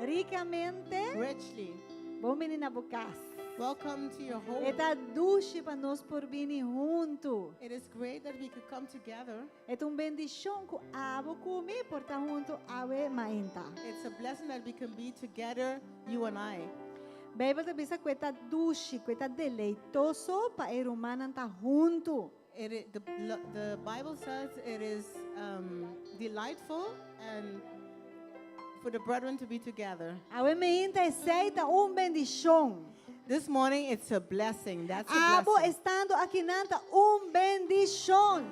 Rikamente, Richly. Bon bini na bo kas. Welcome to your home. E ta dushi pa nos por bini huntu. It is great that we could come together. E ta un bendishon ku abo ku mi por ta huntu awe mainta. It's a blessing that we can be together, you and I. Beibel ta bisa ku e ta dushi, ku e ta deleitoso pa e rumannan ta huntu. It i- the, the Bible says it is delightful and for the brethren to be together. Awe mainta esei ta un bendishon. This morning it's a blessing. That's a Abo blessing. estando akinan ta un bendishon.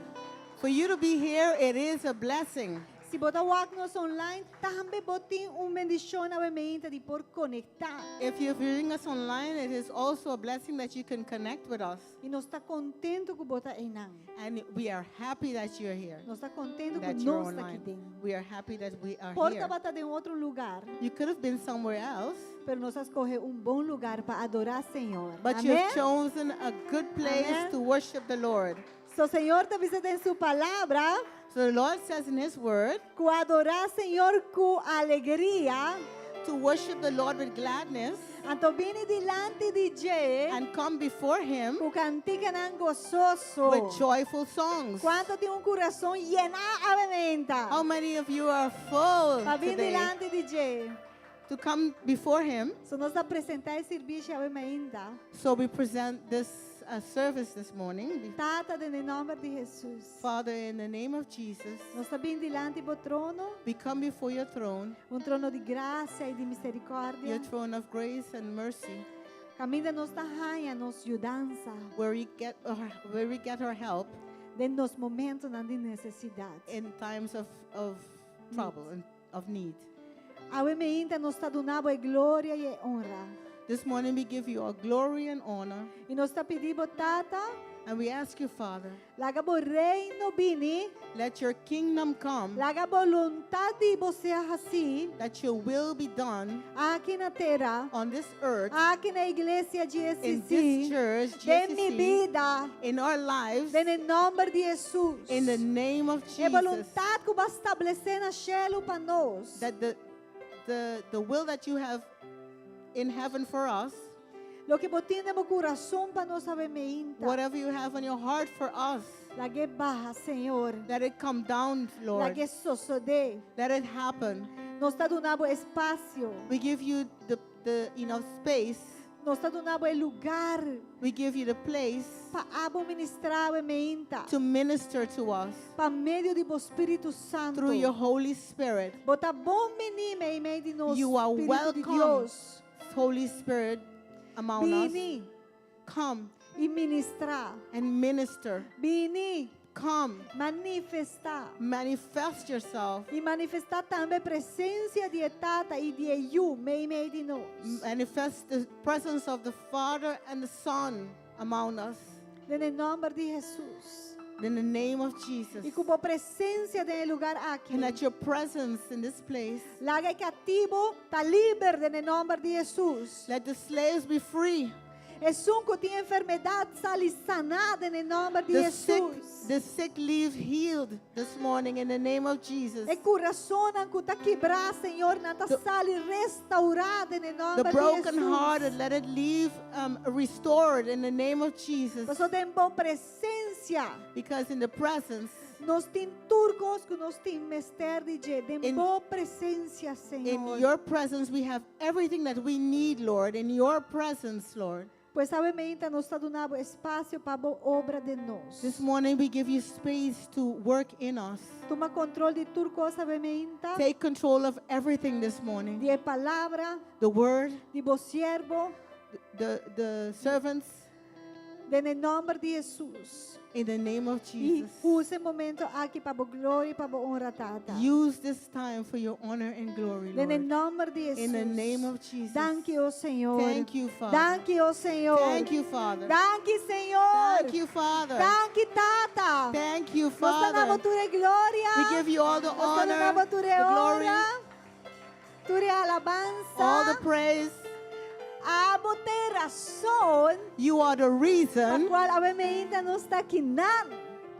For you to be here, it is a blessing. Si bo ta wak nos online, tambe bo tin un bendishon awe mainta di por konektá. If you're viewing us online, it is also a blessing that you can connect with us. I nos ta kontentu ku bo ta einan. And we are happy that you're here. Nos ta kontentu ku That you're nos ta online. aki den. We are happy that we are Por here. tabata den otro lugá, You could have been somewhere else, pero nos a skohe un bon lugá pa adorá Señor. but you've Amèn? chosen a good place Amèn. to worship the Lord. So Señor ta bisa den su palabra, So the Lord says in His word ku adorá Señor ku alegria, to worship the Lord with gladness anto bini dilanti di dje and come before Him ku kantikanan gososo. with joyful songs. Kuantu tin un kurason yená awe mainta? How many of you are full Pa bini today dilanti di dje. to come before Him? So nos ta presentá e servisio awe mainta. So we present this service this morning. Tata, den nòmber di Hesus. Father, in the name of Jesus, Nos ta bin dilanti bo trono, we come before your throne, un trono di grasia i di miserikòrdia. your throne of grace and mercy, Kaminda nos ta haña nos yudansa where we get our help den nos momentonan di nesesidat. in times of trouble and of need. Awe mainta nos ta duna bo e gloria i honra. This morning we give you our glory and honor, I nos ta pidi bo, Tata, and we ask you, Father, laga bo reino bini, let your kingdom come, laga boluntat di bo sea hasí, that your will be done aki na tera, on this earth, aki na iglesia in GSC, this church, den mi GCC, bida, in our lives, den nòmber di Hesus. in the name of E Jesus, boluntat ku bo a establesé na shelu pa nos. That the will that you have in heaven for us, Loke bo tin den bo kurason pa nos awe mainta. Whatever you have on your heart for us, Lag'é baha, Señor. Let it come down, Lord. Lag'é sosodé. Let it happen. Nos ta duna bo espasio. We give you the enough space. Nos ta duna bo e lugá We give you the place pa abo ministrá awe mainta. To minister to us Pa medio di bo Spiritu Santu. Through your Holy Spirit. Bo ta bon biní meimei di nos, You are Spiritu di welcome, Dios. Holy Spirit, among us. Bini Come i ministrá. And minister. Bini Come, manifestá. Manifest yourself. I manifestá tambe presensia di Tata i di Yu meimei di nos. Manifest the presence of the Father and the Son among us. Den nòmber di Hesus. In the name of Jesus. I ku bo presensia den e lugá aki. And that your presence in this place, Laga e katibu ta liber den nòmber di Hesus. Let the slaves be free. Esun ku tin enfermedat sali saná den nòmber di The sick, Hesus. the sick leave healed this morning in the name of Jesus. E kurason ku ta kibrá, Señor, nan ta sali restourá den The nòmber di broken-hearted, Hesus. let it leave restored in the name of Jesus. Paso den bo presensia. Because in the presence, Nos tin tur kos ku nos tin mester di dje. Den bo presensia, in Señor. Your presence, we have everything that we need, Lord. In your presence, Lord. Pues awe mainta nos ta duna bo espasio pa bo obra den nos. This morning, we give you space to work in us. Tuma kontròl di tur kos awe mainta. Take control of everything this morning. Di palabra, The word, di bo siervo, the servants, Den nòmber di Hesus. In the name of I Jesus. usa e momento aki pa bo gloria i pa bo honra, Tata. Use this time for your honor and glory, Den Lord. nòmber di Hesus. In the name of Jesus. Danki, oh Señor. Thank you, Father. Danki, oh Señor. Thank you, Father. Danki, Señor. Thank you, Father. Danki, Tata. Thank you, Nos ta Father. duna tur gloria. We give you all the Nos ta honor, duna tur the glory, honra. Tur alabansa. All the praise. Abo ta e rason You are the pa reason kual awe mainta nos ta akinan.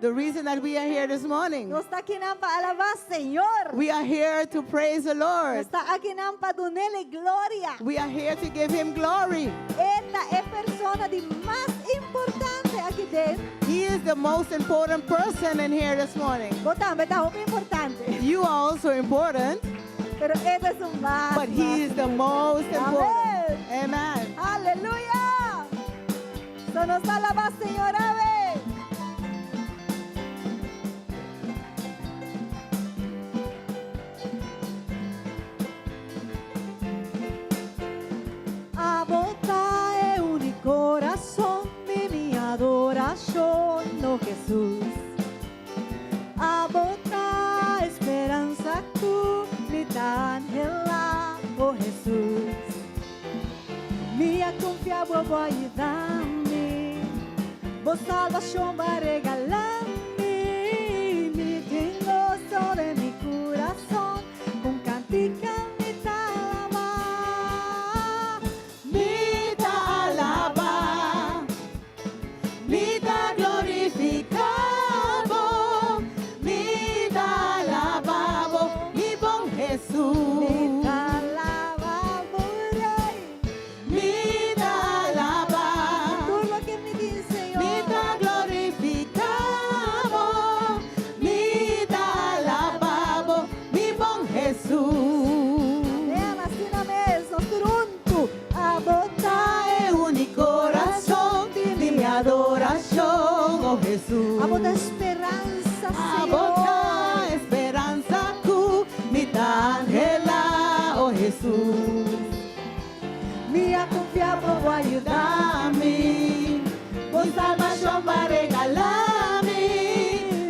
The reason that we are here this morning. Nos ta akinan pa alabá Señor. We are here to praise the Lord. Nos ta akinan pa dun'é gloria. We are here to give him glory. E ta e persona di mas importante aki den. He is the most important person in here this morning. Bo tambe ta hopi importante. You are also important, Pero e ta esun mas. But he is the most important. Amen. Amen. Aleluya. So nos ta alabá Señor, amèn. Abo ta e úniko rason di mi adorashon, oh Jesus. Abo ta e speransa ku mi ta anhelá, oh Jesus. Mi a konfia bo, bo a yuda mi. Bo salbashon bo a regalá mi. Mi tin goso den mi kurason. Ku kantika mi ta alabá. Mi ta alabá, mi ta glorifiká bo, mi ta alabá bo, mi bon Jesus. Mi ta alabá bo, Rei. Mi ta alabá, Tur loke mi tin, Señor. Mi ta glorifiká bo, mi ta alabá bo, mi bon Jesus. Amèn, asina mes, nos tur huntu. Abo ta E úniko rason di mi adorashon, oh Jesus. Abo ta e speransa, Señor. Abo ta e speransa ku mi ta anhelá, oh Jesus. Mi a konfia bo, bo a yuda Mi, bo salbashon bo a regalá mi,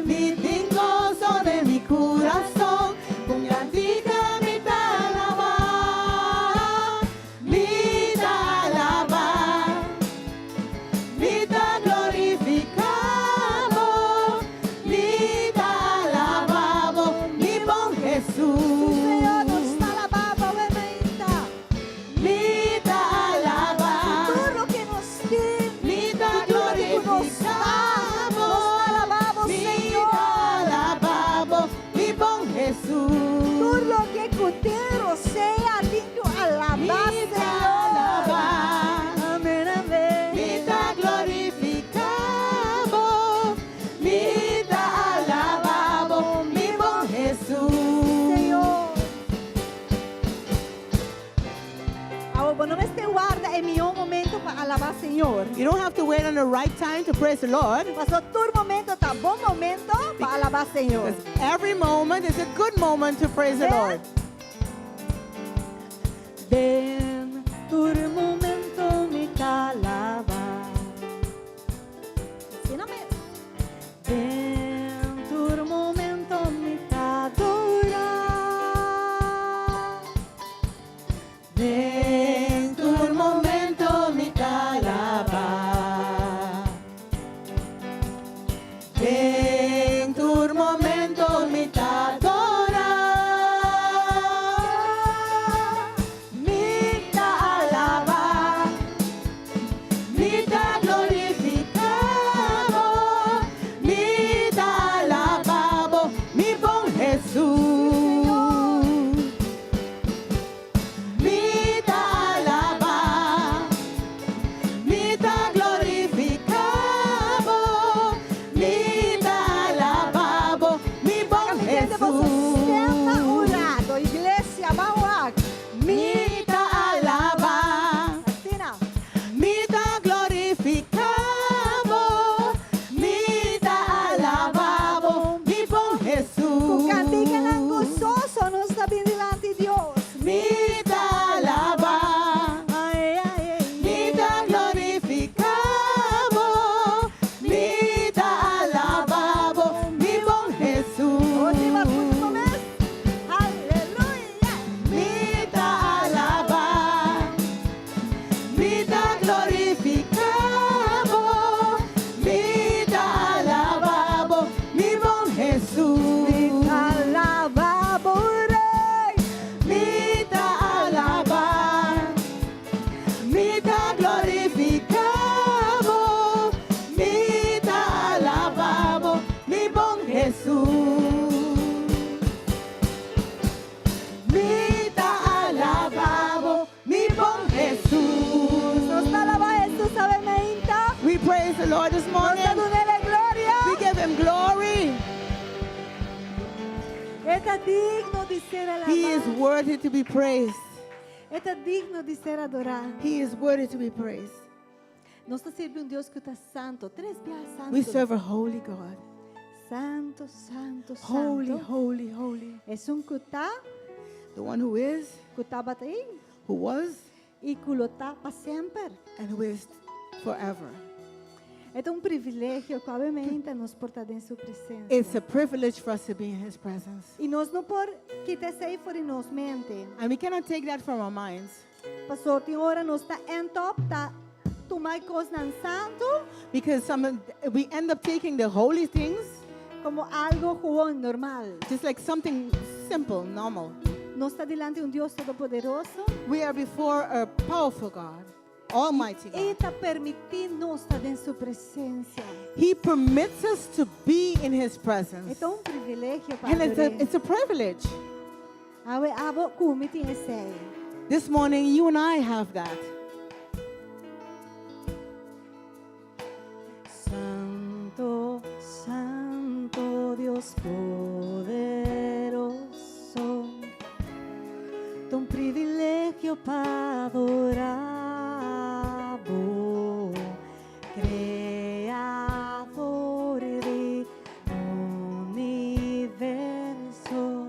mi tin goso den mi kurason, ku kantika mi ta alabá, mi ta alabá, mi ta glorifiká bo, mi ta alabá bo, mi bon Jesus. Señor, nos ta alabá bo, ta. Mi ta alabá, Tur loke nos tin. Mi ta Tur loke nos ta. glorifiká bo, Nos ta alabá bo, mi Señor. Ta alabá bo, mi bon Jesus. Tur loke ku tin sea tin ku alabá, Mi ta Señor. Alabá, Amèn, amèn. Mi ta glorifiká bo, mi ta alabá bo, mi bon Jesus. Señor. Awor, bo no mester warda e mihó momento pa alabá Señor. You don't have to wait on the right time to praise the Lord. Paso tur momento ta bon momento pa alabá Señor. Because every moment is a good moment to praise the Lord. Den tur momento mi ta alabá. Asina mes. Den tur momento mi ta adorá. Den tur momento mi ta alabá. Den tur momento mi ta adorá. Mi ta alabá. Mi ta glorifiká bo. Mi ta alabá bo, mi bon Jesus. Mi ta alabá, mi ta glorifiká bo, mi ta alabá bo, mi bon Senta Jesus. Un ratu, iglesia, ban wak. Mi ta alabá, Asina. Mi ta glorifiká. Lord this Nos morning? ta dun'é gloria. We give him glory. E ta digno di ser alabá. He is worthy to be praised. E ta digno di ser adorá. He is worthy to be praised. Nos ta sirbi un Dios ku ta santu, tres biaha santu. We serve a holy God. Santu, santu, santu. Holy, holy, holy. Esun ku ta, The one who is, ku tabata ei, who was, i ku lo ta pa semper. And who is forever. E ta un privilegio ku obviamente nos por ta den su presensia. It's a privilege for us to be in his presence. I nos no por kita esei for di nos mente. And we cannot take that from our minds. Paso tin ora nos ta end up ta tuma kosnan santu Because we end up taking the holy things komo algu gewoon normal. Just like something simple, normal. Nos ta dilanti un Dios todopoderoso. We are before a powerful God, Almighty E God. ta permití nos ta den su presensia. He permits us to be in His presence. E ta un privilegio pa And it's a privilege. Awe abo ku mi tin esei. This morning, you and I have that. Santu, Santu Dios poderoso, ta un privilegio pa adorá Bo, Kreador di universo.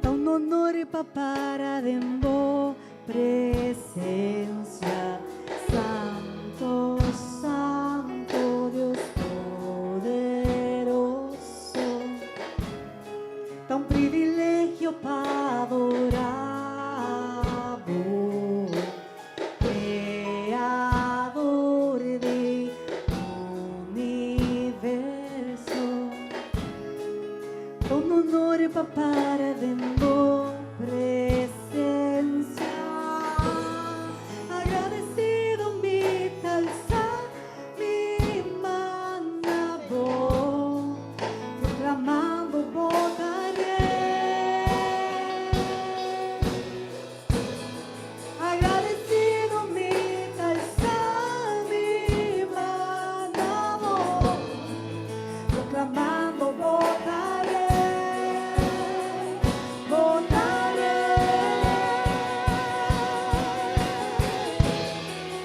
Ta un honor pa para den Bo presensia. Santu, Santu Dios poderoso. Ta un privilegio pa adorá Bo, Kreador di universo. Ta un honor pa para den Bo presensia. Agradesido mi ta alsa mi man na Bo, proklamando Bo ta Rei. Agradesido mi ta alsa mi man na Bo, proklamando Bo ta Rei, Bo ta Rei.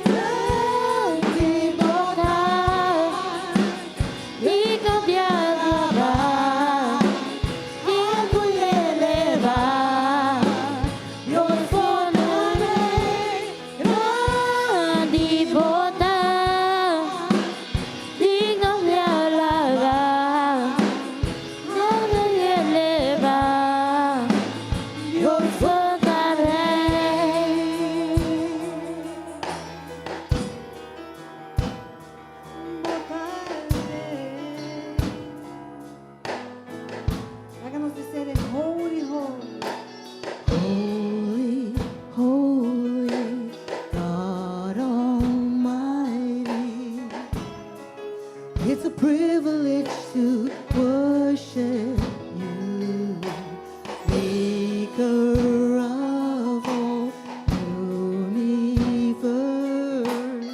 Grandi Bo ta, digno di alabá, haltu i elevá, Dios Bo ta Rei. Grandi Bo ta, digno di alabá, haltu i elevá, Dios Bo ta Rei. Bo ta Rei. Háganos dizer holy, holy. Holy, holy, God Almighty. It's a privilege to worship you, Maker of all universe.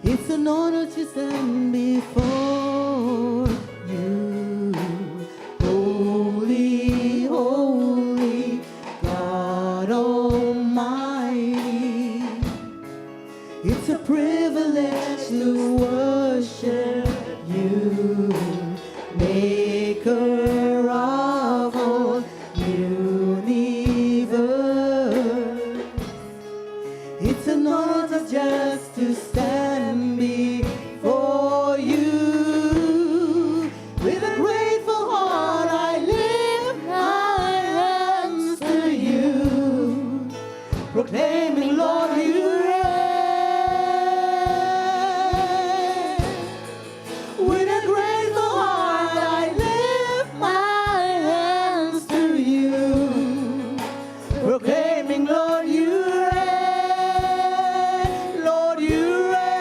It's an honor to stand before you. Holy, holy, God Almighty. It's a privilege to worship you, Maker of all universe. It's an honor just to stand before you. With a grateful heart, I lift my hands to you, proclaiming, Lord, you reign. With a grateful heart, I lift my hands to you, proclaiming, Lord, you reign. Lord, you reign.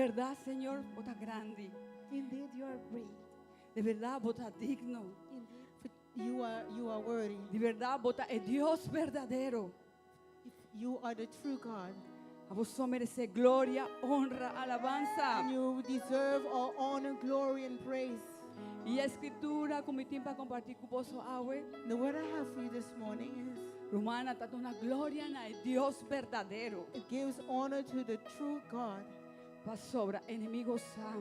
bèrdat, Señor, bo ta grandi. Indeed, you are great. Di bèrdat, bo ta digno. Indeed, You are worthy. Di bèrdat, bo ta e Dios berdadero. You are the true God. Abo so meresé gloria, honra, alabansa. And you deserve all honor, glory, and praise. I e skritura ku mi tin pa kompartí ku boso awe. The word I have for you this morning is Rumannan, ta duna gloria na Dios berdadero. It gives honor to the true God. Pasobra enemigu sa.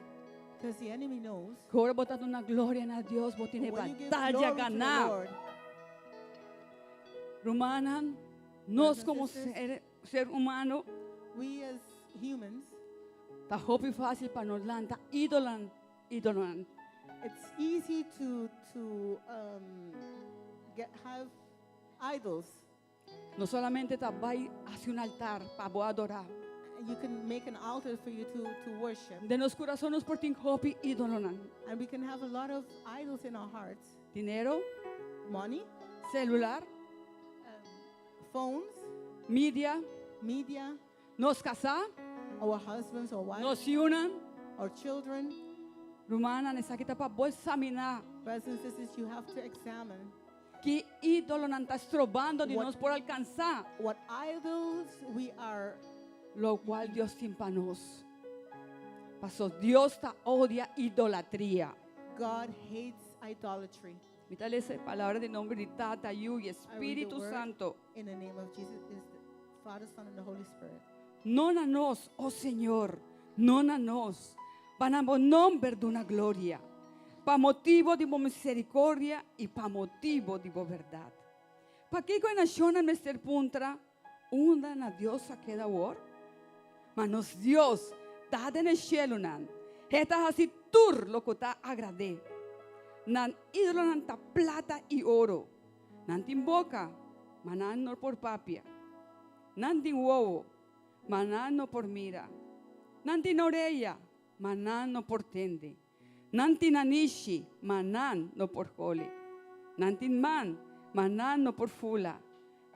Because the enemy knows. Ku ora bo ta duna gloria na Dios, bo tin When you give bataya glory to the ganá. Lord, Rumannan, nos Brothers and komo sisters. Ser humano, we as humans, ta hopi fásil pa nos lanta ídolo, ídolo. It's easy to have idols. No solamente ta bai hasi un altar pa bo adorá. You can make an altar for you to worship. Den nos kurason nos por tin hopi ídolo. And we can have a lot of idols in our hearts. Dinero, Money, celular, phones, media, media, nos kasá, our husbands or wives, nos yunan. Our children. Rumannan, esaki ta pa bo eksaminá. Brothers and sisters, you have to examine Ki ídolonan ta strobando di nos por alkansá what idols we are loke Dios tin pa nos. Paso Dios ta odia idolatria. God hates idolatry. Mi ta lesa e palabra den nòmber di Tata, Yu i I read the Spiritu word Santu. in the name of Jesus is the Father, Son, and the Holy Spirit. No na nos, oh Señor, no na nos. Pa na bo nòmber duna gloria. Pa motibu di bo miserikòrdia i pa motibu di bo bèrdat. Pakiko e nashonnan mester puntra, unda nan Dios a keda awor? Ma nos Dios ta den shelunan. E ta hasi tur loke ta agrad'é. Nan ídolonan ta plata i oro. Nan tin boka, ma nan no por papia. Nan tin wowo, ma nan no por mira. Nan tin orea, ma nan no por tende. Nan tin nanishi, ma nan no por hole. Nan tin man, ma nan no por fula.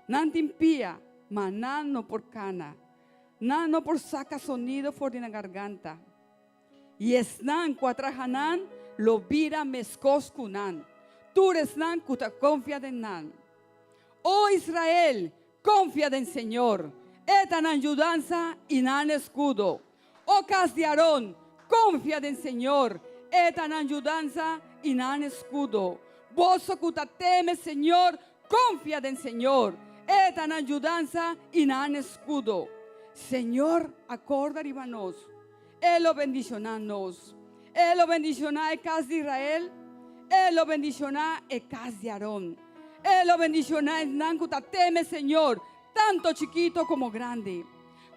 Nan tin pia, ma nan no por kana. Nan no por saka sonido for di nan garganta. I esnan ku a traha nan lo bira meskos ku nan. Tur esnan ku ta konfia den nan. O Israel, konfia den Señor. E ta nan yudansa i nan eskudo. O kas di Aaron, konfia den Señor. E ta nan yudansa i nan eskudo. Boso ku ta teme Señor, konfia den Señor. E ta nan yudansa i nan eskudo. Señor, kòrda riba nos. E lo bendishoná nos. E lo bendishoná e kas di Israel. E lo bendishoná e kas di Aaron. E lo bendishoná esnan ku ta teme Señor, tantu chikitu komo grandi.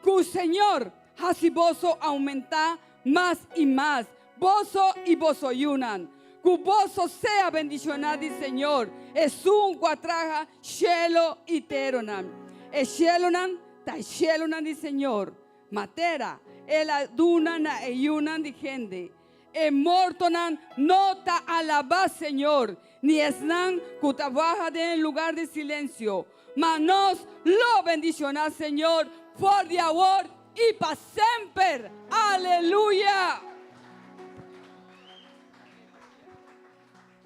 Ku Señor hasi boso oumentá mas i mas, boso i boso yunan. Ku boso sea bendishoná di Señor, esun ku a traha shelu i teranan. E shelunan, ta shelunan di Señor. Ma tera, el a duna na e yunan di hende. E mortonan no ta alabá Señor, ni esnan ku ta baha den lugá di silensio. Ma nos lo bendishoná Señor for di awor i pa semper. Aleluya!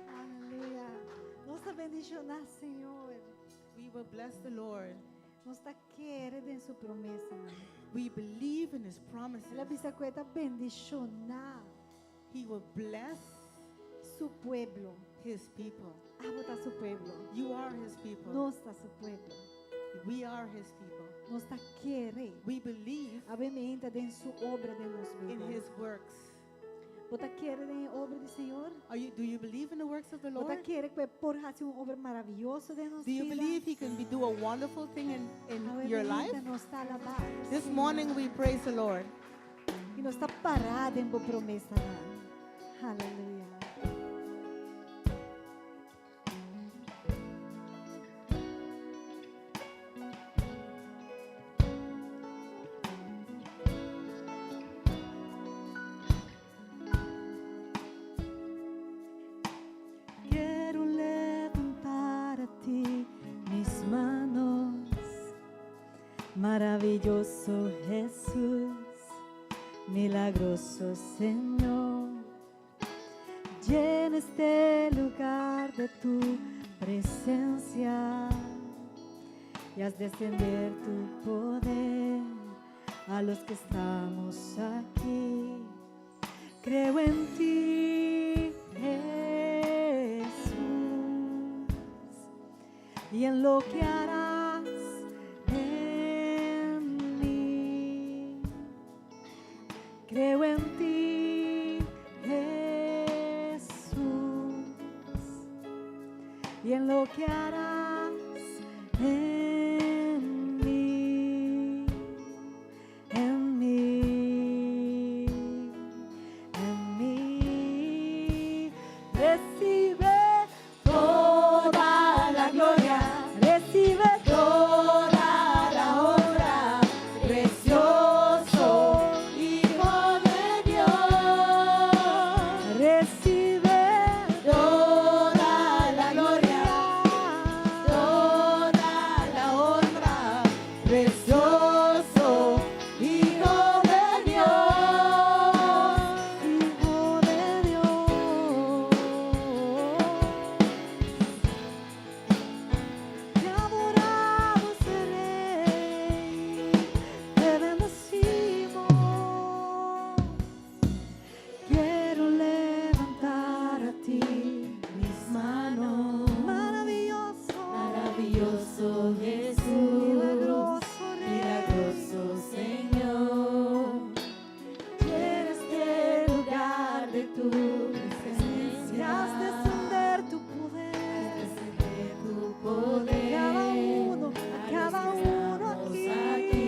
Aleluya. Nos ta bendishoná Señor. We will bless the Lord. Nos ta kere den su promesanan. We believe in his promises. El a bisa ku e ta bendishoná He will bless su pueblo. His people. Abo ta su pueblo. You are his people. Nos ta su pueblo. We are his people. Nos ta kere. We believe Obviamente den su obra den nos in bida. his works. Bo ta kere den obra di Señor? Do you believe in the works of the Bo ta Lord? kere ku e por hasi un obra maravioso den nos Do you bida? believe he can do a wonderful thing in your life? Nos ta alabá. This morning we praise the Lord. I nos ta pará den bo promesanan. Aleluya. Quiero levantar a ti mis manos, maravilloso Jesús. Milagroso Señor, llena este lugar de tu presencia y haz descender tu poder a los que estamos aquí. Creo en ti, Jesús, y en lo que harás en mí. Creo en ti, Jesús, y en lo que harás en mí, en mí, en mí. Recibe toda la gloria, recibe toda la honra, precioso Hijo de Dios. Recibe Toda la gloria, toda la honra, precioso Hijo de Dios. Hijo de Dios. Te adoramos, Rey, te bendecimos. Quiero levantar a ti Mis manos, maravilloso, Maravilloso Jesús, milagroso Rey. Milagroso Señor. Llena este lugar de tu presencia. Haz descender tu poder. Descender tu poder. Cada uno, a a cada los que uno estamos aquí. aquí.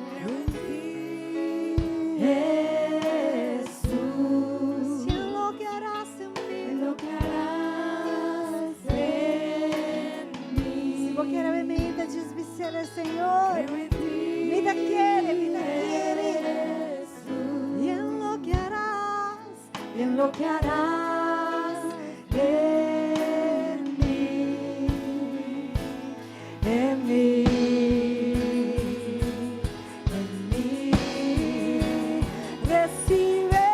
Creo en ti, Jesús. Y en lo que harás en mí. En lo que harás en mí. Si bo kier mi ta djis bis'é, Señor. Creo en ti, Mi ta kere, mi ta kere. Jesús. Y en lo que harás, y en lo que harás en mí, en mí, en mí. Recibe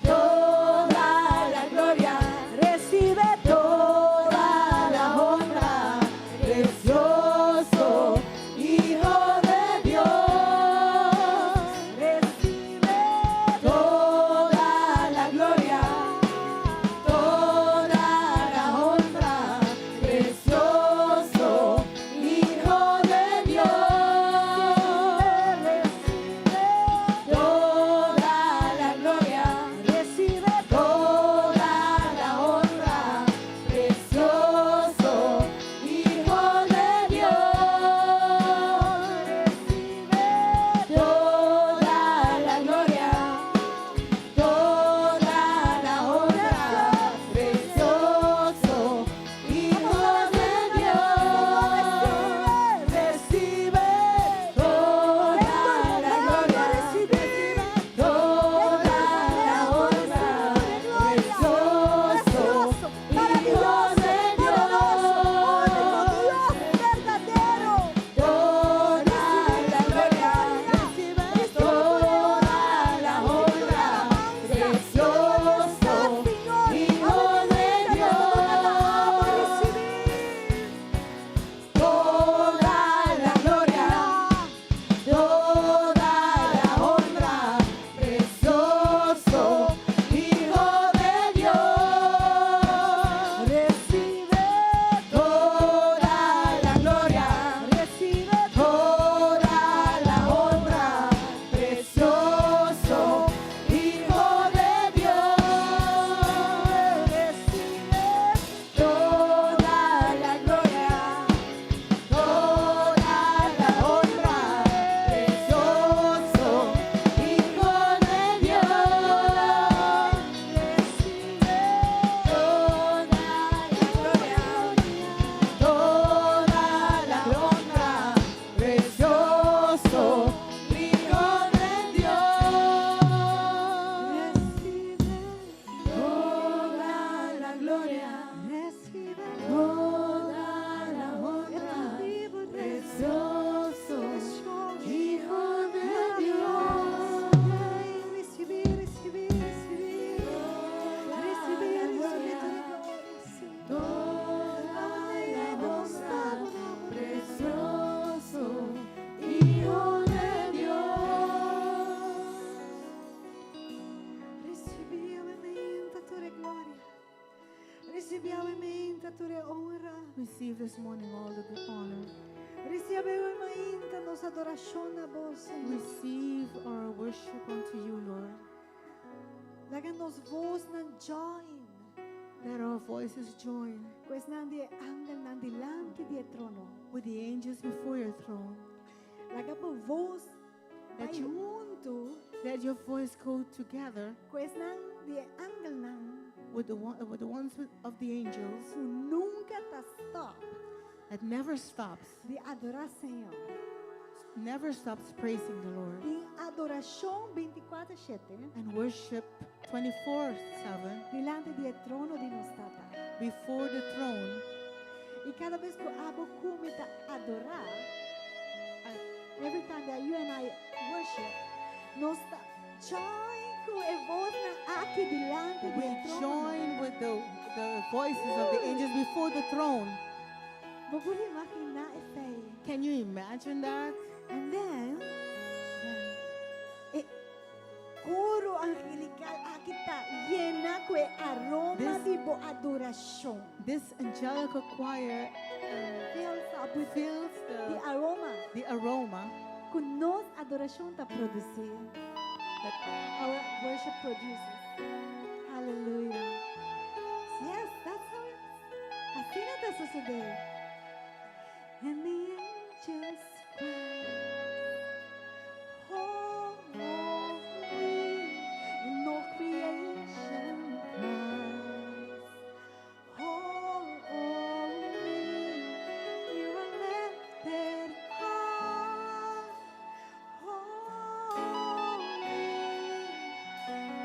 Toda la gloria, recibe toda la honra, precioso Hijo de Dios. Recibe Toda la gloria, toda mainta tur e honra. Receive this morning all the good honor. Risibí awe mainta nos adorashon na Bo, Señor. Receive our worship unto you, Lord. Laga nos vosnan join. Let our voices join Ku esnan di angelnan dilanti di trono. With the angels before your throne. Laga bo vos Let bai huntu Let your voice go together ku esnan di angelnan with the ones of the angels ku nunka ta stop that never stops, di adorá Señor. Never stops praising the Lord Den adorashon 24/7 and worship 24/7 dilanti di trono di nos Tata. Before the throne. I kada bes ku abo ku mi ta adorá, every time that you and I worship, nos ta join ku e vosnan aki dilanti We di trono. Join with the voices of the angels before the throne. Bo por imaginá esei? Can you imagine that? And then, e koro angelikal aki ta yená ku e aroma di bo adorashon. This angelical choir Fills up with fills the aroma the aroma ku nos adorashon ta produsí. That Our worship produces. Hallelujah. Yes, that's how it's. Asina ta sosodé. And the angels cry, "Holy," and all creation cries, "Holy." You are lifted high, holy,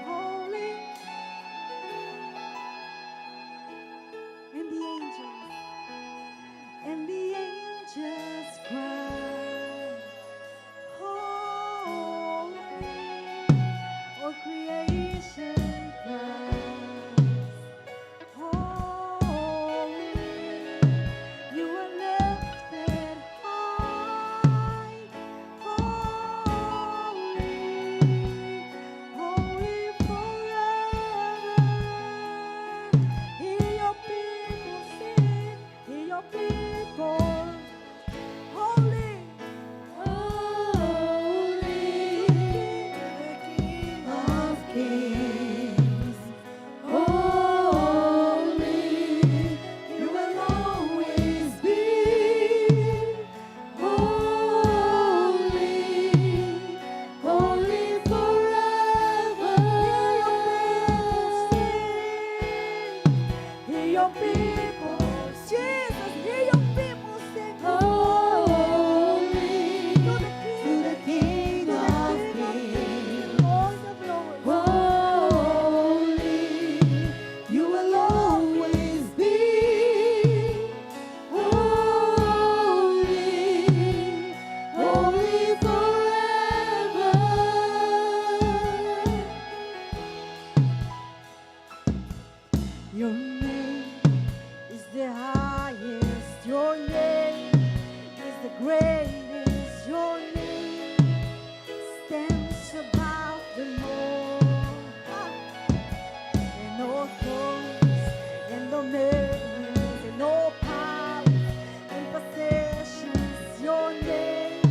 holy. And the angels cry, "Holy." All creation cries, "Holy." You are lifted high, holy, holy forever. Hear your people sing, hear your people. Holy, Holy, the King of kings. Holy, you will always be. Holy, holy forever. Hear your people, Jesus, hear your people sing. Holy, To the to King, the King to the of King of kings. Kings, Lord of Lords. Holy, you will always be. Holy, holy forever. Your name is the highest, your name is the greatest, your name stands above them all. Ah. And all thrones and dominions and all powers and possessions, your name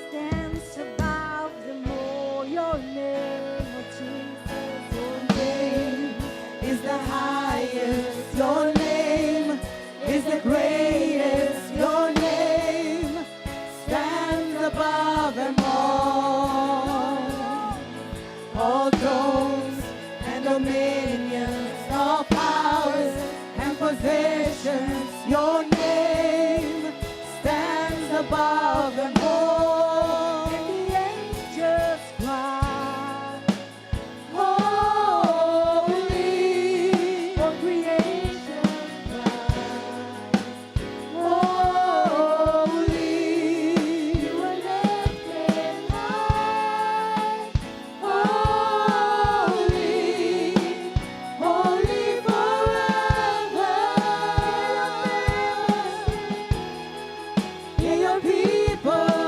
stands above them all. Your name, oh Jesus, Your name is the highest, your name is the greatest, your name stands above them all. All thrones and dominions, all powers and positions, your name stands above them all. And the angels cry, "Holy," all creation cries, "Holy," "You are lifted high, holy, holy forever. Hear your people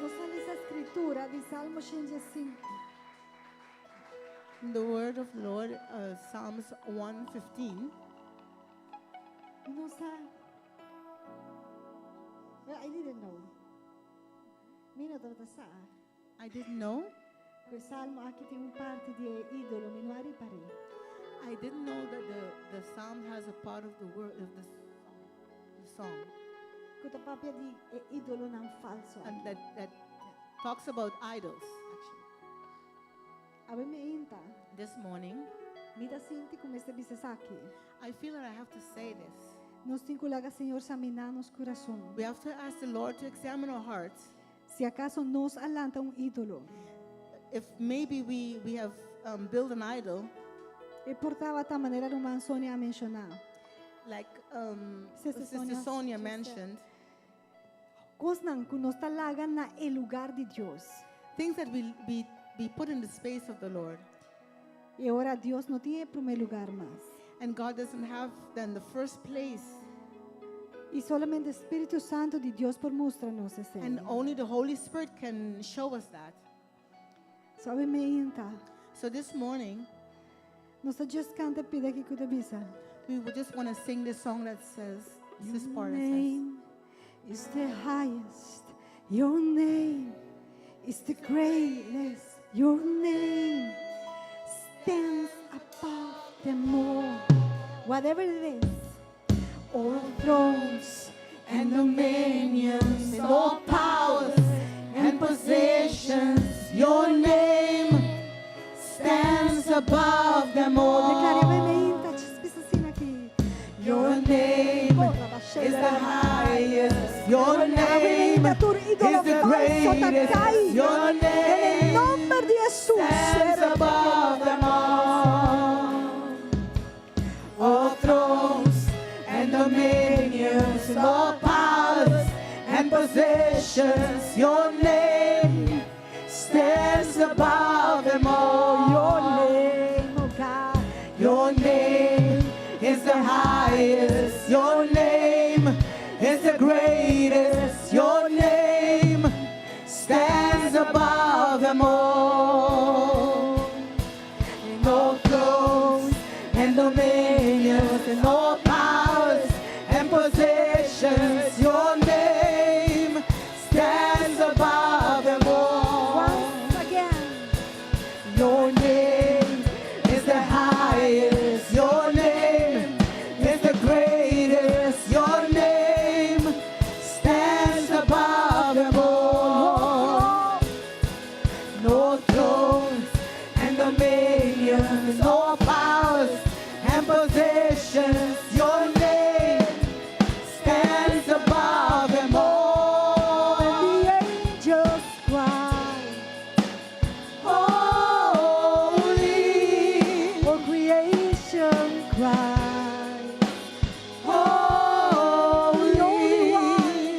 Nos a lesa Skritura di Salmo 115. The word of the Lord, Psalms 115. Nos a Well, I didn't know. Mi no tabata sa. I didn't know. Ku e salmo aki tin un parti di e ídolo, mi no a ripar'é. I didn't know that the psalm has a part of the word of the song. Ku ta papia di e ídolonan falsu. And that talks about idols, actually. Awe mainta. This morning, Mi ta sinti ku mester bisa esaki. I feel that I have to say this. Nos tin ku laga Señor saminá nos kurason. We have to ask the Lord to examine our hearts. Si akaso nos a lanta un ídolo. If maybe we have built an idol. E por tabata manera ruman Sonia a menshoná. Like Sister Sister Sonia Sonia just said. mentioned. Kosnan ku nos ta laga na e lugá di Dios. Things that we put in the space of the Lord. I ora Dios no tin e promé lugá mas. And God doesn't have then the first place. I solamente Spiritu Santu di Dios por mustra nos esei. And only the Holy Spirit can show us that. So awe mainta. So this morning, Nos ta just kanta e pida aki ku ta bisa. we would just want to sing this song that says, this Your part that says, name is the highest. Your name is the greatest. Your name stands above them all. Whatever it is, all thrones and dominions, and all powers and positions. Your name stands above them all. Deklar'é awe mainta, just bisa asina aki. Your name is the highest. Your name is the greatest. Your En el name nòmber di Jesus. stands above them all. All thrones and dominions, and all powers and positions. Your name stands above them all. Your name, oh God. Your name is the highest. Your name is the greatest. Your name stands above them all. And all thrones and dominions and all powers and positions. Your name stands above them all. Once again. Your name is the highest. Your name is the greatest. Your name stands above them all. No thrones and dominions, no powers and positions. Your name stands above them all. And the angels cry. Holy, All creation cry. holy, only one.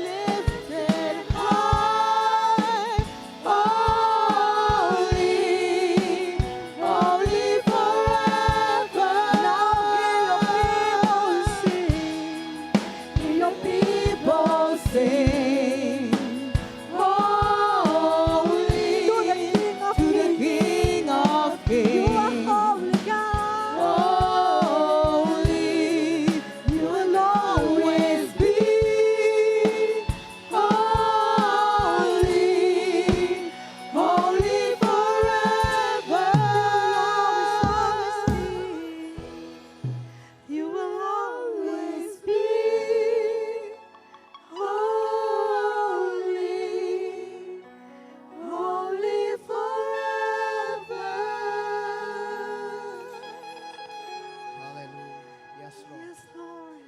lifted high, holy, holy forever. Now hear your people sing. Hear your people sing. Holy To the King of to the Kings. King of You are Kings. holy God. Holy, you will always be holy, holy forever. You will always be holy, holy forever. Hallelujah. Yes, Lord. Yes, Lord.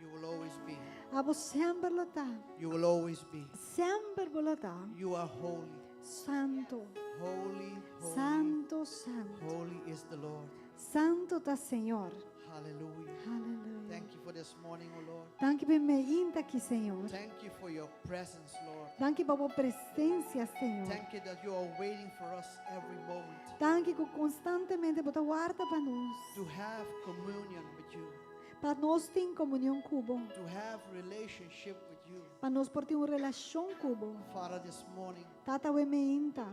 You will always be. Abo semper lo ta. You will always be. Semper bo ta. You are holy. Santu. Holy, holy, Santu, santu. holy is the Lord. Santu ta Señor. Hallelujah. Hallelujah. Thank you for this morning, O Lord. Danki pa e mainta aki, Señor. Thank you for your presence, Lord. Danki pa bo presensia, Señor. Thank you that you are waiting for us every moment Danki ku konstantemente bo ta warda pa nos. to have communion with you. Pa nos tin komunion ku bo. To have relationship with you. Pa nos por tin un relashon ku bo. Father, this morning, Tata awe mainta.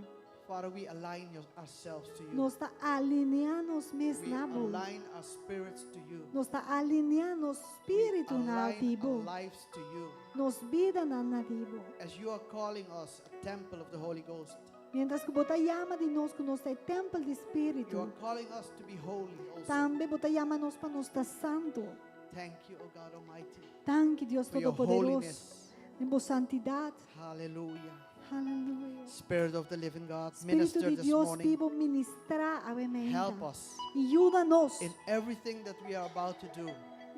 Father, we align ourselves to you. Nos ta alineá nos mes We na bo. align our spirits to you. Nos ta alineá nos We spiritu na align di bo. our lives to you. Nos bidanan na di bo. As you are calling us a temple of the Holy Ghost, Mientras ku bo ta yama di nos ku nos ta e tèmpel di you spiritu, are calling us to be holy also. tambe bo ta yama nos pa nos ta santu. Thank you, O God Almighty, Danki Dios for your Todopoderoso holiness. den bo santidat. Hallelujah. Hallelujah. Spirit of the living God, Spiritu minister di this Dios morning. bibu ministrá awe Help mainta. us Yuda nos in everything that we are about to do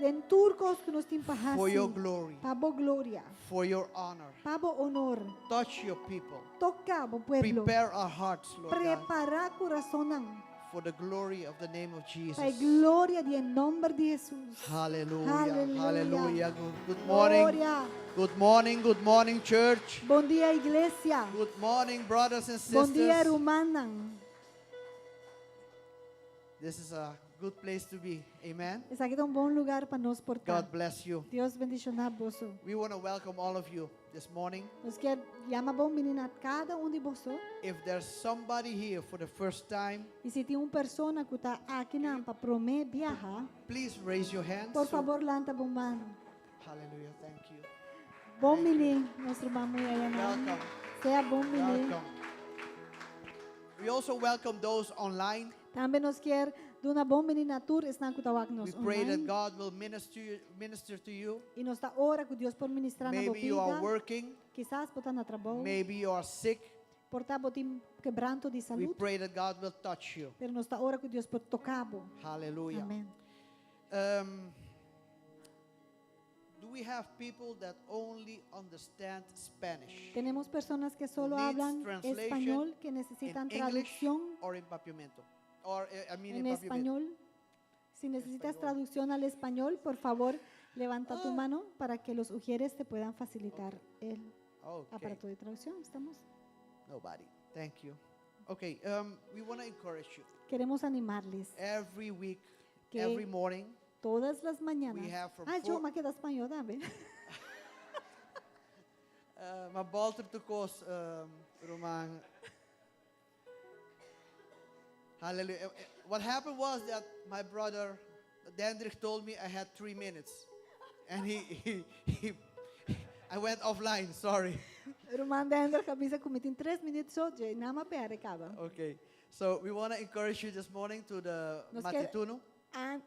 den tur kos ku nos tin pa for your hasi. glory, Pa bo gloria, for your honor. pa bo honor. Touch your people. Toka bo pueblo. Prepare our hearts, Lord God, Prepará kurasonnan for the glory of the name of pa e Jesus. gloria di e nòmber di Hesus. Hallelujah. Hallelujah. Hallelujah. Good morning. Gloria. Good morning. Good morning, church. Bon dia, iglesia. Good morning, brothers and Bon dia, sisters. rumannan. This is a good place to be. Amen. Esaki ta un bon lugá pa nos por ta. God bless you. Dios bendishoná boso. We want to welcome all of you this morning. Nos ke yama bon biní na kada un di boso. If there's somebody here for the first time, I si tin un persona ku ta akinan pa promé biaha, please raise your hand. por fabor lanta bo man. Hallelujah. Thank you. Bon biní, nos ruman muhé ayanan. Welcome. Sea bon biní. Welcome. We also welcome those online. Tambe nos ke duna bon biní na tur esnan ku ta wak nos We pray that online. God will minister to you. I nos ta ora ku Dios por ministrá na Maybe you are bo bida. working. Kisas bo ta na trabou. Maybe you are sick. Por ta bo tin kebranto di We salú. pray that God will touch you. Pero nos ta ora ku Dios por toka bo. Hallelujah. Amèn. Do we have people that only understand Spanish? Tenemos personas que solo Needs hablan translation español, que In necesitan English traducción or in Papiamento? Or I mean en in Papiamento. español. Si necesitas Español. traducción al español, por favor, levanta tu Ah. mano para que los ujieres te puedan facilitar el Okay. aparato de traducción. ¿Estamos? Nobody. Thank you. Okay, we want to encourage you. Queremos animarles Every week, Que every morning, todas las mañanas. we have from Ah, yo four- me quedo español también. M'a bolter tur kos, ruman. Hallelujah. What happened was that my brother Dandrich told me I had 3 minutes. And he I went offline, sorry. Ruman Dandrich a bisa ku mi tin 3 minüt so, i nan m'a pèrdè kaba. Okay. So we want to encourage you this morning to the Nos ke- Matituno. An-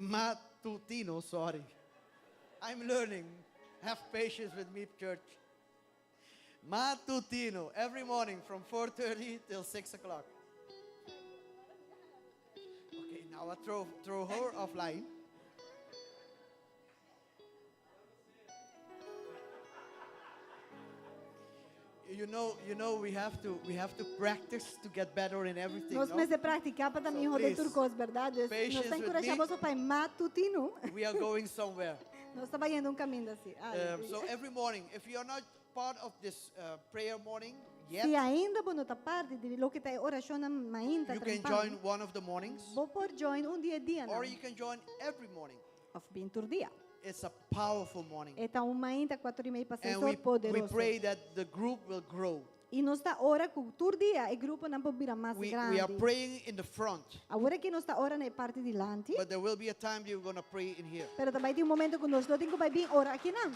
Matutino, sorry. I'm learning. Have patience with me, church. Matutino, every morning from 4.30 till 6 o'clock. Okay, now I throw her offline. You know, we have to practice to get better in everything. Nos no? mester praktiká pa So mihó please, tur kos, bèrdat? Nos patience ta with enkurashando me. pa matutino. We are going somewhere. Nos ta bayendo un kaminda asina. So every morning, if you are not part of this prayer morning yet, Si ainda bo no ta parti di loke ta orashon mainta you can join one of the mornings, Bo por join un di e dianan. or you can join every morning. Òf bin tur dia. It's a powerful morning. E ta un mainta 4 i mei pa 6 And we poderoso. pray that the group will grow. I nos ta ora ku tur dia e gruponan por bira mas We are grandi. praying in the front, Awor aki nos ta ora na parti dilanti. but there will be a time you're going to pray in here. Pero tambe tin un momento ku nos lo tin ku bai bin ora akinan.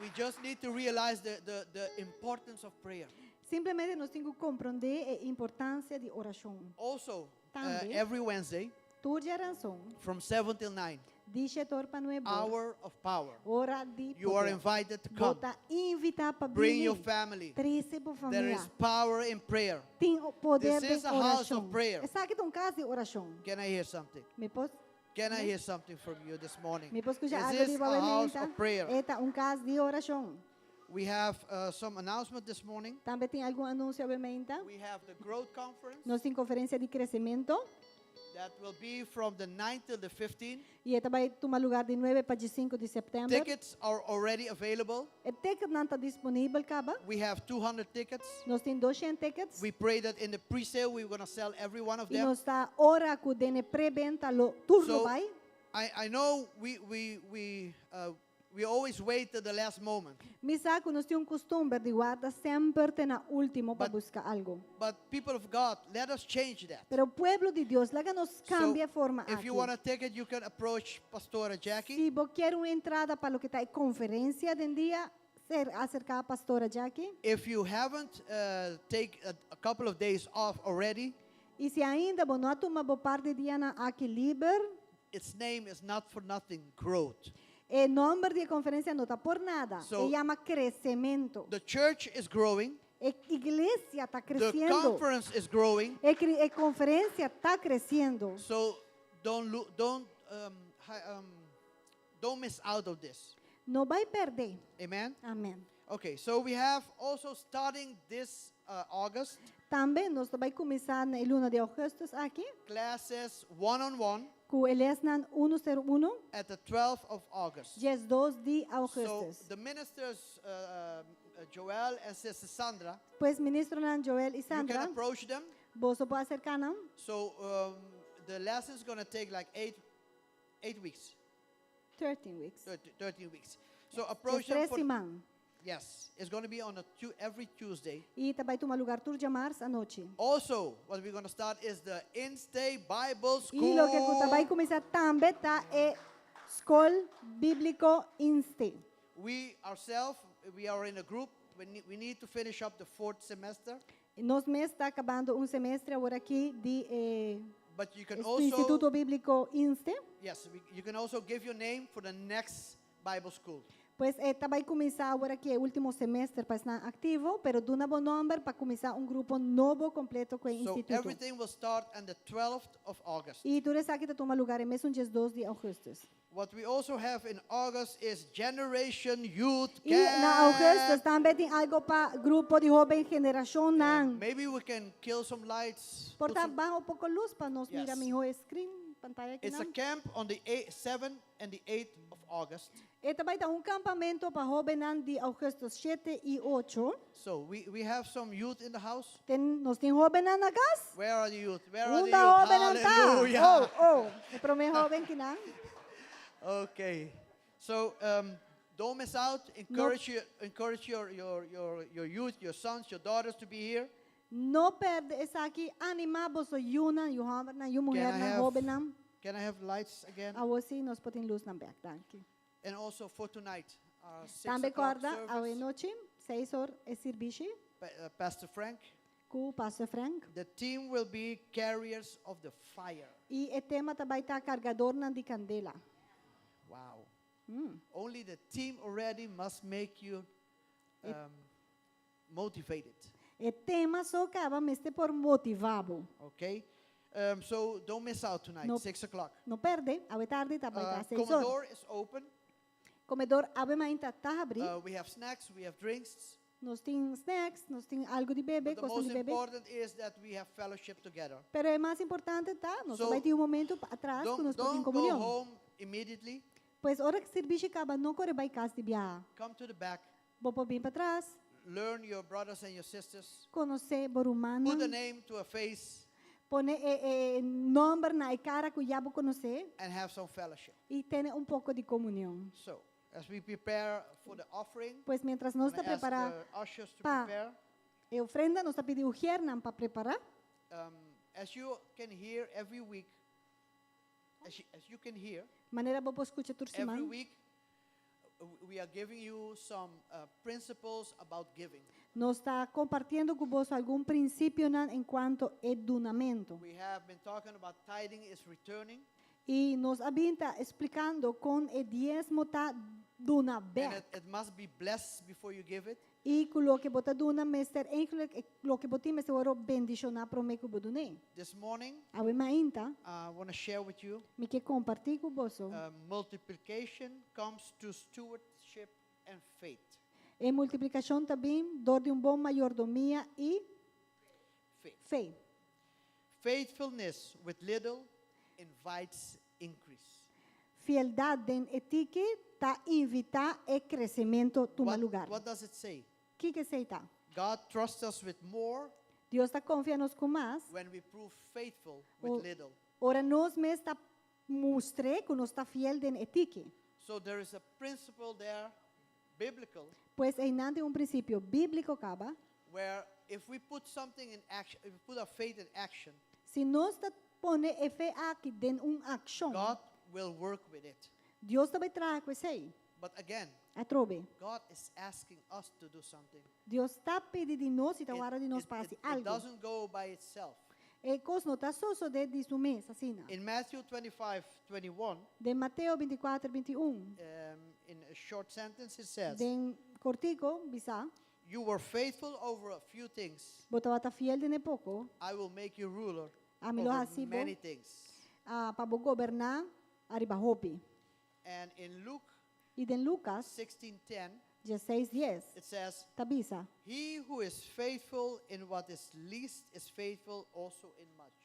We just need to realize the importance of prayer. Simplemente nos tin ku komprondé e importansia di orashon. Also, Tambe. every Wednesday Tur djarason, from 7 till 9, di 7 or pa 9. hour of power. Ora di You are poder. invited to come. Bo ta invitá pa Bring your bini. family. Trese bo There famia. is power in prayer. Tin poder This is di a house of orashon. prayer. Esaki ta un kas di orashon. Can I hear something? Mi por Can I hear something from you this morning? Mi por skucha This algu is di a house bo of prayer. E ta un kas di orashon. We have some announcement this morning. Tambe tin algun anunsio, obviamente. We have the growth conference Nos tin konferensia di kresementu. that will be from the 9th till the 15th. I e ta bai tuma lugá di 9 pa 5 di sèptèmber. Tickets are already available. E ticketnan ta disponibel kaba. We have 200 tickets. Nos tin 200 tickets. We pray that in the pre-sale we're going to sell every one of I them. nos ta ora ku den e preventa lo tur lo So bai. I know we always wait till the last moment. Mi sa ku nos tin un kustumber di warda semper te na último pa buska algu. But people of God, let us change that. Pero pueblo di Dios, laga nos kambia So, forma if you aki. want a ticket, you can approach Pastora Jackie. Si bo ke un entrada pa loke ta e konferensia den dia, ser aserká Pastora Jackie. If you haven't take a couple of days off already, I si ainda bo no a tuma bo par di dianan aki liber, its name is not for nothing, growth. E nòmber di e konferensia no ta por nada. So, e yama kresementu. The church is growing. E iglesia ta The kresiendo. conference is growing. E, e konferensia ta kresiendo. So don't miss out of this. No bai pèrdè. Amen. Amèn. Okay, so we have also starting this August Tambe nos ta bai kuminsá na luna di ougùstùs aki classes one-on-one ku e lèsnan 101 at the 12th of August. 12 di So ougùstùs. the ministers Joel and Sister Sandra, Pues ministernan Joel i you can Sandra, approach them. boso por aserká nan. So the lesson is going to take like 8 weeks, 13 weeks. 13 weeks. So approach De them tres for, siman. yes, it's going to be on every Tuesday. I ta bai tuma lugá tur djamars anochi. Also, what we're going to start is the InStay Bible I School. loke ku ta bai kuminsá tambe ta e Skol Bíbliko Inste. We ourselves, we are in a group. We need to finish up the fourth semester. Nos mes ta kabando un semester awor aki di But you can e Instituto also, Bíbliko Inste. yes, you can also give your name for the next Bible school. Pues ta bai kuminsá awor aki e último semester pa esnan aktivo, pero duna bo nòmber pa kuminsá un grupo nobo kompleto ku e So instituto. everything will start on the 12th of August. I tur esaki ta tuma lugá e mesun 12 di ougùstùs. What we also have in August is Generation Youth I na ougùstùs Camp. tambe tin algu pa grupo di hóben generashon And nan. maybe we can kill some lights. Por put ta some- baha poko lus pa nos mira Yes. mihó screen pantaya aki It's a nan. camp on the 8, 7th and the 8th of August. E ta bai ta un kampamentu pa hóbennan di ougùstùs 7 i 8. So we have some youth in the house. Tin, nos tin hóbennan na kas? Where are the youth? Where are the Unda youth? hóbennan ta? Hallelujah. Oh, e promé hóben akinan. Okay. So don't miss out. Encourage your youth, your sons, your daughters to be here. No pèrdè esaki, animá boso yunan, yu hòmbernan, yu Can I muhénan, have, hóbennan. can I have lights again? Awor sí nos por tin lusnan bèk, danki. And also for tonight, our 6 Tambe o'clock kòrda, service, anochi, 6 or e servisio, Pastor Frank. ku Pastor Frank. The team will be carriers of the fire. I e tema ta bai ta kargadónan di kandela. Wow. Only the team already must make you motivated. E tema so kaba mester por motivá bo. Okay? So don't miss out tonight, No. 6 o'clock. No pèrdè, awe tardi ta bai ta 6 or. Komedor is open. Komedor awe mainta ta habrí. We have snacks, we have drinks. Nos tin snacks, nos tin algu di bebe, But the kos most di bebe. important is that we have fellowship together. Pero e mas importante ta, nos So, bai tin un momento atras ku Don't, nos por tin don't go komunion. home immediately. Pues ora ku servisio kaba, no kore bai kas di biaha. Come to the back. Bo por bin patras, Learn your brothers and your sisters. konosé bo rumannan. Put a name to a face Pone e nòmber na e kara ku ya bo konosé and have some fellowship. i tene un poko di komunion. So, as we prepare for the offering, Pues mientras nos I'm ta gonna ask prepará the ushers to pa prepare. e ofrenda, nos ta pidi ushernan pa prepará. As you can hear every week, as you can hear, Manera bo por skucha tur every siman. week, we are giving you some principles about giving. Nos ta kompartiendo ku bo algun prinsipionan en kuanto e dunamentu. We have been talking about tithing is returning, I nos a bin ta splikando kon e diesmo ta duna and bèk. it must be blessed before you give it. I ku loke bo ta duna mester eigenlijk loke bo tin mester wòrdu bendishoná promé ku bo dun'é. This morning, Awe mainta, I want to share with you mi ke kompartí ku boso. Multiplication comes to stewardship and faith. E multiplikashon ta bin dor di un bon mayordomia i Faith. fe. Faithfulness with little invites increase. Fieldat den e tiki ta invitá e kresementu tuma lugá. What does it say? Kiko esei ta? God trusts us with more Dios ta konfia nos ku mas. when we prove faithful with O- little. Ora nos mes ta mustr'é ku nos ta fiel den e tiki. So there is a principle there, biblical, Pues einan tin un prinsipio bíbliko kaba. where if we put something in action, if we put our faith in action, Si nos ta pone e fe aki den un akshon, God will work with it. Dios ta bai traha ku esei. But again, Atrobe, God is asking us to do something. Dios ta pidi di nos i ta warda di nos It, pa hasi it, it algu. doesn't go by itself. E kos no ta sosodé di su mes, asina. In Matthew 25, 21, Den Mateo 24, 21, in a short sentence, it says, den kortiku, bisa, You were faithful over a few things. Bo tabata fiel den e poko, I will make you ruler Ami lo over hasi bo many things. pa bo goberná ariba hopi. And in Luke I den Lukas 16:10, 16, dies, it says, ta bisa. He who is faithful in what is least is faithful also in much.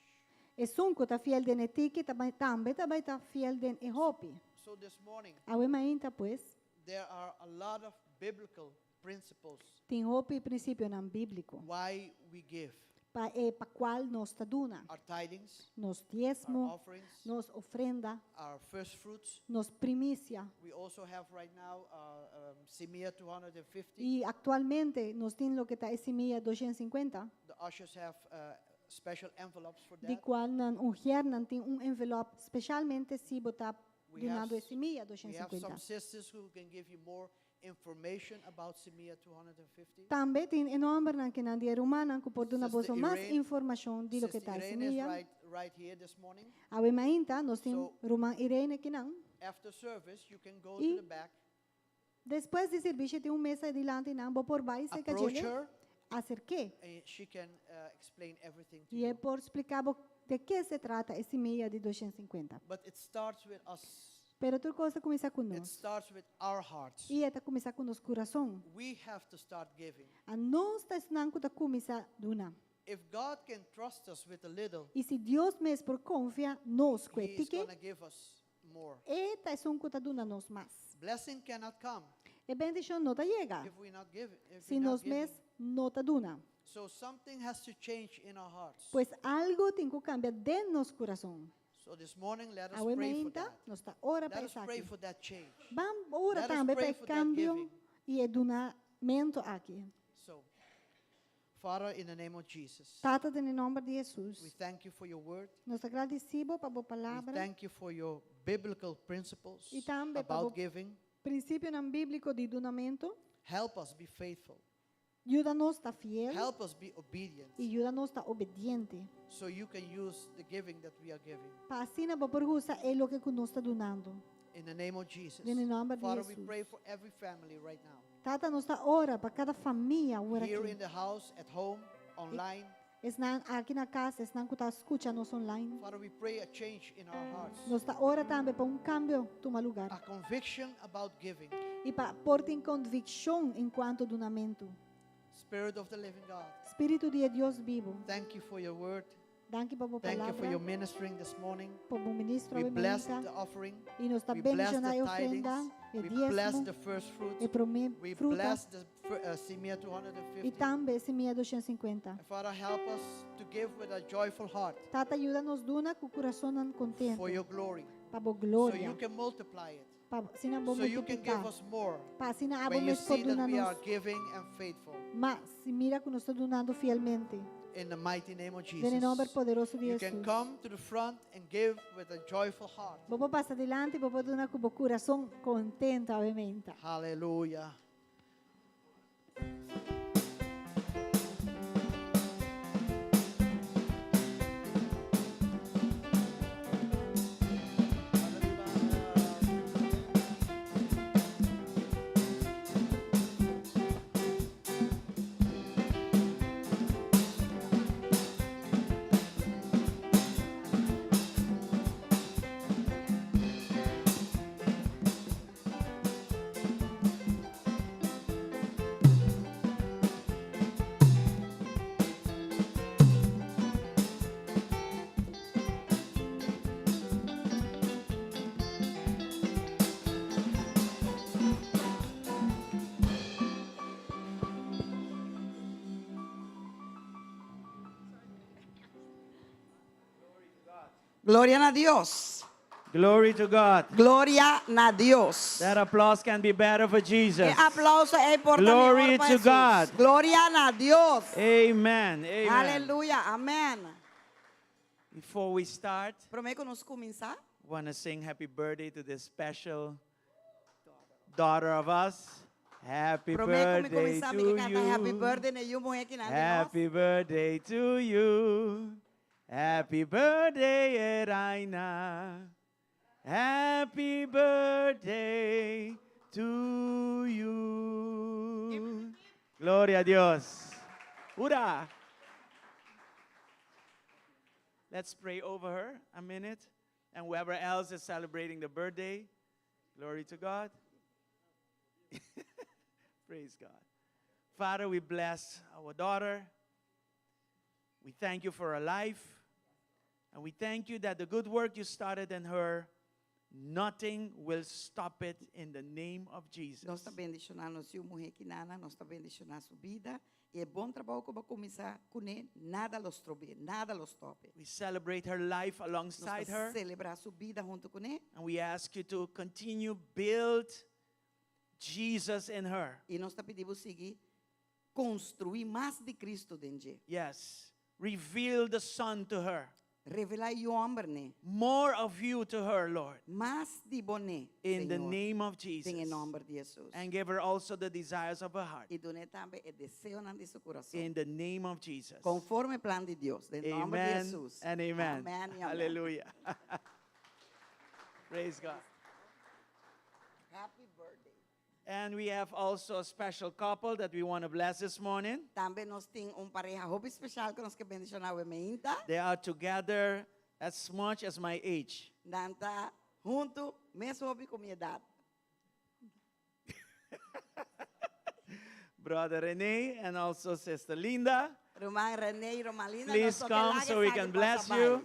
Esun ku ta fiel den e tiki tambe ta bai ta fiel den e hopi. So this morning, Awe mainta pues, there are a lot of biblical principles tin hopi prinsipionan bíbliko why we give. pa e pa kual nos ta duna Our tithings, nos our diesmo, offerings, nos ofrenda, our first fruits. nos primisia. We also have right now uh, um, Simia 250. I aktualmente nos tin loke ta e Simia 250, The ushers have uh, special envelopes for di that. kual nan uhernan tin un envelop spesialmente si bo ta We have, dunando e Simia we have some 250. sisters who can give you more information about Simia 250. Tambe tin e nombernan kinan di e rumannan ku por duna Sister boso mas Irene, informashon di loke Sister ta e Irene is Simia. right, right here this morning. Awe mainta nos tin So ruman Irene kinan. after service, you can go to I the back, despues di servisio tin un mesa dilanti nan, bo por bai serka approach djele, her, aserk'é. and she can uh, explain everything to I e you. por splika bo de ke se trata e simia di 250. But it starts with us. Pero tur kos ta kuminsá ku It nos. starts with our hearts. I e ta kuminsá ku nos kurason. We have to start giving. A nos ta esnan ku ta kuminsá duna. If God can trust us with a little, I si Dios mes por konfia nos ku e He is tiki, going to give us more. e ta esun ku ta duna nos mas. Blessing cannot come E bendishon no ta yega if we not give if si we're not nos giving. mes no ta duna. So something has to change in our hearts. Pues algu tin ku kambia den nos kurason. So this morning let us Awe pray for mainta that. nos ta ora pa Let us pray esaki. for that change. Ban ora Let us tambe pa pray e for that kambio giving. i e dunamentu aki. So, Father, in the name of Jesus, Tata den e nomber di we Hesus, thank you for your word. nos ta gradisí bo pa bo We palabra thank you for your biblical principles i tambe pa about bo giving. prinsipionan bíbliko di dunamentu. Help us be faithful. Yuda nos ta fiel Help us be obedient i yuda nos ta obediente. so you can use the giving that we are giving. Pa asina bo por usa e loke ku nos ta dunando. In the name of Jesus. Den e nòmber di Father, we Hesus. pray for every family right now. Tata, nos ta ora pa kada famia awor Here aki. in the house, at home, online. Esnan aki na kas, esnan ku ta skucha nos online. Father, we pray a change in our hearts. Nos ta ora tambe pa un kambio tuma lugar. A conviction about giving. I pa por tin konvikshon enkuanto dunamentu. Spirit of the living God, Spiritu di e Dios bibu. thank you for your word. Danki pa bo Thank you for palabra, your ministering this morning. pa bo ministro We awe bless mainta. the offering. I nos ta We bless the bendishoná e ofrenda, tithings. e We bless diesmo, the first e fruits. promé We fruta bless the uh, Simia i 250. tambe e simia 250. And Father, help us to give with a joyful heart Tata, yuda nos duna ku kurasonnan kontentu for your glory. pa bo So gloria, you can multiply it. pa asina bo So you can give multipliká, us more pa asina abo when you mes por see that duna we are nos giving and faithful. mas, si mira ku nos ta dunando fielmente. In the mighty name of Den e nòmber Jesus. poderoso di You can Hesus. come to the front and give with a joyful heart. Bo por pasa dilanti, bo por duna ku bo kurason kontentu, obviamente. Hallelujah. Gloria na Dios. Glory to God. Gloria na Dios. That applause can be better for Jesus. E aplauso ei por ta Glory mihor pa to Jesus. God. Gloria na Dios. Amen. Amen. Aleluya. Amen. Before we start, Promé ku nos kuminsá, want to sing happy birthday to this special daughter of us. Happy Promé ku mi birthday kuminsá, mi to ke kanta happy you. birthday na e yu muhé kinan di nos. Happy birthday to you. Happy birthday, Eraina. Happy birthday to you. Gloria a Dios. Hurrah. Let's pray over her a minute. And whoever else is celebrating the birthday, glory to God. Praise God. Father, we bless our daughter. We thank you for her life. And we thank you that the good work you started in her, nothing will stop it in the name of Jesus. Nos ta bendishoná nos yu muhé kinana, nos ta bendishoná su bida i e bon trabou ku bo a kuminsá kuné, nada lo strob'é, nada lo stòp'é. We celebrate her life Nos alongside ta her. selebrá su bida huntu kuné. And we ask you to continue build Jesus in her. I nos ta pidi bo sigui konstruí mas di Cristo den dje. Yes. Reveal the Son to her. Revelá e Yu Hòmber n'e. More of you to her, Lord. Mas di bo n'e, In the Señor. name of Jesus. Den e nòmber di Hesus. And give her also the desires of her heart. I dun'é tambe e deseonan di su kurason. In the name of Jesus. Konforme plan di Dios. Den nòmber di Amen Hesus. and amen. Amen i amen. Hallelujah. Praise God. Happy birthday. And we have also a special couple that we want to bless this morning. Tambe nos tin un pareha hopi special ku nos ke bendishoná awe meinta. They are together as much as my age. Nan ta huntu mes hopi ku mi edat. Brother Rene and also Sister Linda. Ruman Rene i Ruman Linda, Please nos no ke come laga so we esaki can pasa bless bai. you.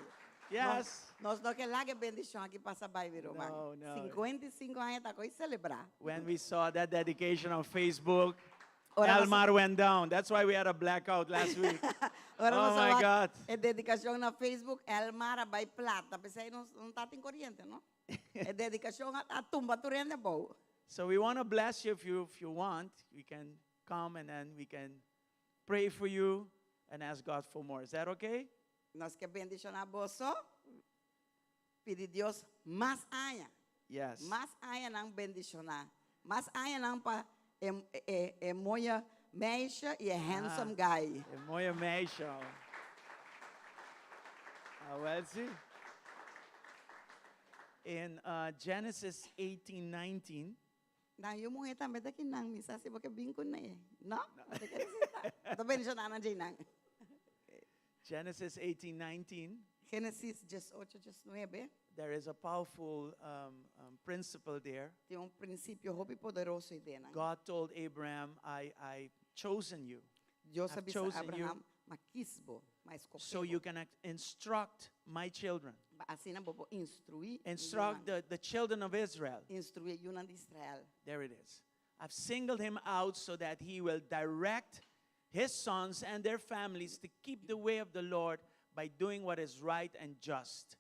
Yes. Nos no ke laga e bendishon aki pasa bai, mi ruman. No, no. 55 aña ta koi selebrá. When we saw that dedication on Facebook, Ora nos- Elmar went down. That's why we had a blackout last week. Ora oh nos a my wak God. E dedikashon na Facebook, Elmar a bai plata. P'esei nos no ta tin koriente, no? E dedikashon a, a tumba tur hende abou. So we want to bless you if you if you want. We can come and then we can pray for you and ask God for more. Is that okay? Nos ke bendishoná boso, pidi Dios mas aña. Yes. Mas añanan bendishoná. Mas añanan pa e, e, e mooie meisje i e handsome Ah. guy. E mooie meisje. Ah, wel zie. In uh, Genesis 18, 19, Nan yu muhé tambe ta kinan, mi sa si bo ke bin kuné. No? Bo ta kere sinta. Bo ta bendishoná nan djeinan. Genesis 18, 19, Génesis 18, 19. There is a powerful um, um, principle there. Tin un prinsipio hopi poderoso eidenan. God told Abraham, I, I chosen you. Dios a I've bisa chosen you Abraham, M'a kis bo, m'a eskohe so bo. you can act- instruct my children. Pa asina bo por instruí mi Instruct yunan. the, the children of Israel. Instruí e yunan di Israel. There it is. I've singled him out so that he will direct his sons and their families to keep the way of the Lord by doing what is right and just.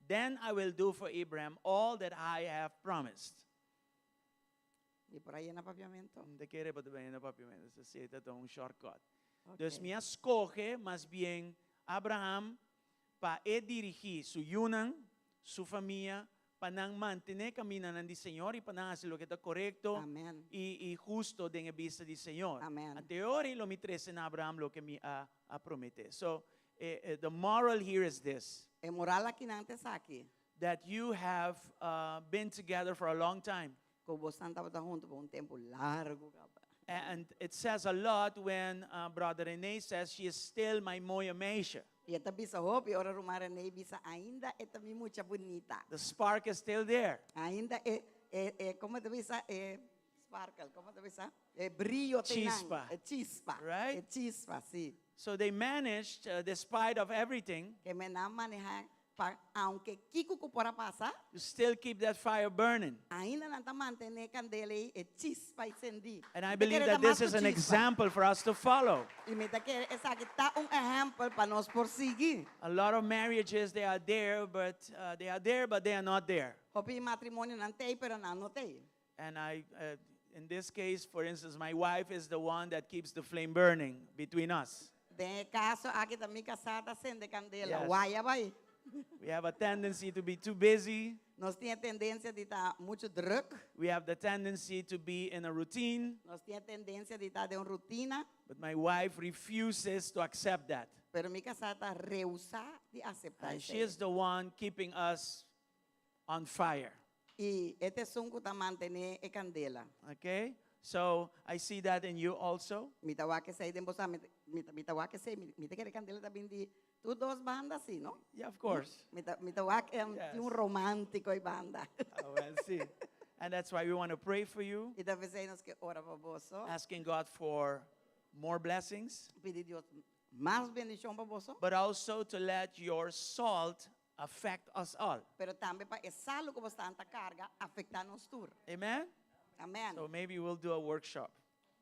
Then I will do for Abraham all that I have promised. Mi por a yena papiamento? No kere pa ta yena papiamento. Esei ta un shortcut. Ok. Dus mi a skohe mas bien Abraham pa e dirigí su yunan, su famia, pa nan mantené kamindanan di Señor i pa nan hasi loke ta korekto Amen. i i husto den e bista di Señor. Amen. Ante ora lo mi trese na Abraham loke mi a a prometé. So, eh, eh, the moral here is this. E moral akinan ta esaki. That you have uh, been together for a long time. Ku bosan tabata huntu pa un tempu largu kaba. And it says a lot when uh, Brother Rene says she is still my mooie meisje. I e ta bisa hopi ora ruman Rene bisa ainda e ta mi mucha bunita. The spark is still there. Ainda e e e como ta bisa e sparkle, como ta bisa? E brillo te nan. Chispa. E chispa. Right? E chispa, sí. So they managed, uh, despite of everything, Ke men nan maneha. Pa aunke kiko ku por a pasa. You still keep that fire burning. Ainda nan ta mantené kandela ei, e chispa ei sendí. And I Mi ta believe kere that ta mas this is ku an chispa. example for us to follow. I mi ta kere esaki ta un ehèmpel pa nos por sigui. A lot of marriages, they are there, but uh, they are there, but they are not there. Hopi matrimonionan t'ei, pero nan no t'ei. And I, uh, in this case, for instance, my wife is the one that keeps the flame burning between us. Den e kaso aki ta mi kasá ta sende kandela. Yes. Waya bai. We have a tendency to be too busy. Nos tin e tendensia di ta muchu drùk. We have the tendency to be in a routine. Nos tin e tendensia di ta den un rutina. But my wife refuses to accept that. Pero mi kasá ta rehusá di aseptá And she esei. is the one keeping us on fire. I e ta esun ku ta mantené e kandela. Okay? So I see that in you also. Mi ta wak esei den boso, mi ta, mi ta wak esei, mi ta kere kandela ta bin di tur dos banda si, no? Yeah, of course. Mi ta, mi ta wak em, Yes. tin un romántiko ei banda. Oh, well, see. And that's why we want to pray for you, I ta p'esei nos ke ora pa boso. asking God for more blessings, Pidi Dios mas bendishon pa boso. but also to let your salt affect us all. Pero tambe pa e salu ku bo ta karga afektá nos tur. Amen? Amen. So maybe we'll do a workshop.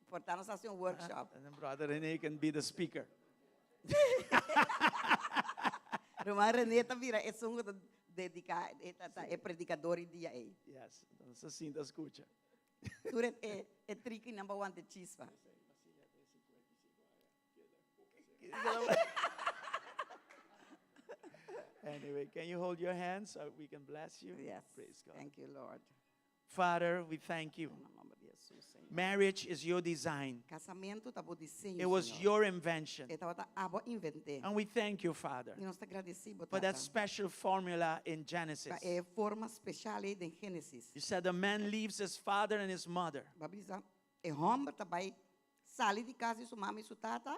Por ta nos hasi un workshop. And then Brother Rene can be the speaker. Ruman Rene ta bira esun ku ta dediká, e ta ta e predikador e dia ei. Yes, nos ta sinta skucha. Tur e e e trikinan pa wanta e chispa. Anyway, can you hold your hand so we can bless you? Yes. Praise God. Thank you, Lord. Father, we thank you. Na nòmber di Hesus, Señor. Marriage is your design. Kasamentu ta bo diseño, It was Señor. your invention. E tabata abo invent'é. And we thank you, Father, I nos ta gradisí bo, for that Tata. special formula in Genesis. Pa e forma spesial ei den Génesis. You said the man leaves his father and his mother. Bo a bisa, e hòmber ta bai sali di kas di su mama i su tata.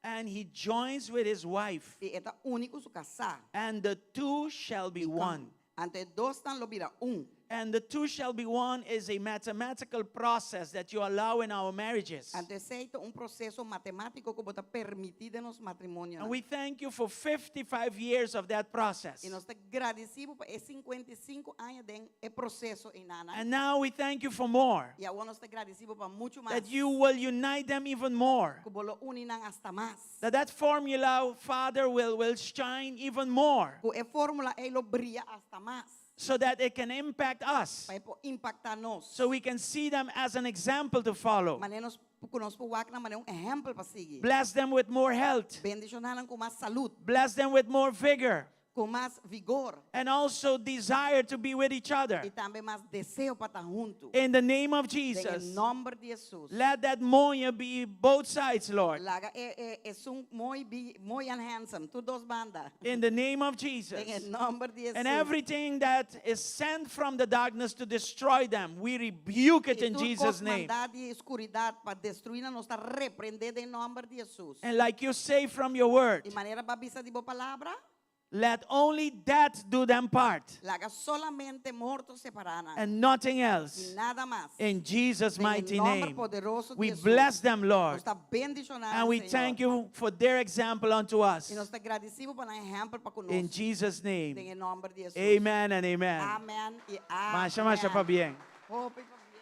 And he joins with his wife. I e ta uni ku su kasá. And the two shall be one. Anto e dosnan lo bira un. And the two shall be one is a mathematical process that you allow in our marriages. Anto esei ta un proseso matemátiko ku bo ta permití den nos matrimonionan. And we thank you for 55 years of that process. I nos ta gradisí bo pa e 55 aña den e proseso einan. And now we thank you for more. I awor nos ta gradisí bo pa muchu mas. That you will unite them even more. Ku bo lo uni nan asta mas. That that formula, Father, will, will shine even more. Ku e fórmula ei lo bria asta mas. So that it can impact us. Pa e por impaktá nos. So we can see them as an example to follow. Manera nos, ku nos por wak nan manera un ehèmpel pa sigui. Bless them with more health. Bendishoná nan ku mas salú. Bless them with more vigor. Ku mas vigor. And also desire to be with each other. I tambe mas deseo pa ta huntu. In the name of Den e Jesus. nòmber di Hesus. Let that moña be both sides, Lord. Laga e e esun moi bi moi and handsome, tur dos banda. In the name of Den e Jesus. nòmber di Hesus. And everything that is sent from the darkness to destroy them, we rebuke it I in tur Jesus' kos name. mandá di skuridat pa destruí nan nos ta reprendé den nòmber di Hesus. And like you say from your word, I manera bo a bisa di bo palabra. Let only death do them part. Laga solamente morto separá nan. And nothing else. I nada mas. In Jesus' Den e mighty nòmber name. poderoso di We Hesus. bless them, Lord. Nos ta bendishoná And we Señor. thank you for their example unto us. I nos ta gradisí bo pa nan ehèmpel pa ku nos. In Jesus' name. Den e nòmber di Hesus. Amen and amen. Amen i amen. Masha, masha pabien. Hopi pabien.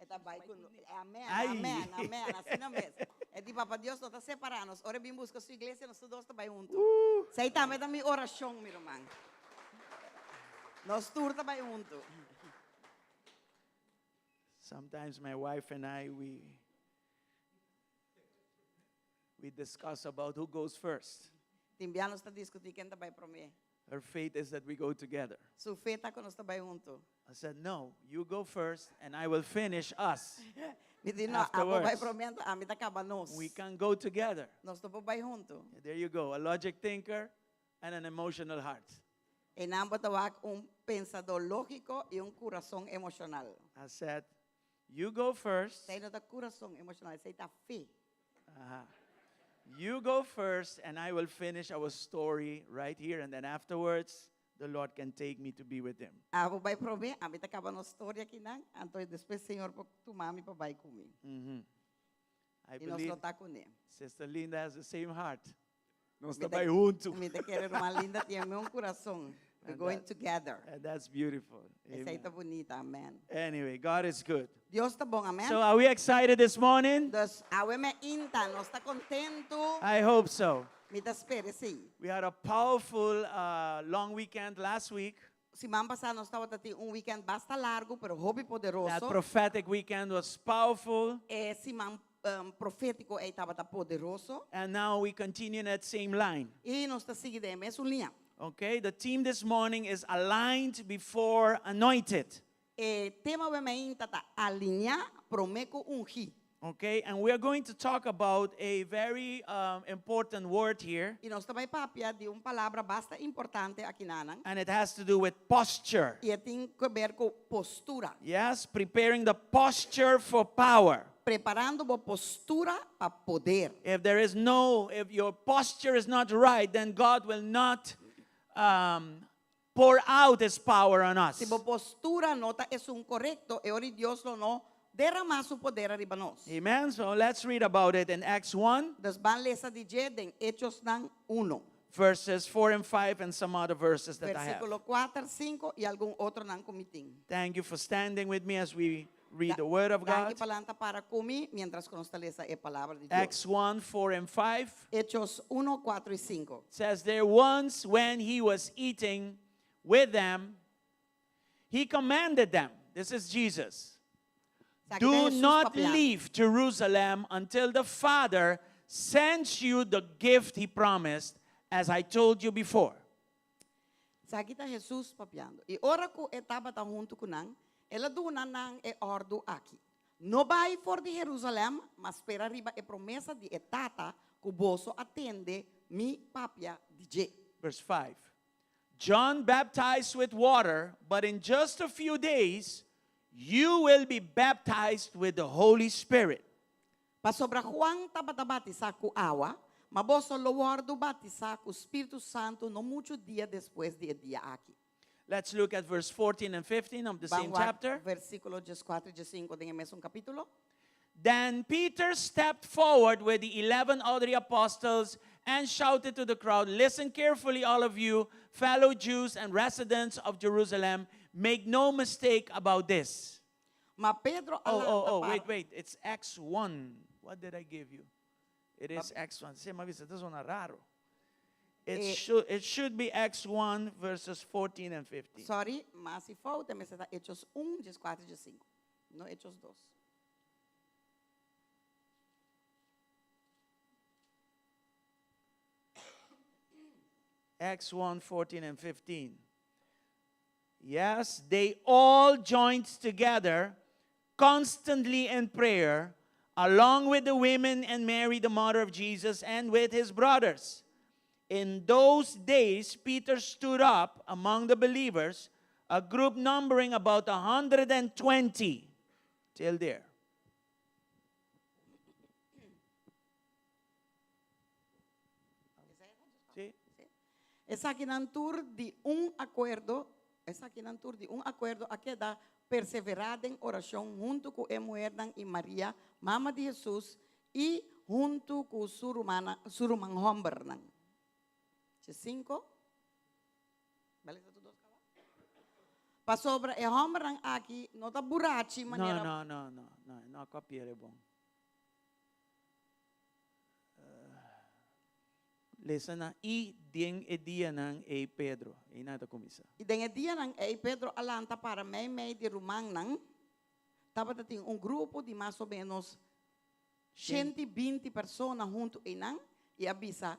E ta bai ku Amen, Ai. amen, amen. Asina mes. E di Papa Dios no ta separá nos. Ora e bin buska su iglesia, nos tur dos ta bai huntu. Esei tambe ta mi orashon, mi ruman. Nos tur ta bai huntu. Sometimes my wife and I, we, we discuss about who goes first. Tin bia nos ta diskutí ken ta bai promé. Her faith is that we go together. Su fe ta ku nos ta bai huntu. I said, no, you go first and I will finish us. Mi di, no, abo bai Afterwards. promé anto ami ta kaba nos. We can go together. Nos no por bai huntu. There you go, a logic thinker and an emotional heart. Einan bo ta wak un pensadó lógiko i un kurason emoshonal. I said, you go first. Esei no ta kurason emoshonal, esei ta fe. Aha. You go first and I will finish our story right here. And then afterwards, the Lord can take me to be with Him. Abo bai promé, ami ta kaba nos storia akinan, anto despues Señor por tuma mi pa bai ku mi. I I nos believe lo ta kuné. Sister Linda has the same heart. Nos Mi ta ta- bai huntu. Mi ta kere ruman Linda tin e mesun kurason. We're And going that- together. And that's beautiful. Esei Amen. ta bunita, amen. Anyway, God is good. Dios ta bon, amen. So are we excited this morning? Dus awe mainta, nos ta kontentu. I hope so. Mi ta spera esei. We had a powerful long weekend last week. Siman pasá nos tabatin un weekend basta largu, pero hopi That poderoso. prophetic weekend was powerful. E siman profétiko ei tabata poderoso. And now we continue in that same line. I nos ta sigui den e mesun liña. Okay, the theme this morning is aligned before anointed. E tema awe mainta ta aliñá promé ku ungí. Okay, and we are going to talk about a very important word here. I nos ta bai papia di un palabra basta importante akinanan. And it has to do with posture. I e tin ku ber ku postura. Yes, preparing the posture for power. Preparando bo postura pa poder. If there is no, if your posture is not right, then God will not pour out his power on us. Si bo postura no ta esun korekto, e ora Dios lo no derramá su poder ariba nos. Amen. So let's read about it in Acts 1. Dus ban lesa di dje den Hechosnan 1. Verses 4 and 5 and some other verses that I have. Versíkulo 4, 5 i algun otronan ku mi tin. Thank you for standing with me as we read the word of Danki God. pa lanta para ku mi mientras ku nos ta lesa e palabra di Dios. Acts 1, 4 and 5. Hechos 1, 4 i 5. Says there once when he was eating with them, he commanded them. This is Jesus. Do not leave Jerusalem until the Father sends you the gift he promised, as I told you before. Esaki ta Hesus papiando. I ora ku e tabata huntu ku nan, el a duna nan e òrdu aki, No bai for di Herusalèm, ma spera riba e promesa di e Tata ku boso a tende mi papia di dje. Verse 5. John baptized with water, but in just a few days you will be baptized with the Holy Spirit. Pasobra Juan tabata batisá ku awa, ma boso lo wòrdu batisá ku Spiritu Santu no muchu dia despues di e dia aki. Let's look at verse 14 and 15 of the Ban same wak chapter. versíkulo dieskuater i diesinku den e mesun kapítulo. Then Peter stepped forward with the 11 other apostles and shouted to the crowd, Listen carefully, all of you, fellow Jews and residents of Jerusalem. Make no mistake about this. Ma Pedro a Oh, lanta oh, oh, para. wait, wait. It's Acts 1. What did I give you? It is Acts 1. Se, m'a bisa, this one raro. It, Eh, should, it should be Acts 1, verses 14 and 15. Sorry, ma si falta, mester ta Hechos 1, 14 i 15. No Hechos 2. Acts 1 14 and 15. Yes, they all joined together constantly in prayer, along with the women and Mary, the mother of Jesus, and with his brothers. In those days, Peter stood up among the believers, a group numbering about 120. Till there. Sí. Esakinan tur di un akuerdo, esakinan tur di un akuerdo a keda perseverá den orashon huntu ku e muhernan i Maria, mama di Hesus, i huntu ku su rumannan, su ruman hòmbernan. Diesinku. Bale ta tur dos kaba? Pasobra e hòmbernan aki no ta burachi No, manera. no, no, no, no, no, kopi'é bon. Lesa na i den e dianan ei Pedro. Einan ta kuminsá. I den e dianan ei Pedro a lanta para meimei di rumannan. Tabata tin un grupo di mas o ménos 120 persona huntu einan i a bisa,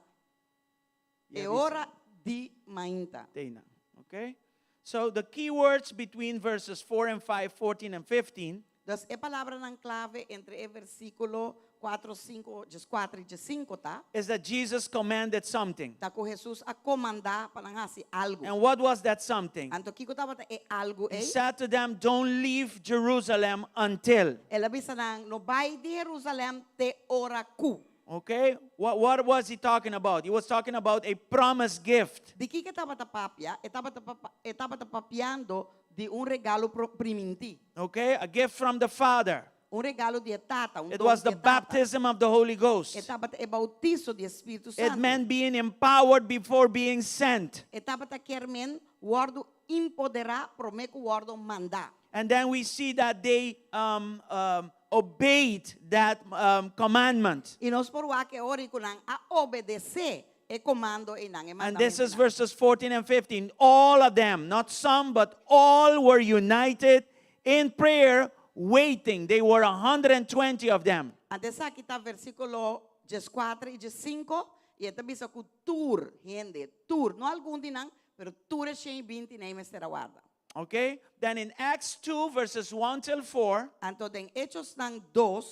I a E bisa. ora di mainta. Teinan. Okay? So the key words between verses 4 and 5, 14 and 15. Dus e palabranan klave entre e versíkulo 4, 5, 14 i 15 ta. Is that Jesus commanded something. Ta ku Hesus a komandá pa nan hasi algu. And what was that something? Anto kiko tabata e algu He ei? said to them, Don't leave Jerusalem until. El a bisa nan, No bai di Herusalèm te ora ku. Okay? What, what was he talking about? He was talking about a promised gift. Di kiko e tabata papia, e tabata e tabata papiando di un regalo pro, primintí. Okay? A gift from the Father. Un regalo di e Tata, un It don was di the e Tata. baptism of the Holy E Ghost. tabata e bautiso di Spiritu It Santu. meant being empowered before being sent. E tabata kier men wòrdu empoderá promé ku wòrdu mandá. And then we see that they um, um, obeyed that um, commandment. I nos por wak e ora ku nan a obedesé e komando einan, e And this is mandamentunan. verses 14 and 15. All of them, not some, but all were united in prayer, waiting. They were 120 of them. Anto esaki ta versíkulo 14 i 15, i e ta bisa ku tur hende, tur, no algun di nan, pero tur e 120 nan mester a warda. Okay? Then in Acts 2, verses 1 till 4, Anto den Hechosnan 2,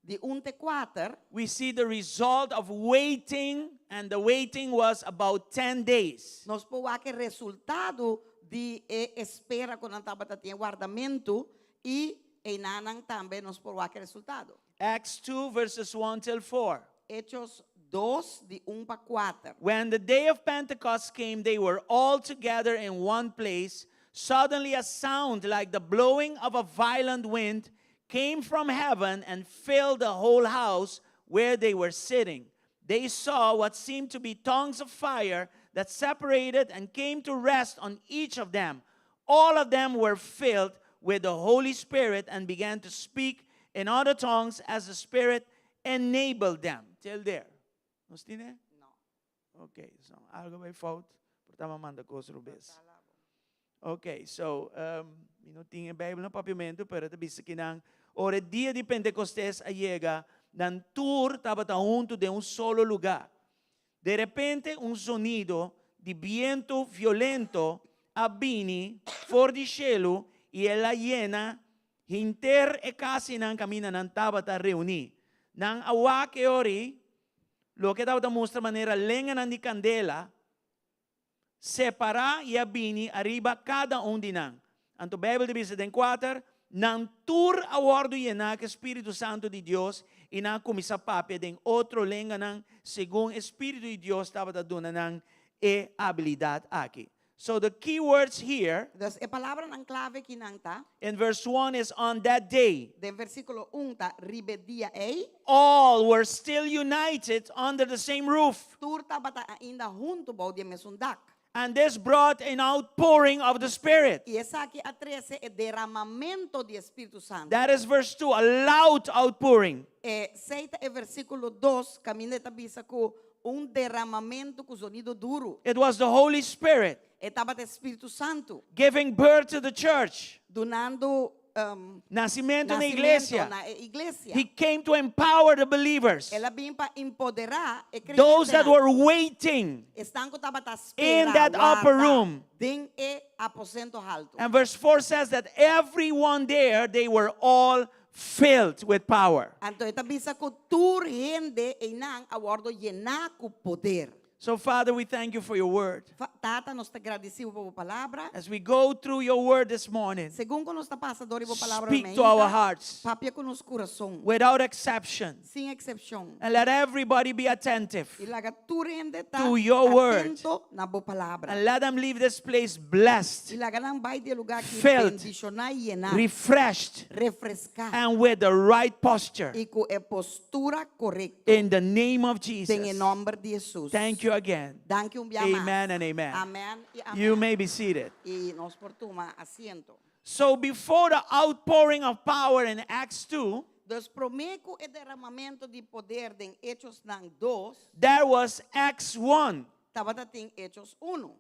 di 1 te 4, we see the result of waiting, and the waiting was about 10 days. nos por wak e resultado di e espera ku nan tabata tin, e wardamentu, i einanan tambe nos por wak e resultado. Acts 2, verses 1 till 4. Hechos 2, di 1 pa 4. When the day of Pentecost came, they were all together in one place. Suddenly, a sound like the blowing of a violent wind came from heaven and filled the whole house where they were sitting. They saw what seemed to be tongues of fire that separated and came to rest on each of them. All of them were filled with the Holy Spirit and began to speak in other tongues as the Spirit enabled them. Till there. Nos tin e? No. Ok, so algo bai fout, por ta manda kos robes. Ok, so um, mi no tin e Bijbel na papiamento, pero ta bisa kinan ora e dia di Pentecostes a yega, nan tur tabata hunto den un solo lugar. De repente un zonido di biento violento a bini for di shelu i el a yena hinter e kasinan kaminda nan tabata reuní. Nan a wak e ori, loke tabata mustra manera lenganan di kandela, separá i a bini ariba kada un di nan. Anto Beibel ta bisa den kuater, Nan tur a wòrdu yená ku e spiritu santu di Dios i nan a kuminsá papia den otro lenganan segun e spiritu di Dios tabata duna nan e abilidat aki. So the key words here. Dus e palabranan klave kinan ta. In verse one is on that day. Den versíkulo un ta riba e dia ei. All were still united under the same roof. Tur tabata ainda huntu bou di e mesun dak. And this brought an outpouring of the Spirit. I esaki a trese e deramamentu di e Spiritu Santu. That is verse 2, a loud outpouring. Esei ta e versíkulo dos kaminda e ta bisa ku un deramamentu ku zonido duru. It was the Holy Spirit. E tabata e Spiritu Santu. Giving birth to the church. Dunando Nacimento na e iglesia. Nacimento na e iglesia. He came to empower the believers. El a bin pa empoderá e Those that kreyentenan. were waiting Esnan ku tabata in spera, that upper warda room. den e aposento haltu. And verse 4 says that everyone there, they were all filled with power. Anto e ta bisa ku tur hende einan a wòrdu yená ku poder. So, Father, we thank you for your word. Tata, nos ta gradisí bo pa bo palabra. As we go through your word this morning, Segun ku nos ta pasa dor di bo palabra speak to our meinta, hearts papia ku nos kurason, without exception. sin eksepshon. And let everybody be attentive. I laga tur hende ta To your word. atento na bo palabra. And let them leave this place blessed, I laga nan bai di e lugá aki filled, bendishoná i yená, refreshed, refreská, and with the right posture. i ku e postura korekto. In the name of Den e Jesus. nòmber di Hesus. Thank you again. Danki un bia mas. Amen and amen. Amen i amen. You may be seated. I nos por tuma asiento. So before the outpouring of power in Acts 2, Dus promé ku e derramamentu di poder den Hechosnan 2, there was Acts 1. tabata tin Hechos 1.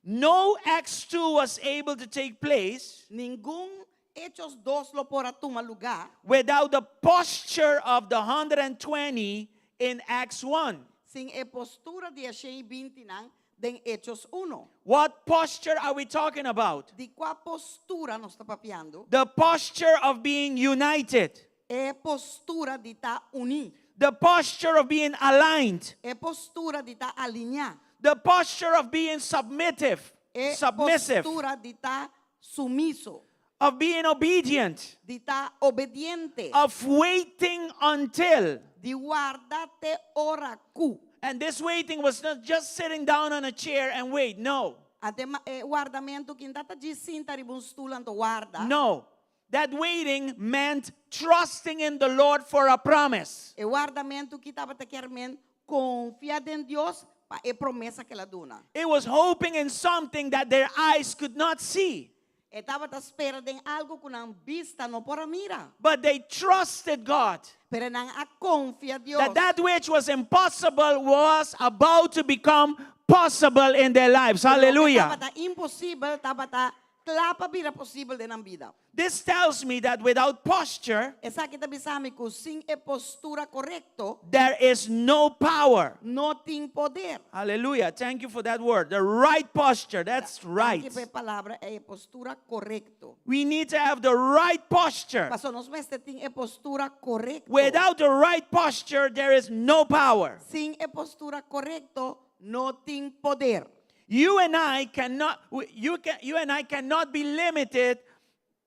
No Acts 2 was able to take place Ningun Hechos 2 lo por a tuma lugá without the posture of the 120 in Acts 1. Sin e postura di e shen i bintinan den Hechos uno. What posture are we talking about? Di kua postura nos ta papiando? The posture of being united. E postura di ta uní. The posture of being aligned. E postura di ta alineá. The posture of being submissive. E Submissive. postura di ta sumiso. Of being obedient. Di ta obediente. Of waiting until. Di warda te ora ku. And this waiting was not just sitting down on a chair and wait. No. Anto e wardamentu akí n' tabata djis sinta riba un stul anto warda. No. That waiting meant trusting in the Lord for a promise. E wardamentu akí tabata ke men konfia den Dios pa e promesa ku el a duna. It was hoping in something that their eyes could not see. E tabata spera den algu ku nan bista no por a mira. But they trusted God Pero nan a konfia Dios. that that which was impossible was about to become possible in their lives. Hallelujah. Tabata imposibel, tabata kla pa bira posibel den nan bida. This tells me that without posture, Esaki ta bisa mi ku sin e postura korekto, there is no power. no tin poder. Hallelujah. Thank you for that word. The right posture. That's right. Danki pa e palabra e postura korekto. We need to have the right posture. Paso nos mester tin e postura korekto. Without the right posture, there is no power. Sin e postura korekto, no tin poder. You and I cannot you and I cannot be limited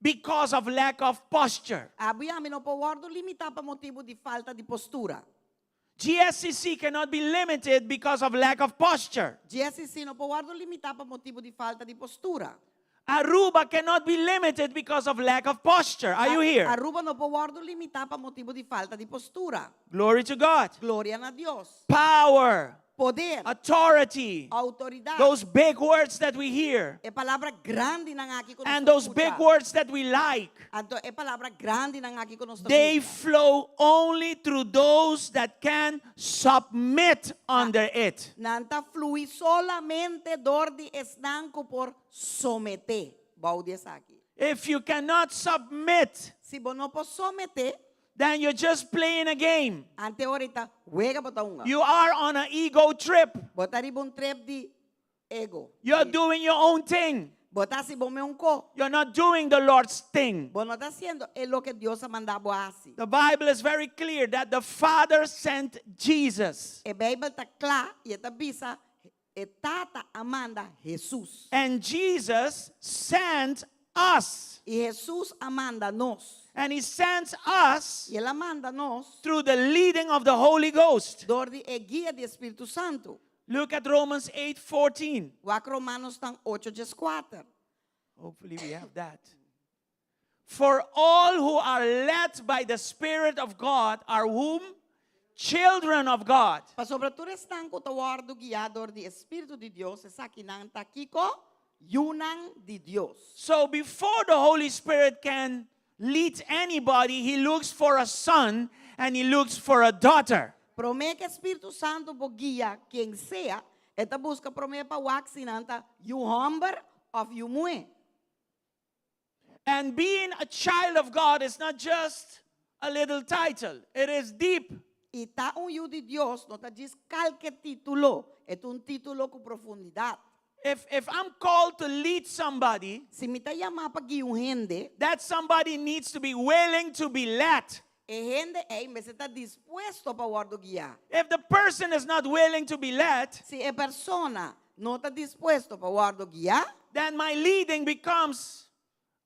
because of lack of posture. Abo i ami no por wòrdu limitá pa motibu di falta di postura. GSCC cannot be limited because of lack of posture. GSCC no por wòrdu limitá pa motibu di falta di postura. Aruba cannot be limited because of lack of posture. Are you here? Aruba no por wòrdu limitá pa motibu di falta di postura. Glory to God. Gloria na Dios. Power, Poder, authority, outoridat. those big words that we hear, E palabra grandinan aki ku nos and those big skucha. words that we like. Anto e palabra grandinan aki ku nos They skucha. flow only through those that can submit under it. Nan ta flui solamente dor di esnan ku por someté. Bou di esaki. If you cannot submit, Si bo no por someté, then you're just playing a game. anto ora ta wega bo ta hunga. You are on an ego trip. Bo ta riba un trip di ego. You're doing your own thing. Bo ta hasi bo mes kos. You're not doing the Lord's thing. Bo no ta hasiendo e loke Dios a manda bo hasi. The Bible is very clear that the Father sent Jesus. E Beibel ta kla i ta bisa e Tata a manda Hesus. And Jesus sent us. I Hesus a manda nos. And he sends us I el a manda nos through the leading of the Holy Ghost. dor di e guia di Spiritu Santu. Look at Romans 8:14. Wak Romanonan 8, 4. Hopefully we have that. For all who are led by the Spirit of God are whom? Children of God. Pasobra tur esnan ku ta wòrdu guiá dor di Spiritu di Dios, esakinan ta kiko yunan di Dios. So before the Holy Spirit can lead anybody, he looks for a son and he looks for a daughter. Promé ku Spiritu Santu por guia ken sea, e ta buska promé pa wak si nan ta yu hòmber òf yu muhé. And being a child of God is not just a little title, it is deep. I ta un yu di Dios, no ta djis kualke título, e un título ku profundidat. If I'm called to lead somebody, Si mi ta yamá pa guia un hende, that somebody needs to be willing to be led. e hende ei mester ta dispuesto pa wòrdu guiá. If the person is not willing to be led, Si e persona no ta dispuesto pa wòrdu guiá, then my leading becomes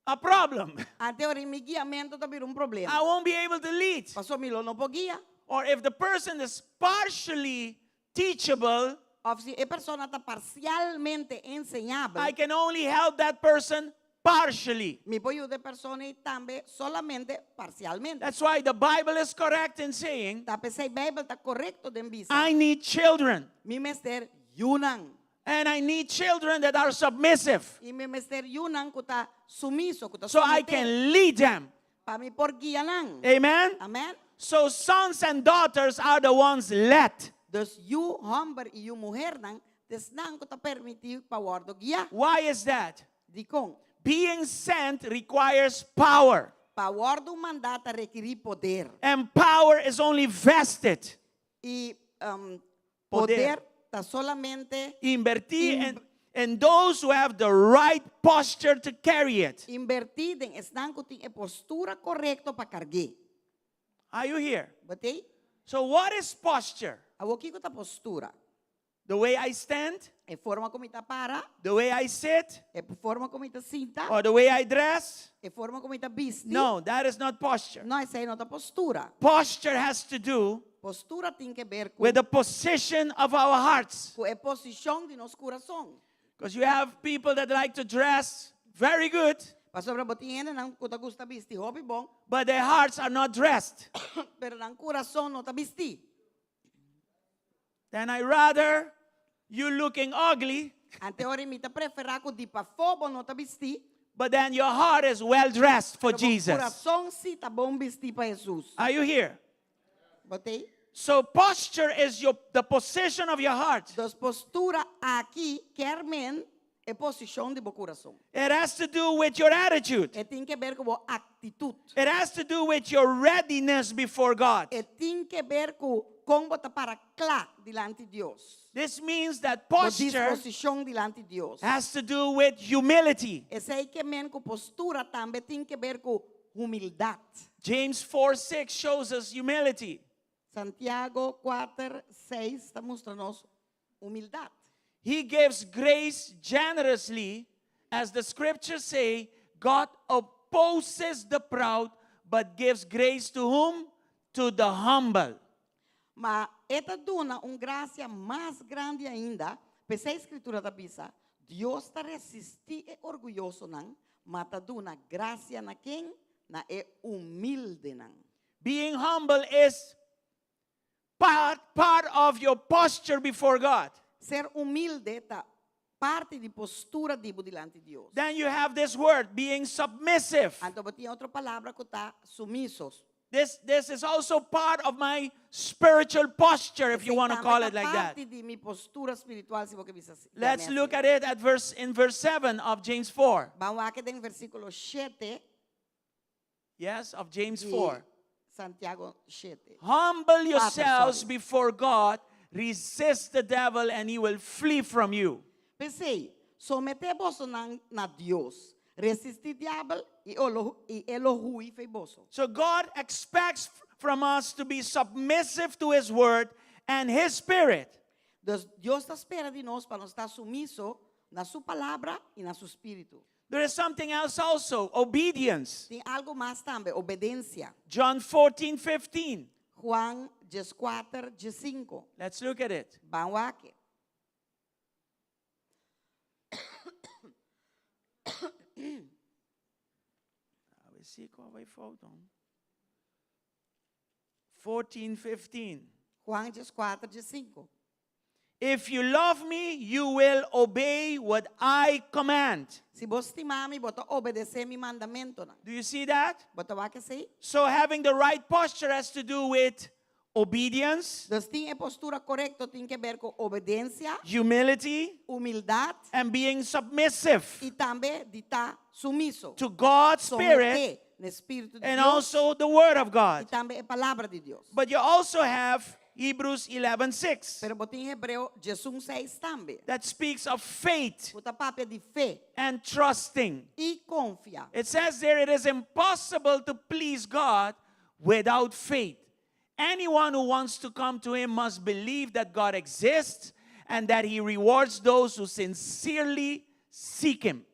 a problem. anto ora mi guiamentu ta bira un I problema. won't be able to lead. Paso mi lo no por guia. Or if the person is partially teachable, Òf si e persona ta parsialmente enseñabel, I can only help that person partially. mi por yuda e persona ei tambe solamente parsialmente. That's why the Bible is correct in saying, Ta p'esei Beibel ta korekto den bisa. I need children. Mi mester yunan. And I need children that are submissive I mi mester yunan ku ta sumiso, ku ta so I someté. can lead them. Pa mi por guia nan. Amen? Amèn. So sons and daughters are the ones led. Dus yu hòmber i yu muhénan, ta esnan ku ta permití pa wòrdu guiá. Why is that? Dikon. Being sent requires power, Pa wòrdu mandá ta rekerí poder. and power is only vested. I Poder. poder ta solamente Invertí in those who have the right posture to carry it. Invertí den esnan ku tin e postura korekto pa karg'é. Are you here? Bo t'ei? So, what is posture? Awor kiko ta postura? The way I stand, E forma kon mi ta para, the way I sit, e forma kon mi ta sinta, or the way I dress? e forma kon mi ta bisti. No, that is not posture. No, esei no ta postura. Posture has to do Postura tin di ber ku, with the position of our hearts. ku e posishon di nos kurason. Because you have people that like to dress very good, Pasobra bo tin hendenan ku ta gusta bisti hopi bon, but their hearts are not dressed. pero nan kurason no ta bistí. Then I rather you looking ugly, Anto ora mi ta preferá ku di pafó bo no ta bistí, but then your heart is well dressed for pero bo Jesus. kurason si ta bon bistí pa Hesus. Are you here? Bo t'ei? So posture is your the position of your heart. Dus postura aki ke men e posishon di bo kurason. It has to do with your attitude. E tin di ber ku bo aktitut. It has to do with your readiness before God. E tin di ber ku kon bo ta para kla dilanti Dios. This means that Bo posture disposishon dilanti Dios. has to do with humility. Esei ke men ku postura tambe tin di ber ku humildat. James 4:6 shows us humility. Santiago 4, 6 ta mustra nos humildat. He gives grace generously, as the scriptures say, God opposes the proud, but gives grace to whom? To the humble. Ma e ta duna un grasia mas grandi ainda, p'esei Skritura ta bisa, Dios ta resistí e orguyosonan, ma ta duna grasia na ken? Na e humildenan. Being humble is part of your posture before God. Ser humilde ta parti di postura di bo dilanti Dios. Then you have this word, being submissive. Anto bo tin otro palabra ku ta sumiso. This is also part of my spiritual posture, if you want to call it like that. Parti di mi postura spiritual, si bo ke bisa. Let's look at it in verse 7 of James 4. Ban wak den versíkulo 7 Yes, of James di 4. Santiago 7. Humble yourselves sorry. Before God, resist the devil, and he will flee from you. P'esei, someté bosonan na Dios. Resistí diabel i e lo hui fo'i boso. So God expects from us to be submissive to his word and his spirit. Dus Dios ta spera di nos pa nos ta sumiso na su palabra i na su spiritu. There is something else also, obedience. Tin algu mas tambe, obedensia. John 14, 15. Juan 14, 15. Let's look at it. Ban wak e. We see kua bai fout. 14, 15. Juan 14, 15. If you love me, you will obey what I command. Si bo stima mi, bo ta obedesé mi mandamentunan. Do you see that? Bo ta wak esei? So having the right posture has to do with obedience, Dus tin e postura korekto tin di ber ku obedensia, humility, humildat and being submissive i tambe di ta sumiso. To God's Spirit Someté na Spiritu di and Dios also the Word of i God. tambe e palabra di Dios. But you also have Hebrews 11:6 Pero bo tin Hebreo 11:6 tambe. That speaks of faith Ku ta papia di fe and trusting. I konfia. It says there it is impossible to please God without faith. Anyone who wants to come to him must believe that God exists and that he rewards those who sincerely seek him.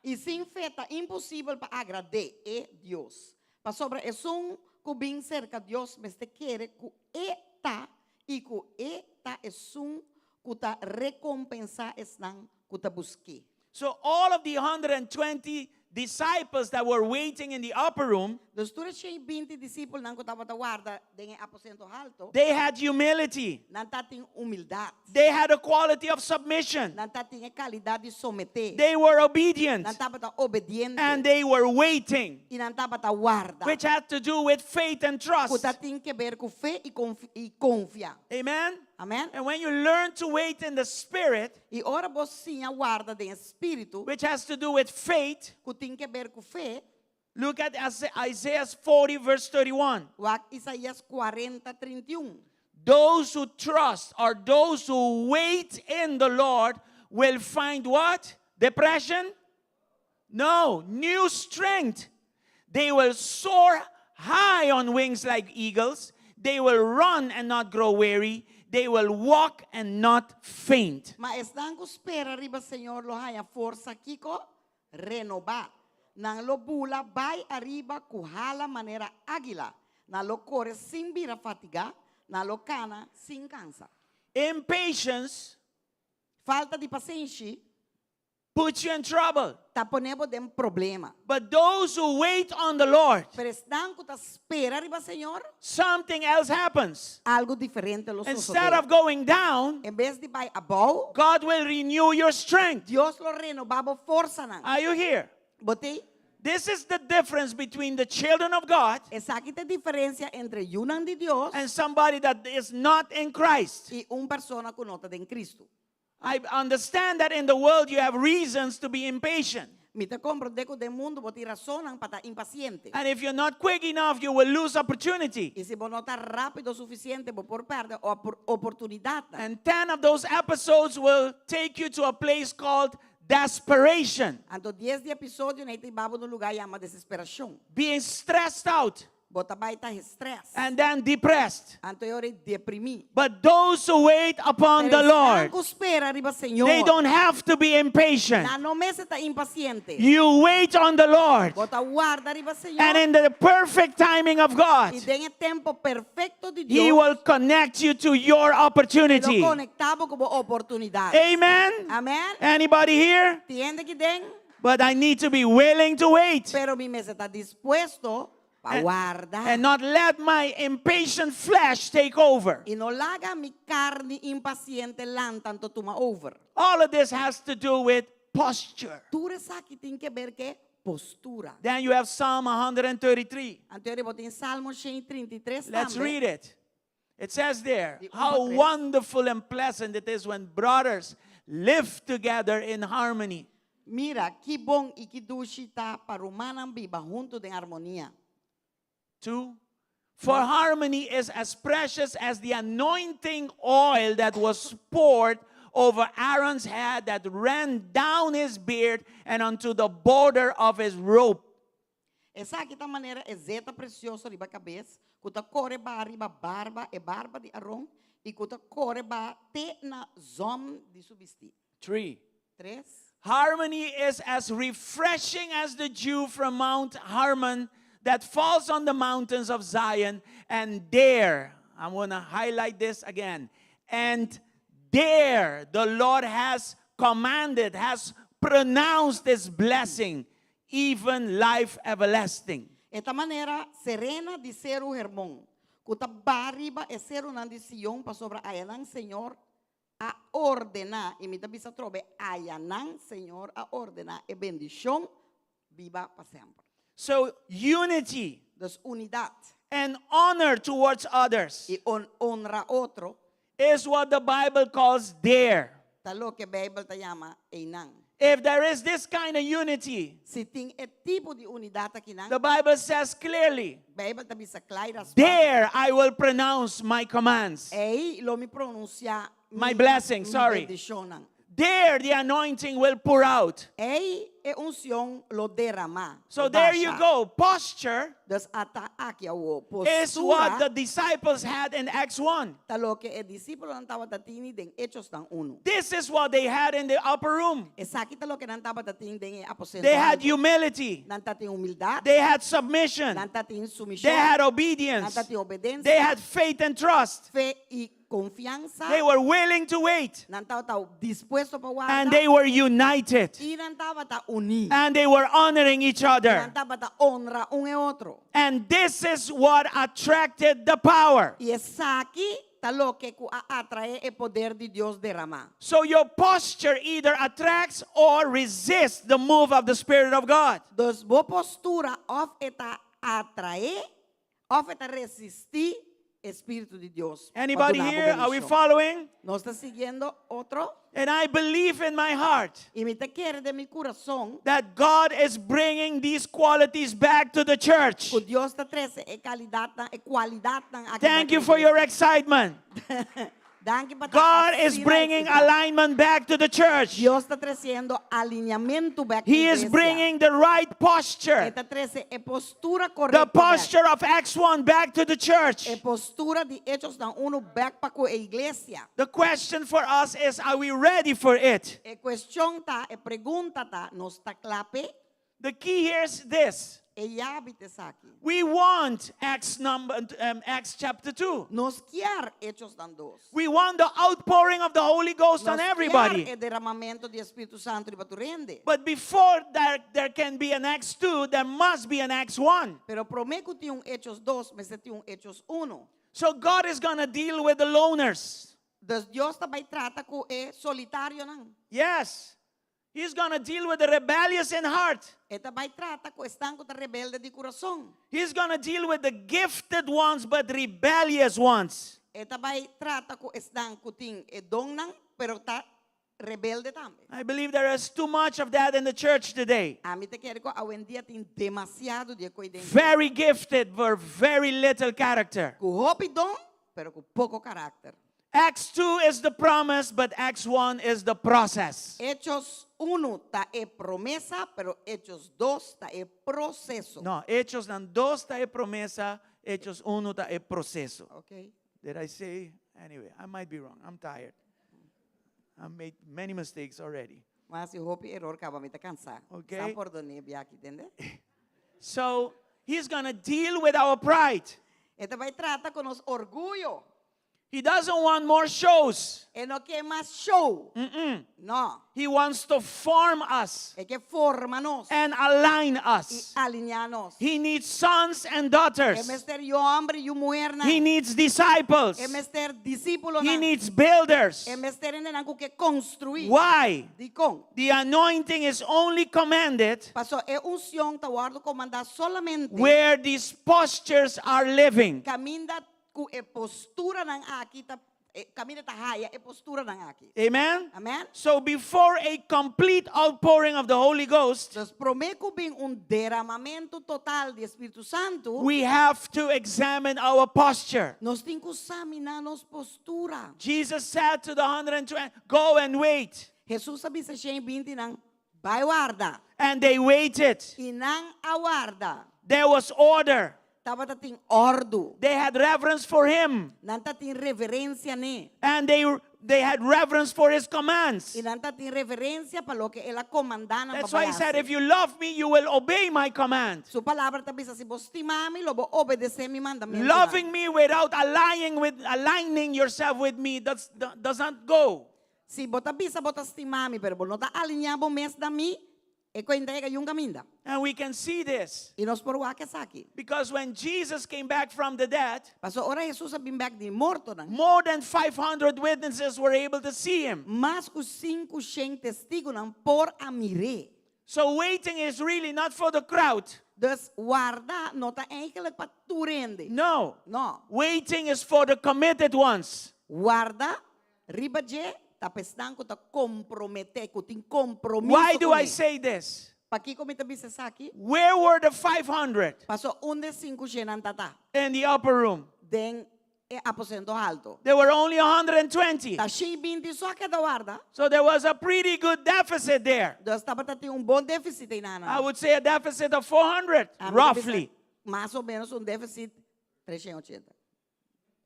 I sin fe ta imposibel pa agradá e Dios. Pasobra esun ku bin serka Dios, mester kere ku e ta i ku e ta esun ku ta rekompensá esnan ku ta busk'é. So all of the 120 disciples that were waiting in the upper room, Dus tur e 120 disipelnan ku tabata warda den aposento haltu, they had humility. Nan tabatin humildat. They had a quality of submission. Nan tabatin e kalidat di someté. They were obedient Nan tabata obediente. And they were waiting, I nan tabata warda. Which had to do with faith and Ku trust. tabatin di ber ku fe i konfia. Amen. Amèn? And when you learn to wait in the spirit, I ora bo siña warda den spiritu, which has to do with faith, ku tin di ber ku fe, look at Isaiah 40, verse 31. Wak Isaías 40, 31. Those who trust or those who wait in the Lord will find what? Depression? No, new strength. They will soar high on wings like eagles. They will run and not grow weary. They will walk and not faint. Ma esnan ku spera riba Señor lo haña forsa kiko renobá. Nan lo bula bai ariba ku hala manera águila. Nan lo kore sin bira fatigá. Nan lo kana sin kansa. Impatience Falta di pasenshi puts you in trouble. ta pone bo den problema. But those who wait on the Lord, Pero esnan ku ta spera riba Señor, something else happens. algu diferente lo Instead sosodé. of going down, En bes di bai abou, God will renew your strength. Dios lo renobá bo forsanan. Are you here? Bo t'ei? This is the difference between the children of God Esaki ta e diferensia entre yunan di Dios and somebody that is not in Christ. i un persona ku no ta den Kristu. I understand that in the world you have reasons to be impatient. Mi ta komprondé ku den mundu bo tin rasonnan pa ta impasiente. And if you're not quick enough, you will lose opportunity. I si bo no ta rápido sufisiente, bo por pèrdè oportunidatnan. And 10 of those episodes will take you to a place called desperation, Anto dies di episodionan ei ta hiba bo na un lugá yama desesperashon. being stressed out Bo ta bai ta stress. and then depressed. Anto e ora ei deprimí. But those who wait upon the Pero esnan Lord, ku spera riba Señor, they don't have to be impatient. nan no mester ta impaciente. You wait on the Lord, Bo ta warda riba Señor. and in the perfect timing of God, I den e tempu perfekto di He Dios, will connect you to your opportunity. lo konektá bo ku bo oportunidat. Amen. Amèn. Anybody here? Tin hende aki den, But I need to be willing to wait pero mi mester ta dispuesto pa warda. and not let my impatient flesh take over. I no laga mi karni impasiente lanta anto tuma over. All of this has to do with posture. Tur esaki tin ke ber ku postura. Then you have Psalm 133. Anto bo tin Salmo 133 Let's tambe. read it. It says there, Di un how pa tres. wonderful and pleasant it is when brothers live together in harmony. Mira, ki bon i ki dushi ta pa rumannan biba huntu den harmonia. Two, for harmony is as precious as the anointing oil that was poured over Aaron's head that ran down his beard and onto the border of his robe. Esaki ta manera e zeta presioso riba kabes, ku ta kore baha riba barba, e barba di Aron, i ku ta kore baha te na zòm di su bistí. Three. Tres. Harmony is as refreshing as the dew from Mount Hermon that falls on the mountains of Zion. And there, I want to highlight this again. And there, the Lord has commanded, has pronounced this blessing, even life everlasting. E ta manera serena di Seru Hermon, ku ta baha riba e serunan di Sion pasobra ayanan Señor a ordená, i mi ta bisa atrobe, ayanan Señor a ordená e bendishon biba pa semper. So, unity Dus unidat and honor towards others i on, honra otro is what the Bible calls there. ta loke Beibel ta yama einan. If there is this kind of unity, Si tin e tipo di unidat akinan, the Bible says clearly, Beibel ta bisa kla i raspá. there I will pronounce my commands. Ei lo mi pronunsiá My blessing, mi sorry. bendishonnan. There the anointing will pour out. Ei e unshon lo derama. So lo there you basha. go. Posture Dus ata aki awo is what the postura disciples had in Acts 1. ta loke e disipelnan tabatin den Echonan 1. This is what they had in the upper room. Esaki ta loke nan tabatin den e aposento. They had alto. humility. Nan tabatin humildat. They had submission. Nan tabatin sumishon. They had Nan obedience. tabatin obedensia. They had faith and trust. fe i konfiansa. They were willing to wait. Nan tabata dispuesto pa warda. And they were united. I nan tabata uní. And they were honoring each other. Nan tabata honra un e otro. And this is what attracted the power. I esaki ta loke ku a atraé e poder di Dios derama. So your posture either attracts or resists the move of the Spirit of God. Dus bo postura òf e ta atraé òf e ta resistí e Spiritu di Dios. pa Anybody duna bo here? Are we bendishon. following? Nos ta siguiendo otro. And I believe in my heart I mi ta kere den mi kurason that God is bringing these qualities back to the church. ku Dios ta trese e kalidatnan, e kualidatnan aki Thank you for your excitement. Danki pa God is bringing alignment back to the church. Dios ta tresiendo alineamentu bèk He is bringing the right posture, E ta trese e postura korekto. the posture of Acts 1 back to the church. E postura di Echonan 1 bèk pa ku e iglesia. The question for us is are we ready for it? E kuestion ta, e pregunta ta, nos ta kla p'e? The key here is this. E yabi ta esaki. We want Acts number Acts chapter 2. Nos kier Echonan 2. We want the outpouring of the Holy Ghost on Nos everybody. kier e deramamentu di Spiritu Santu riba tur hende. But before there can be an Acts 2, there must be an Acts 1. Pero promé ku tin un Hechos 2, mester tin un Hechos 1. So God is going to deal with the loners. Dus Dios ta bai trata ku e solitarionan. Yes. He's going to deal with the rebellious in heart. E ta bai trata ku esnan ku ta rebelde di kurason. He's going to deal with the gifted ones, but rebellious ones. E ta bai trata ku esnan ku tin e donnan, pero ta rebelde tambe. I believe there is too much of that in the church today. Ami ta kere ku awendia tin demasiado di e kos den. Very gifted, but very little character. Ku hopi don, pero ku poko karakter. Acts 2 is the promise, but Acts 1 is the process. Hechos 1 ta e promesa, pero Hechos 2 ta e proseso. No, Hechosnan 2 ta e promesa, Hechos 1 ta e proseso. Ok. Did I say? Anyway, I might be wrong. I'm tired. I made many mistakes already. M'a hasi hopi eror kaba mi ta kansá. Ok. San pordon'é biaki, tende? So he's going to deal with our pride. E ta bai trata ku nos orguyo. He doesn't want more shows. E no ke mas show. No. He wants to form us E ke forma nos and align i us. alineá nos. He needs sons and E daughters. mester yu hòmber i yu muhernan. He needs disciples. E mester disípulonan. He needs builders. E mester hendenan ku ke konstruí. Why? Dikon? The anointing is only commanded Paso e unshon ta wòrdu komandá solamente where these postures are living. kaminda ku e posturanan aki ta e kaminda ta haya e posturanan aki. Amen? Amen? So before a complete outpouring of the Holy Ghost, Dus promé ku bin un deramamentu total di Spiritu Santu, we have to examine our posture. nos tin ku saminá nos postura. Jesus said to the 120, Go and wait. Jesus a bisa 120 nan, bai warda. And they waited. I nan a warda. There was order. Tabata tin òrdu. They had reverence for him. Nan tatin reverensia n'e. And they had reverence for his commands. I nan tatin reverensia pa loke el a komandá nan That's pa why he said, bai If you love me, you will obey my command. Su palabra ta bisa, si bo stima mi, lo bo obedesé mi mandamentunan. Loving me without aligning, with, aligning yourself with me does, does not go. Si bo ta bisa bo ta stima mi, pero bo no ta alineá bo mes na mi, e kos ei n' ta yega niun kaminda. And we can see this. I nos por wak esaki. Because when Jesus came back from the dead, Paso ora Jesus a bin bèk di mortonan. more than 500 witnesses were able to see him. Mas ku 500 testigunan por a mir'é. So waiting is really not for the crowd. Dus warda no ta eigenlijk pa tur hende. No. No. Waiting is for the committed ones. Warda riba dje ta pa esnan ku ta komprometé, ku tin kompromiso Why do I kuné. say this? Pakiko mi ta bisa esaki? Where were the 500? Paso unda e 500 nan tata? In the upper room. Den e aposento haltu. There were only 120. Ta 120 so a keda warda. So there was a pretty good deficit there. Dus tabata tin un bon défisit einan. I would say a deficit of 400, Ami ta bisa roughly. Mas o ménos un défisit 380.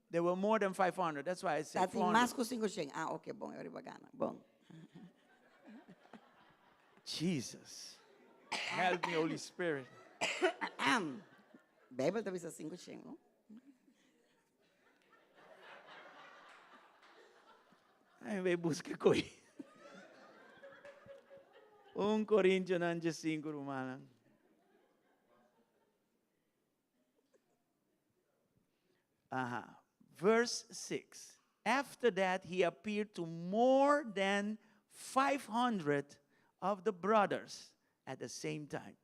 There were more than 500. That's why I said Ta tin 400. mas ku 500. Ah, ok, bon, eu riba gana. Bon. Jesus. Help me, Holy Spirit. Bijbel ta bisa 500, no? Ai, bai buska koi. 1 Korintionan 5, rumannan. Aha. Verse 6. After that, he appeared to more than 500 of the brothers at the same time.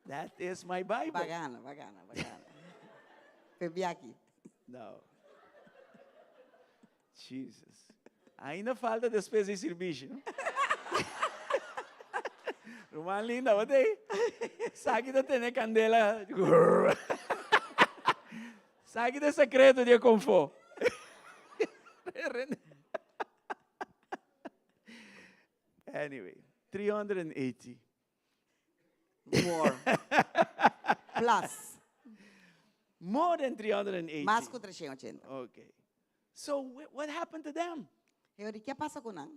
That is my Bible. Bagana, bagana, bagana. Pebiaki. No. Jesus. Ainda falta despues di sirbishi. No? Ruman linda, bo t'ei. Saki ta tene kandela. Saki ta sekreto di e konfó. Anyway, 380. More. Plus. More than 380. Mas ku 380. Okay. So what happened to them? E ora, kiko a pasa ku nan?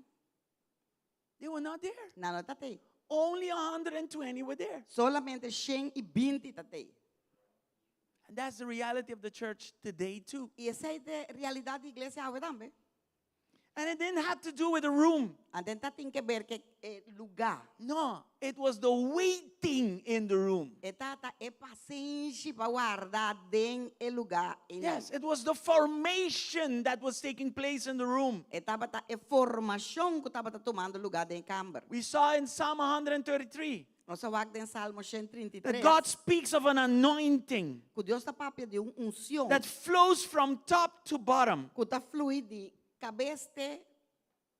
They were not there. Nan no tabata ei. Only 120 were there. Solamente 120 tabata ei. And that's the reality of the church today too. I esei ta e realidat di iglesia awe tambe. And it didn't have to do with the room. Anto no tin di ber ku e lugá. No, it was the waiting in the room. E tabata e pasenshi pa warda den e lugá. Yes, it was the formation that was taking place in the room. E tabata e formashon ku tabata tumando lugá den kamber. We saw in Psalm 133 Nos a wak den Salmo 133. that God speaks of an anointing Ku Dios ta papia di un unshon. that flows from top to bottom. Ku ta flui di kabes te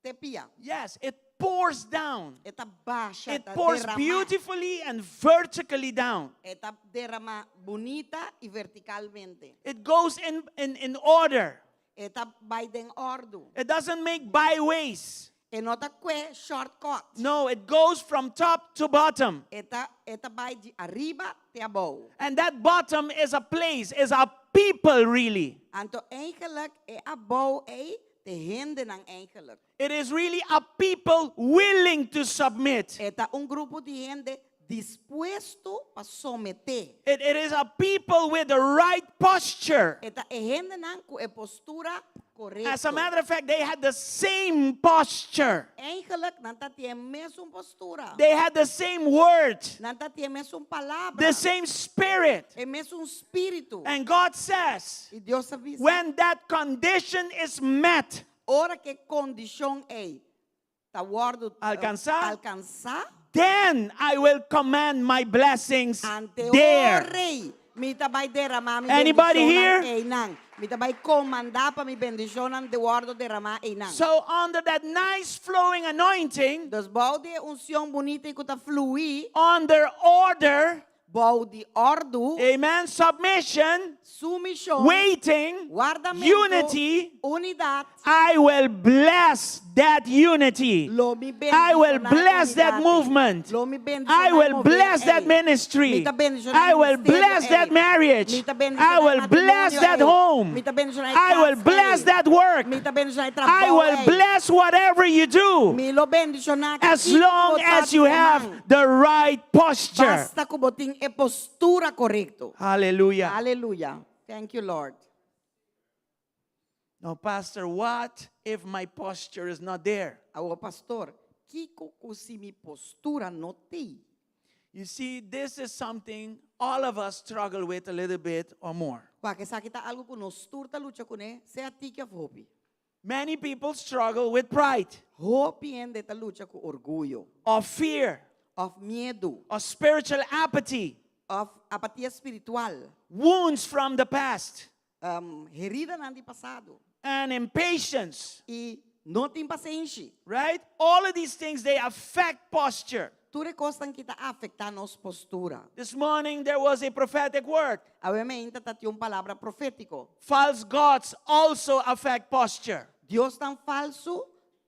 te pia. Yes, it pours down. E ta basha, It ta pours derramá. beautifully and vertically down. E ta derramá bunita i vertikalmente. It goes in order. E ta bai den òrdu. It doesn't make byways. E no ta kue shortcut. No, it goes from top to bottom. E ta e ta bai di ariba te abou. And that bottom is a place, is a people really. Anto eigenlijk e abou ei ta hendenan eigenlijk. It is really a people willing to submit. E ta un grupo di hende dispuesto pa someté. It is a people with the right posture. E ta e hendenan ku e postura korekto. As a matter of fact, they had the same posture. Eigenlijk nan tabatin e mesun postura. They had the same word, Nan tabatin e mesun palabra. the same spirit. E mesun spiritu. And God says, I Dios a bisa. when that condition is met, Ora ku e kondishon ei ta wòrdu Alkansá. alkansá. Then I will command my blessings Ante there. ora ei, mi ta bai derramá mi Anybody bendishonnan here? einan. Mi ta bai komandá pa mi bendishonnan di wòrdu derramá einan. So under that nice flowing anointing, Dus bou di e unshon bunita ku ta flui, under order, bou di òrdu, amen, submission, sumishon, waiting, wardamentu, unity, unidat, I will bless that unity. Lo mi I will bendishoná bless that unidat. movement. Lo mi bendishoná I will mover bless that ei. ministry. Mi ta bendishoná I will ministerio bless that ei. marriage. Mi ta bendishoná I will bless matrimonio that ei. home. Mi ta bendishoná I will kas bless ei. that work. Mi ta bendishoná I trabou will ei. bless whatever you do Mi lo bendishoná as kiko long bo ta as you have man. the right posture. Basta ku bo tin e postura korekto. Hallelujah. Aleluya. Thank you, Lord. Now, Pastor, what if my posture is not there? Awor pastor, kiko ku si mi postura no t'ei. You see, this is something all of us struggle with a little bit or more. Wak esaki ta algu ku nos tur ta lucha kuné, sea tiki òf hopi. Many people struggle with pride Hopi hende ta lucha ku orguyo, or fear òf miedu, or spiritual apathy, òf apatia spiritual, wounds from the past, heridanan di pasado. and impatience, I no tin pasenshi. right? All of these things, they affect posture. Tur e kosnan aki ta afektá nos postura. This morning there was a prophetic word. Awe mainta tabatin un palabra profétiko. False gods also affect posture. Diosnan falsu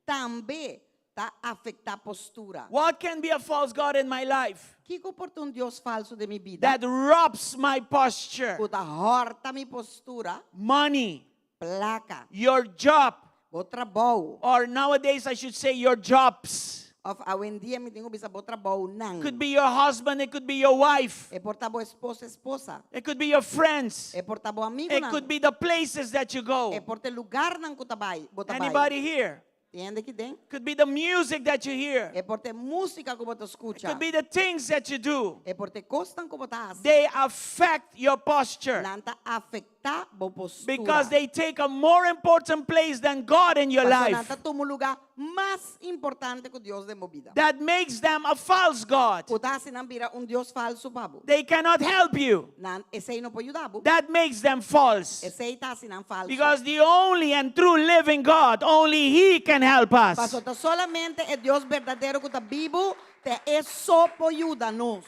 tambe ta afektá postura. What can be a false god in my life Kiko por ta un Dios falsu den mi bida? that robs my posture? Ku ta hòrta mi postura. Money, Plaka. your job, Bo trabou. or nowadays I should say your jobs. Òf awendia mi tin ku bisa bo trabounan. Could be your husband, it could be your wife, E por ta bo esposo, esposa. it could be your friends, E por ta bo amigu it nan. could be the places that you E go. por ta e lugánan ku bo ta bai, bo ta bai. Anybody here? Tin hende aki den? Could be the music that you hear. E por ta e músika ku bo ta skucha. Could be the things that you do. E por ta e kosnan ku bo ta hasi. They affect your posture Nan ta afektá bo postura. because they take a more important place than God in your Paso life. Nan ta tuma lugá mas importante ku Dios den bo bida. That makes them a false God. Ku ta hasi nan bira un Dios falsu pa bo. They cannot help you. Nan esei no por yuda bo. That makes them false. Esei ta hasi nan falsu. Because the only and true living God, only He can help us. Paso ta solamente e Dios berdadero ku ta bibu, ta e so por yuda nos.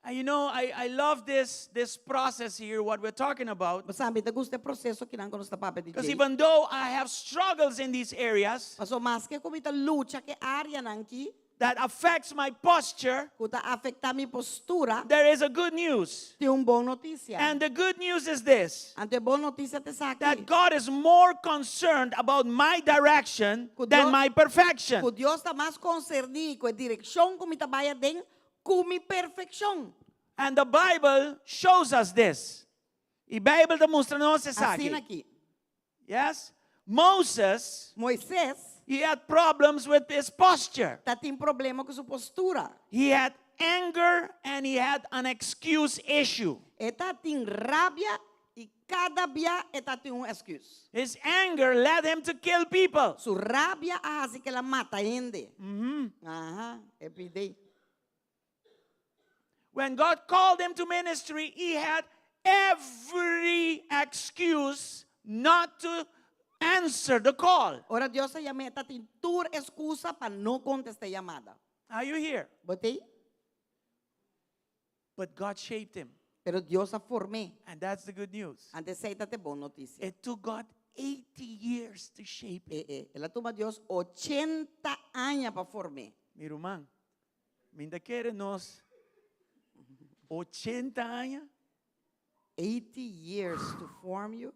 And you know, I love this process here, what we're talking about. Sabe, mi ta gusta e proseso akinan ku nos ta papia di Because dje. even though I have struggles in these areas, Paso maske ku mi ta lucha ku e áreanan aki. that affects my posture, ku ta afektá mi postura, there is a good news. tin un bon notisia. And the good news is this Anto e bon notisia ta esaki. that God is more concerned about my direction Ku than Dios- my perfection. Ku Dios ta mas konserní ku e direkshon ku mi ta bai aden ku mi perfekshon. And the Bible shows us this. E Bijbel ta mustra nos esaki. Asina aki. Yes? Moses, Moises he had problems with his posture. tatin problema ku su postura. He had anger and he had an excuse issue. E tatin rabia i kada bia e tatin un èsküs. His anger led him to kill people. Su rabia a hasi ku el a mata hende. Aha, e pidi. When God called him to ministry, he had every excuse not to answer the call. Ora Dios a yam'é, e tatin tur ekskusa pa no kontestá e yamada. Are you here? Bo t'ei? But God shaped him. Pero Dios a form'é. And that's the good news. Anto esei ta e bon notisia. It took God 80 years to shape him. E, e, el a tuma Dios 80 aña pa form'é. Mi ruman, mi n' ta kere nos 80 aña. 80 years to form you?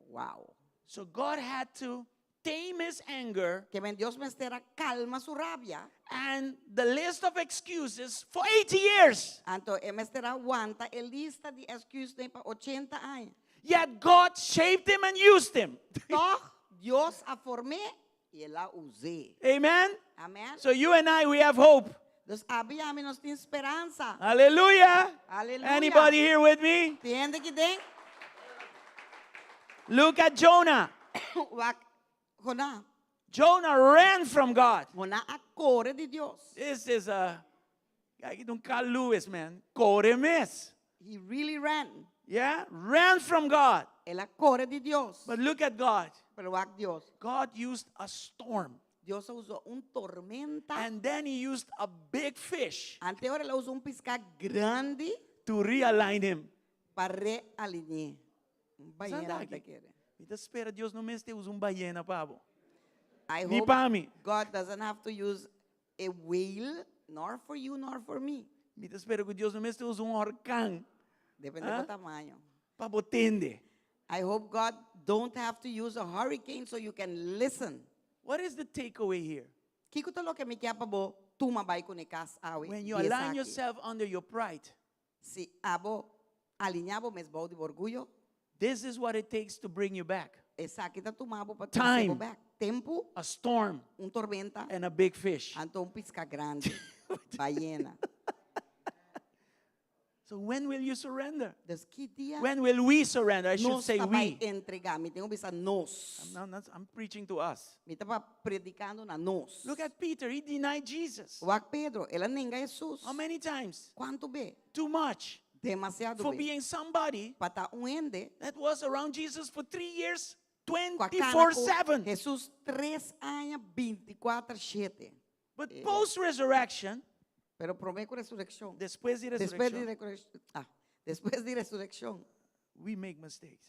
Wow. So God had to tame his anger Ke men Dios mester a kalma su rabia. and the list of excuses for 80 years. Anto e mester a wanta e lista di èsküs pa 80 aña. Yet God shaped him and used him. Toch, Dios a form'é i el a us'é. Amen. Amen. So you and I, we have hope. Dus abo i ami nos tin speransa. Hallelujah. Aleluya. Anybody here with me? Tin hende aki den? Look at Jonah. Wak Jonah. Jonah ran from God. Jonah a kore di Dios. This is a guy don't call Lewis, man. Kore mes. He really ran. Yeah? Ran from God. El a kore di Dios. But look at God. Pero wak Dios. God used a storm. Dios a usa un tormenta. And then he used a big fish Anto el a usa un piská grandi to realign him. pa realini'é. Un bayena Sandaki. ta kere. Mi ta spera Dios no mester usa un bayena pa bo. I Ni hope pa mi. God doesn't have to use a whale, nor for you, nor for me. Mi ta spera ku Dios no mester usa un orkan Depende Ah? di tamaño. pa bo tende. I hope God don't have to use a hurricane so you can listen. What is the takeaway here? Kiko ta loke mi ke pa bo tuma bai kuné kas awe. When you align yourself under your pride, Si abo aliniá bo mes bou di orguyo, this is what it takes to bring you back. Esaki ta tuma bo pa Time. bèk. Tempu, A storm un tormenta, and a big fish. anto un piská grandi, bayena. So when will you surrender? Dus ki dia When will we surrender? I should nos say ta bai we. entregá. Mi tin ku bisa nos. I'm, not, not- I'm preaching to us. Mi ta predikando na nos. Look at Peter. He denied Jesus. Wak Pedro, el a nenga Hesus. How many times? Kuantu be? Too much. Demasiado For be. being somebody Pa ta un hende that was around Jesus for three years, ku a kana 24 ku 7. Hesus 3 aña 24 7. But post resurrection, Pero promé ku resurekshon. despues di Despues di resurekshon, resurekshon. Ah, despues di resurekshon. we make mistakes.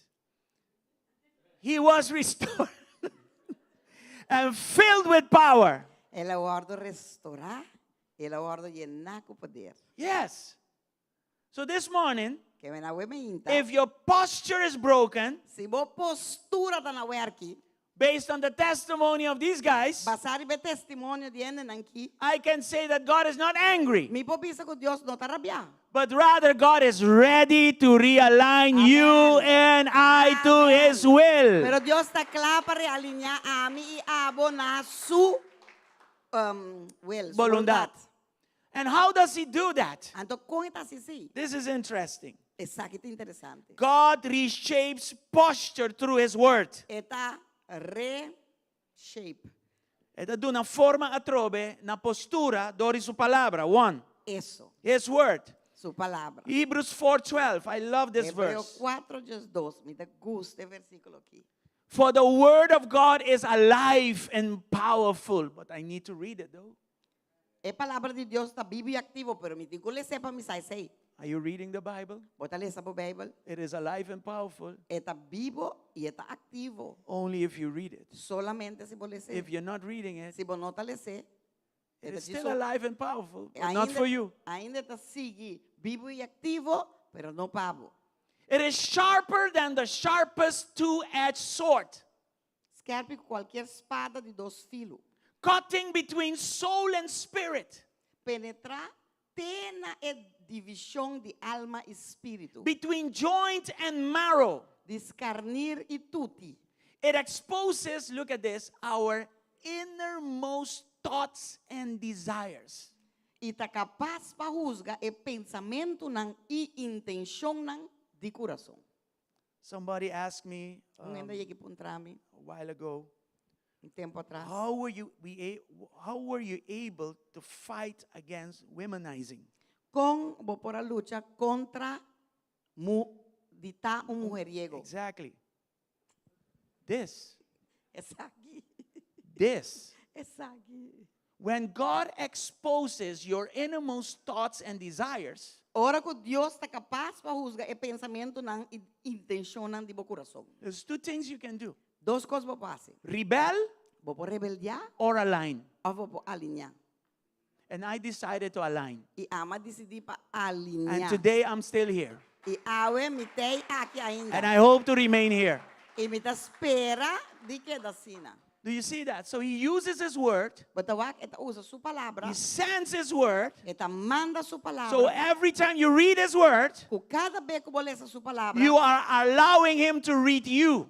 He was restored and filled with power. El a wòrdu restourá, el a wòrdu yená ku poder. Yes. So this morning, Ke men awe mainta. if your posture is broken, Si bo postura ta na wèrki, based on the testimony of these guys, basá riba testimonio di e hendenan aki, I can say that God is not angry, mi por bisa ku Dios no ta rabiá. but rather God is ready to realign you and I to Amen. His will. Pero Dios ta kla pa realiniá ami i abo na su um, will, su Boluntat. boluntat. And how does He do that? Anto kon e ta hasi esei? This is interesting. Esaki ta interesante. God reshapes posture through His word. E ta reshape. E ta duna forma atrobe na postura dor di su palabra. One, Eso, His word. su palabra. Hebrews 4:12. I love this Hebreo verse. 4, 2. Mi ta gusta e versíkulo aki. For the word of God is alive and powerful. But I need to read it though. E palabra di Dios ta bibu i aktivo, pero mi tin ku les'é pa mi sa esei. Are you reading the Bible? Bo ta lesa bo Beibel. It is alive and powerful E ta bibu i e ta aktivo. only if you read it. Solamente si bo les'é. If you're not reading it, Si bo no ta les'é, It is Eta still diso- alive and powerful, but not for you. Ainda ta sigui bibu i aktivo, pero no pa bo. It is sharper than the sharpest two-edged sword, Skèrpi ku kualkier spada di dos filo. cutting between soul and spirit, Penetrá te na e divishon di alma i spiritu. between joint and marrow. Diskarnir i tuti. It exposes, look at this, our innermost thoughts and desires. I ta kapas pa husga e pensamentunan i intenshonnan di kurason. Somebody asked me Un hende yega i puntra mi a while ago, un tempu atras. how were you, we a, how were you able to fight against womenizing? Kon bo por a lucha kontra mu di ta un mujeriego? Exactly. This. Esaki. This. Esaki. When God exposes your innermost thoughts and desires, Ora ku Dios ta kapas pa husga e pensamentunan i intenshonnan di bo kurason. There's two things you can do. Dos kos bo por hasi. Rebel Bo por rebeldiá or align. òf bo por alineá. And I decided to align. I ami a disidí pa And alineá. today I'm still here. I awe mi t'ei aki ainda. And I hope to remain here. I mi ta spera di keda asina. Do you see that? So he uses his word. Bo ta wak, e ta usa su palabra. He sends his word. E ta manda su palabra. So every time you read his word, Ku kada bes ku bo lesa su palabra, you are allowing him to read you.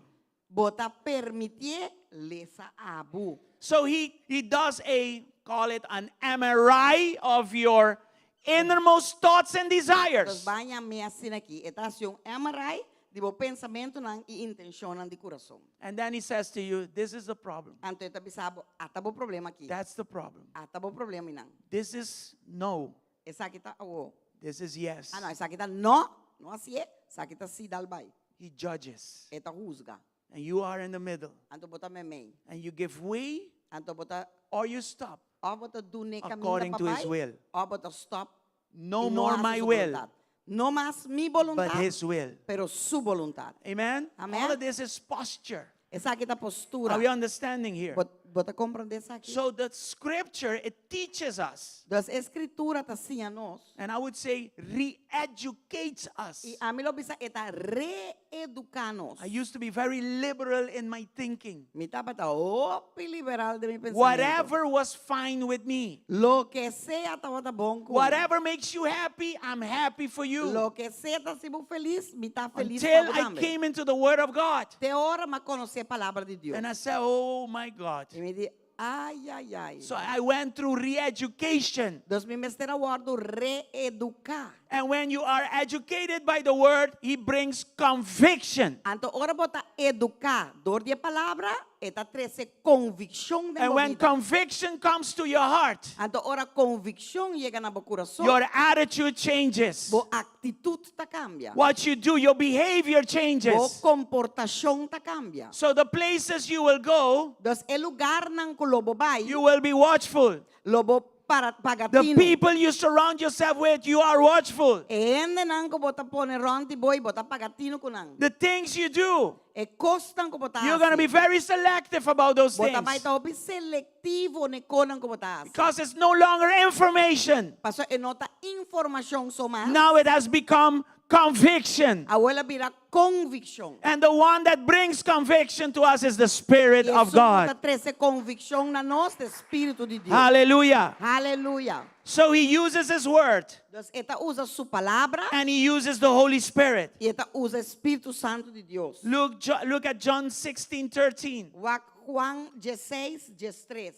bo ta permitié lesa abo. So he, he does a, call it an MRI of your innermost thoughts and desires. Entonces, ban yam'é asina aki. E ta hasi un MRI di bo pensamentunan i intenshonnan di kurason. And then he says to you, this is the problem. Anto e ta bisa bo, ata bo problema aki. That's the problem. Ata bo problemanan. This is no. Esaki ta awo. This is yes. Ah no, esaki ta no, no hasié, esaki ta sí dal bai. He judges. E ta husga. And you are in the middle. Anto bo ta meimei. And you give way Anto bo ta or you stop. Òf bo ta dun'é kaminda According pa to his bai, will. òf bo ta stòp No i no more hasi my su will, boluntat. No mas mi boluntat, but his will. pero su boluntat. Amen? Amen. All of this is posture. Esaki ta postura. Are we understanding here? Bo, bo ta komprondé esaki? So the scripture, it teaches us. Dus e skritura ta siña nos. And I would say re-educates us. I ami lo bisa e ta reeduká nos. I used to be very liberal in my thinking. Mi tabata hopi liberal den mi pensamentu. Whatever was fine with me. Loke sea tabata bon ku mi. Whatever makes you happy, I'm happy for you. Loke sea ta hasi bo felis, mi ta felis pa Until bo I tambe. came into the Word of God. Te ora m'a konosé palabra di Dios. And I said, oh my God. I mi di, ai, ai, ai. So I went through re-education. Dus mi mester a wòrdu reeduká. And when you are educated by the word, he brings conviction. Anto ora bo ta eduká dor di e palabra, e ta trese konvikshon den And bo when bida. conviction comes to your heart, Anto ora konvikshon yega na bo kurason, your attitude changes. bo aktitut ta kambia. What you do, your behavior Bo changes. komportashon ta kambia. So the places you will go, Dus e lugarnan ku lo bo bai, you will be watchful. lo bo para paga The tinu. people you surround yourself with, you are watchful. E hendenan ku bo ta pone rònt di bo i bo ta paga tinu ku nan. The things you do, E kosnan ku bo ta you're going to be hasi. very selective about those Bo ta bai things. ta hopi selektivo n'e konan ku bo ta hasi. Because it's no longer information. Pasobra e no ta informashon so mas. Now it has become conviction. Awor el a bira konvikshon. And the one that brings conviction to us is the Spirit I of esun ku ta God. trese konvikshon na nos ta Spiritu di Dios. Hallelujah. Haleluya. So he uses his word Dus e ta usa su palabra and he uses the Holy Spirit. i e ta usa Spiritu Santu di Dios. Look, look at John 16 13. Wak Juan diesseis, diestres.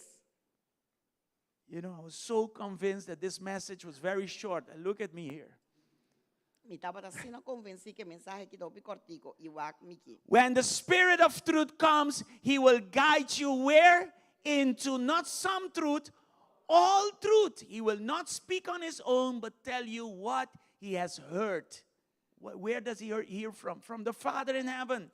You know, I was so convinced that this message was very short. And look at me here. Mi tabata asina konvensí ku e mensahe aki ta hopi kòrtiku i wak mi aki. When the Spirit of truth comes, he will guide you where? Into not some truth, all truth. He will not speak on his own, but tell you what he has heard. Where does he hear from? From the Father in heaven.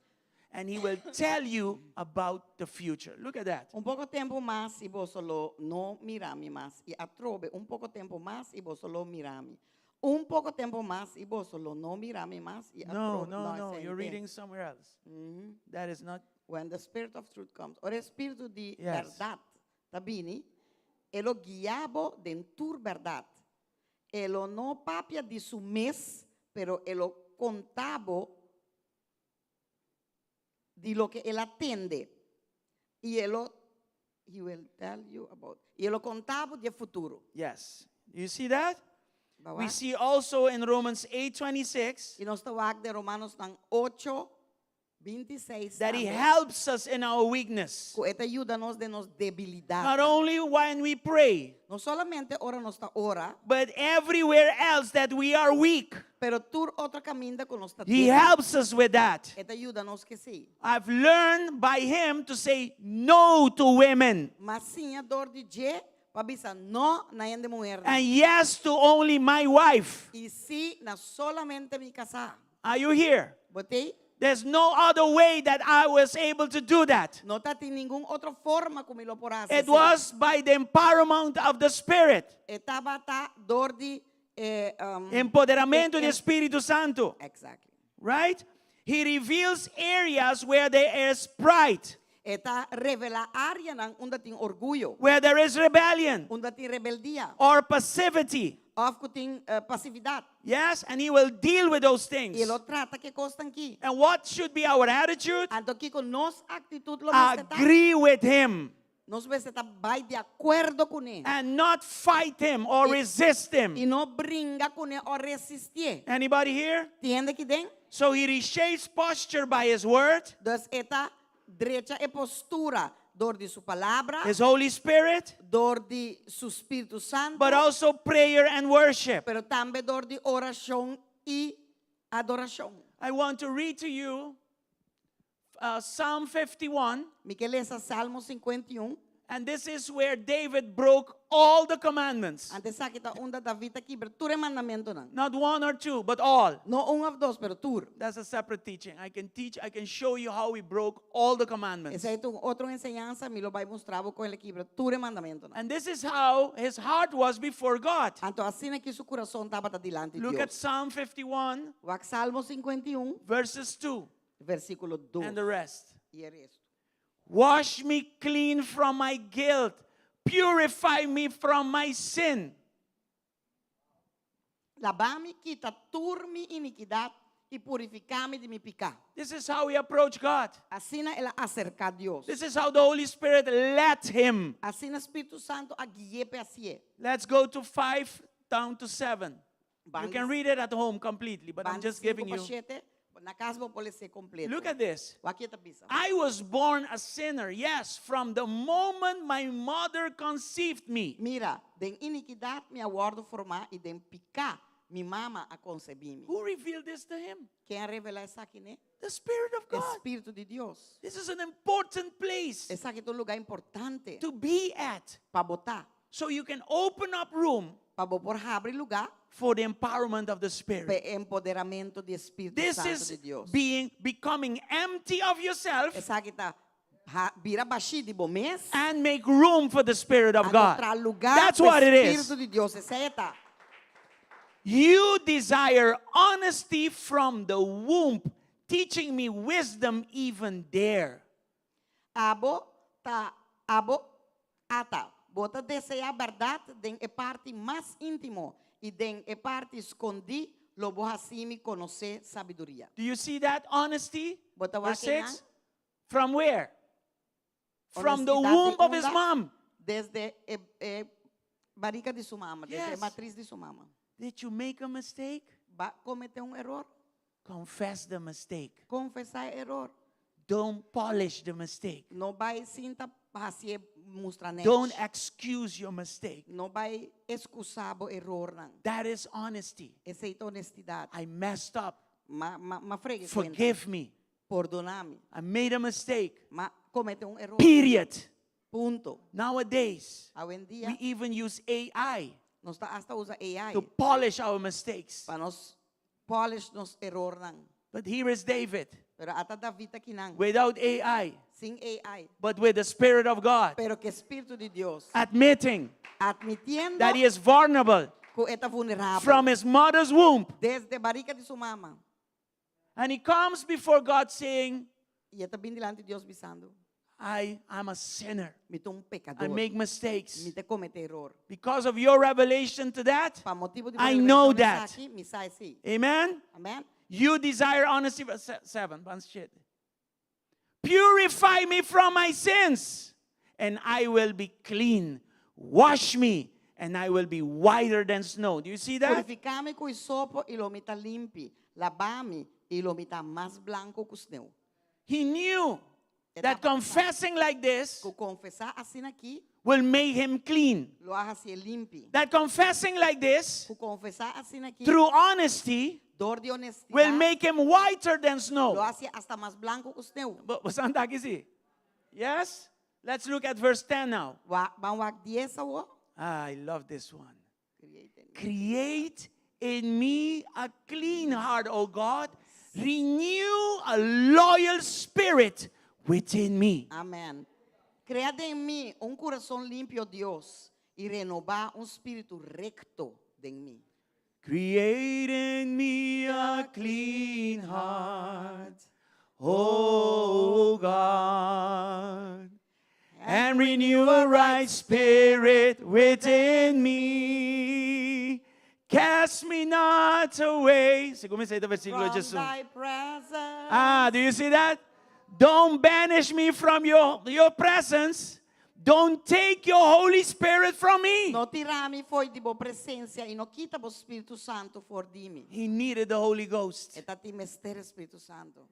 And he will tell you about the future. Look at that. Un poko tempu mas i boso lo no mira mi mas. I atrobe, un poko tempu mas i boso lo mira mi. Un poko tempu mas i boso lo no mira mi mas i No, atrobe. no, no. esei You're no. reading somewhere else. That is not. When the Spirit of Truth comes. Ora e Spiritu di Yes. bèrdat ta bini, E lo guia bo den tur bèrdat. E lo no papia di su mes, pero e lo konta bo di loke el a tende. I e lo, he will tell you about, i e lo konta bo di e futuro. Yes. You see that? Bo a We wak? see also in Romans 8:26 I nos ta wak den Romanonan 8, 26 that he tambe, helps us in our weakness. ku e ta yuda nos den nos debilidat. Not only when we pray, No solamente ora nos ta ora, but everywhere else that we are weak. pero tur otro kaminda ku nos ta He débil. helps us with that. E ta yuda nos ku esei. I've learned by him to say no to women M'a siña dor di dje pa bisa no na hende muher. and yes to only my wife. I sí na solamente mi kasá. Are you here? Bo t'ei? There's no other way that I was able to do that. No tatin ningun otro forma ku mi lo por a hasi It esei. was by the empowerment of the Spirit, E tabata dor di eh, um, empoderamiento e- del Espíritu Santo, Exactly. right? He reveals areas where there is pride, E ta revelá áreanan unda tin orguyo, where there is rebellion unda tin rebeldia, or passivity. òf ku tin eh, pasividat. Yes, and he will deal with those things. I e lo trata ku e kosnan aki. And what should be our attitude? Anto kiko nos aktitut lo mester ta? Agree with him Nos mester ta bai di akuerdo kuné. and not fight him or resist I him. no bringa kuné òf resistié. Anybody here? Tin hende akiden? So he reshapes posture by his word, Dus e ta drecha e postura dor di su palabra, his Holy Spirit, dor di su Spiritu Santu, but also prayer and worship. pero tambe dor di orashon i adorashon. I want to read to you Psalm 51, Mi ke lesa Salmo 51. and this is where David broke all the commandments. Anto esaki ta unda David a kibra tur e mandamentunan. Not one or two, but all. No un òf dos, pero tur. That's a separate teaching. I can teach, I can show you how we broke all the commandments. Esei ta un otro enseñansa, mi lo bai mustra bo kon el a kibra tur e mandamentunan. And this is how his heart was before God. Anto asina aki su kurason tabata dilanti Look at Dios. Psalm 51, Wak Salmo 51, verses 2 versíkulo 2 and the rest. i e resto. Wash me clean from my guilt, purify me from my sin. Laba mi, kita tur mi inikidat i purifiká mi di mi piká. This is how we approach God. Asina el a aserká Dios. This is how the Holy Spirit led him. Asina Spiritu Santu a gui'é pa hasié. Let's go to 5 down to 7. You Ban can read it at home completely, but I'm Ban just giving 5 pa you. 7, na kas bo por les'é kompleto. Look at this. Wak kiko e ta bisa. I was born a sinner, yes, from the moment my mother conceived me. Mira, den inikidat mi a wòrdu formá i den piká mi mama a konsebí mi. Who revealed this to him? Ken a revelá esaki n'e? The Spirit of God. Spiritu di Dios. This is an important place Esaki ta un lugá importante to be at. pa bo ta. So you can open up room Pa bo por habri lugá for the empowerment of the Spirit. pa empoderamentu di Spiritu This Santu is di Dios. being becoming empty of yourself Esaki ta bira bashí di bo mes. and make room for the Spirit of Anto God. traha lugá That's pa what it is. Spiritu di Dios. Esei ta. You desire honesty from the womb, teaching me wisdom even there. Abo ta abo ata. Bo ta deseá bèrdat den e parti mas íntimo i den e parti skondí lo bo hasi mi konosé sabiduria. Do you see that honesty? Bo ta Verse wak einan? 6. From where? From the Honestidat di womb of his unda? mom. Desde e, e barika di su mama, desde Yes. e matris di su mama. Did you make a mistake? B'a kometé un eror? Confess the mistake. Konfesá e eror. Don't polish the mistake. No bai sinta hasié mustra nèchi. Don't excuse your mistake. No bai ekskusá bo erornan. That is honesty. Esei ta honestidat. I messed up. M'a m'a m'a frega kuenta. Forgive me. Pordoná mi. I made a mistake. M'a kometé un eror. Period. Punto. Nowadays, Awendia we even use AI nos ta asta usa AI to polish our mistakes. pa nos polish nos erornan. But here is David Pero ata David akinan without AI, sin AI, but with the Spirit of God, pero ku Spiritu di Dios admitting admitiendo that he is vulnerable ku e ta vulnerabel from his mother's womb. desde barika di su mama. And he comes before God saying, I e ta bin dilanti Dios bisando. I am a sinner. Mi ta un I pekadó. make mistakes. Mi ta kometé eror. Because of your revelation to that, Pa motibu di I know revelashon that. aki, mi sa esei. Amen. Amèn? You desire honesty. Verse 7. Ban shit. Purify me from my sins, and I will be clean. Wash me, and I will be whiter than snow. Do you see that? Purifiká mi ku hisopo i lo mi ta limpi. Laba mi i lo mi ta mas blanku ku sneu. He knew that confessing like this Ku konfesá asina aki, will make him clean. lo hasié limpi. That confessing like this, Ku konfesá asina aki, through honesty, dor di honestidat, will make him whiter than lo snow. hasié asta mas blanku ku sneu. But si? Yes? Let's look at verse 10 now. Wa, ban wak 10 awor. Ah, I love this one. Create in me a clean heart, O God. Renew a loyal spirit within me. Amèn. Krea den mi un kurason limpi, o Dios, i renobá un spiritu rekto den mi. Create in me a clean heart, O God, and renew a right spirit within me. Cast me not away. Segun e versíkulo From Jesus. thy presence. Ah, do you see that? Don't banish me from your presence. Don't take your Holy Spirit from me. No tira mi for di bo presensia i no kita bo Spiritu Santu for di mi. He needed the Holy Ghost. E tabatin mester Spiritu Santu.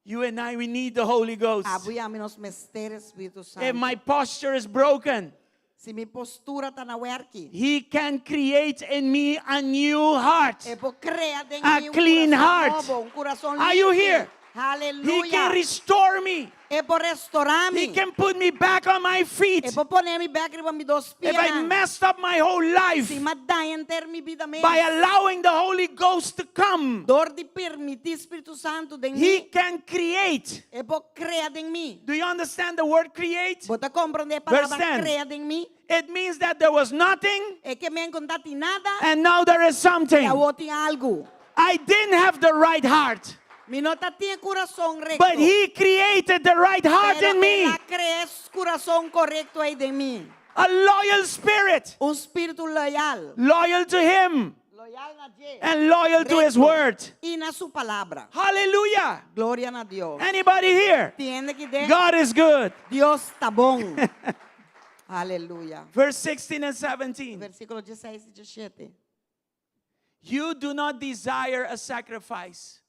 You and I, we need the Holy Ghost. Abo i ami nos mester Spiritu If Santu. my posture is broken, Si mi postura ta na wèrki, He can create in me a new heart. e por krea den A mi un clean kurason heart. nobo, un kurason Are you limpi. here? He Aleluya. can restore me. E por restourá He mi. can put me back on my feet. E por pone mi bèk riba mi dos If I pia. messed up my whole life Si m'a daña henter mi bida mes. by allowing the Holy Ghost to come, Dor di permití Spiritu Santu den He mi. can create. E por krea den mi. Do you understand the word create? Bo ta komprondé Verse palabra 10. krea den mi? It means that there was nothing E ke men ku no tabatin nada. and now there is something. I awor tin algu. I didn't have the right heart, Mi no tabatin kurason rekto. but He created the right heart Pero in me. El a krea e kurason korekto ei den mi. A loyal spirit, Un spiritu leal. loyal to Him Leal na dje. and loyal to His Rekto. word. I na su palabra. Hallelujah. Gloria na Dios. Anybody here? Tin hende aki den. God is good. Dios ta bon. Aleluya. Verse 16 and 17. Versíkulo 16 i 17. You do not desire a sacrifice,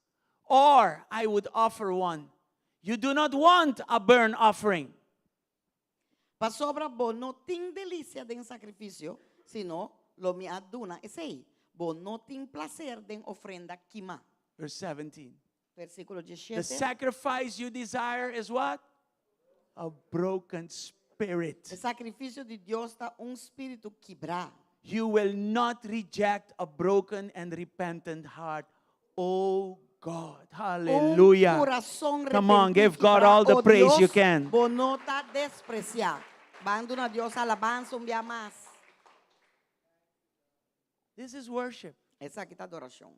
or I would offer one. You do not want a burnt offering. Pasobra bo no tin delisia den sakrifisio, sino lo mi a duna esei. Bo no tin plaser den ofrenda kimá. Verse 17. Versíkulo The 17. sacrifice you desire is what? A broken spirit. E sakrifisio di Dios ta un spiritu kibrá. You will not reject a broken and repentant heart. Oh God. Hallelujah. Un kurason Come on, arepentí give God kibrá. all the Oh praise you Dios, can. Bo no ta despresiá. Ban duna Dios alabansa un bia mas. This is worship. Esaki ta adorashon.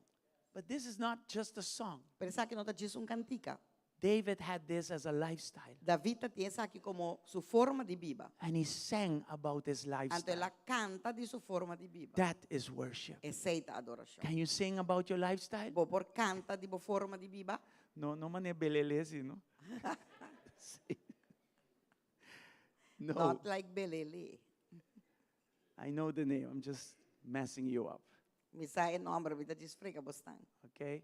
But this is not just a song. Pero esaki no ta djis un kantika. David had this as a lifestyle. David tabatin esaki komo su forma di biba. And he sang about his Anto lifestyle. el a kanta di su forma di biba. That is worship. Esei ta adorashon. Can you sing about your lifestyle? Bo por kanta di bo forma di biba. No, manera belele, no? Sí. No, Not like Belele. I know the name. I'm just messing you up. Mi sa e nòmber, mi ta djis frega bosnan. Okay?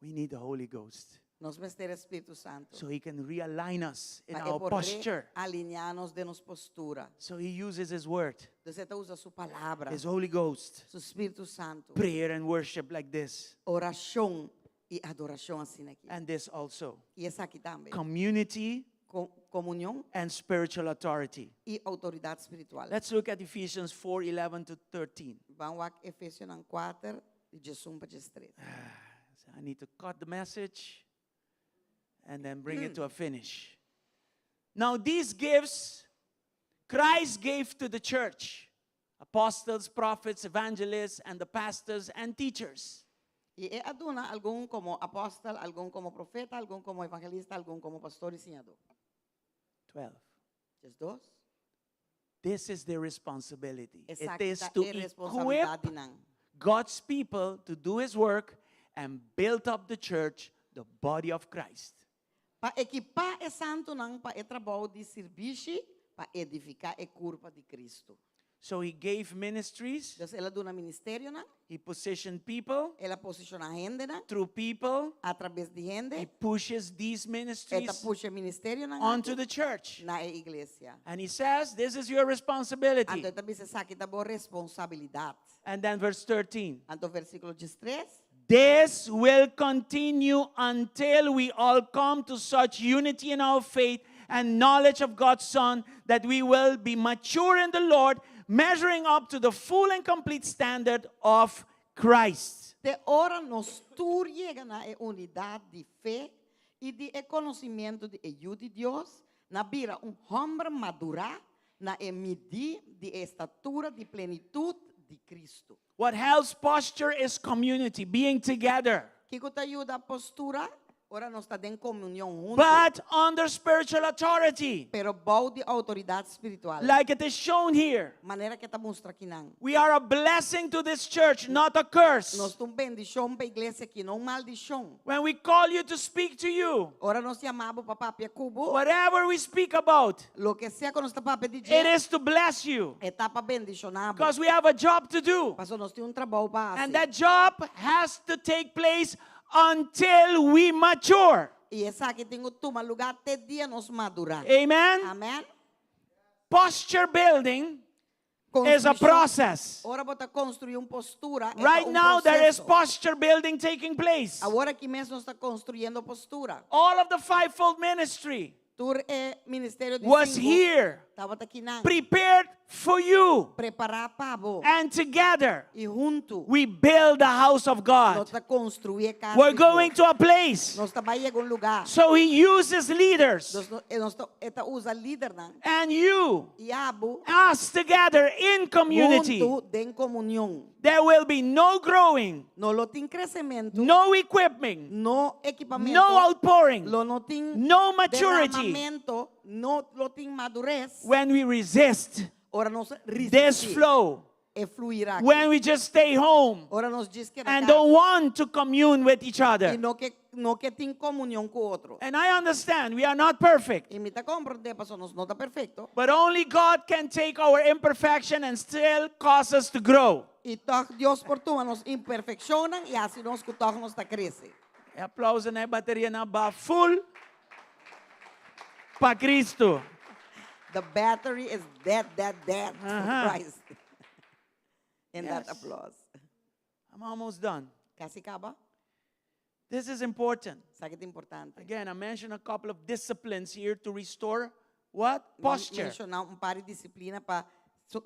We need the Holy Ghost Nos mester Spiritu Santu. so he can realign us in Pa e our por posture. alineá nos den nos postura. So he uses his word, Anto e ta usa su palabra, his Holy Ghost, su Spiritu Santu. prayer and worship like this. Orashon i adorashon asina aki. And this also I esaki tambe. community Komunion and spiritual authority. i outoridat spiritual. Let's look at Ephesians 4 11 to 13. Ban wak Efesionan 4, 11 pa 13. So I need to cut the message and then bring it to a finish. Now, these gifts Christ gave to the church apostles, prophets, evangelists, and the pastors and teachers. I el a duna algun komo apòstel, algun komo profeta, algun komo evangelista, algun komo pastor i siñadó. 12. 12. This is their responsibility. It Esaki is ta to e equip responsabilidatnan. God's people to do his work and build up the church, the body of Christ. Pa ekipá e santunan pa e trabou di sirbishi, pa edifiká e kurpa di Kristu. So he gave ministries, Dus el a duna ministerionan, he positioned people, el a posishoná hendenan, through people, atraves di he hende, pushes these e ta ministries pusha e ministerionan onto aki the church. na e iglesia. And he says, This is your responsibility. Anto e ta bisa esaki ta bo responsabilidat. And then verse 13. Anto versíkulo 13. This will continue until we all come to such unity in our faith and knowledge of God's Son that we will be mature in the Lord, measuring up to the full and complete standard of Christ. Te ora nos tur yega na e unidat di fe i di e konosementu di e Yu di Dios, na bira un hòmber madurá na e midí di e estatura di plenitut di Kristu. What helps posture is community, being together. Kiko ta yuda postura? Ora nos ta den komunion huntu. But under spiritual authority, Pero bou di outoridat spiritual. like it is shown here. Manera ku ta mustra akinan. We are a blessing to this church, not a curse. Nos ta un bendishon pa e iglesia aki, no un maldishon. When we call you to speak to you, Ora nos yama bo pa papia ku bo. whatever we speak about, Loke sea ku nos ta papia di it dje, is to bless you e ta pa bendishoná bo. because we have a job to do. Paso nos tin un trabou pa And hasi. that job has to take place until we mature. I esaki tin ku tuma lugá te dia nos madurá. Amen. Amèn. Posture building is a Konstrushon. process. Ora bo ta konstruí un postura, e ta Right un now, there is proseso. posture building taking place. Awor aki mes nos ta konstruyendo postura. All of the fivefold ministry Tur e ministerio di was sinku here, tabata akinan. prepared for you. Prepará pa bo. And together, I huntu we build the house of nos God. ta konstruí e kas We're di going Dios. to a place. Nos ta bai yega un lugá. So he uses leaders Nos no, e nos ta, e ta usa lidernan. and you, I abo us together in community. huntu den komunion. There will be no growing, No lo tin kresementu, no equipment, no ekipamentu, no outpouring, lo no tin no maturity derramamentu, no lo tin madures. when we resist Ora nos this resistí flow, e fluir aki. when we just stay home Ora nos djis keda and kas don't want to commune with each i other. no ke no ke tin komunion ku otro. And I understand we are not perfect, I mi ta komprondé paso nos no ta perfekto. but only God can take our imperfection and still cause us to grow. I tòg Dios por tuma nos imperfekshonnan i hasi nos ku tòg nos ta krese. E aplauso na e bateria nan ba full pa Cristo. The battery is dead, dead, dead for Aha. Christ. In that Yes. applause. I'm almost done. Kasi kaba? This is important. Esaki ta importante. Again, I mentioned a couple of disciplines here to restore what? Mi Posture. menshoná un par di disiplina pa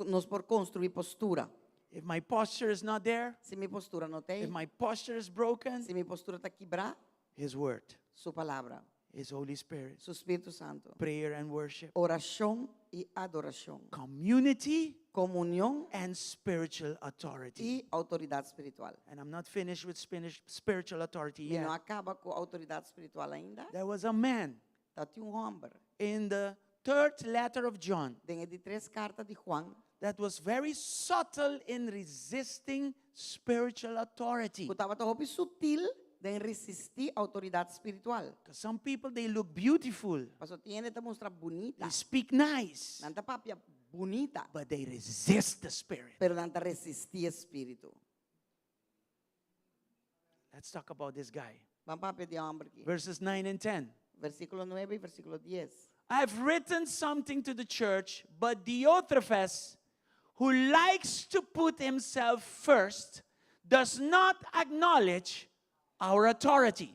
nos por konstruí postura. If my posture is not there, Si mi postura no ta if ei, my posture is broken, si mi postura ta kibrá, His Word, Su Palabra, His Holy Spirit, Su Spiritu Santu, prayer and worship, orashon i adorashon, community komunion and spiritual authority. i outoridat spiritual. And I'm not finished with spiritual authority Mi no yet. a kaba ku outoridat spiritual ainda. There was a man Tabatin un hòmber in the third letter of John den e di tres karta di Juan that was very subtle in resisting spiritual authority. ku tabata hopi sutil den resistí outoridat spiritual. Because some people, they look beautiful, Paso tin hende ta mustra bunita. they speak nice, Nan ta papia bunita, but they resist the spirit. pero nan ta resistí e spiritu. Let's talk about this guy. Ban papia di e hòmber aki. Verses 9 and 10. Versíkulo nuebe i versíkulo dies. I've written something to the church, but Diotrephes, who likes to put himself first, does not acknowledge our authority.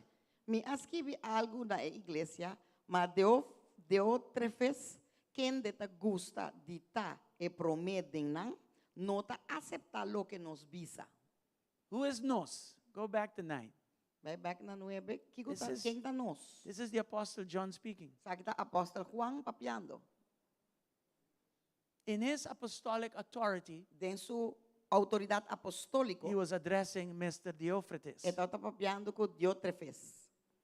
Mi a skibi algu na e iglesia, ma Deo, Diotrefes, kende ta gusta di ta e promé den nan, no ta aseptá loke nos bisa. Who is nos? Go back to 9. Bai bèk na nuebe, kiko This ta, is- ken ta nos? This is the Apostle John speaking. Esaki ta Apòstel Juan papiando. In his apostolic authority, Den su outoridat apostóliko, he was addressing Mr. Diotrephes. e tabata papiando ku Diotrefes.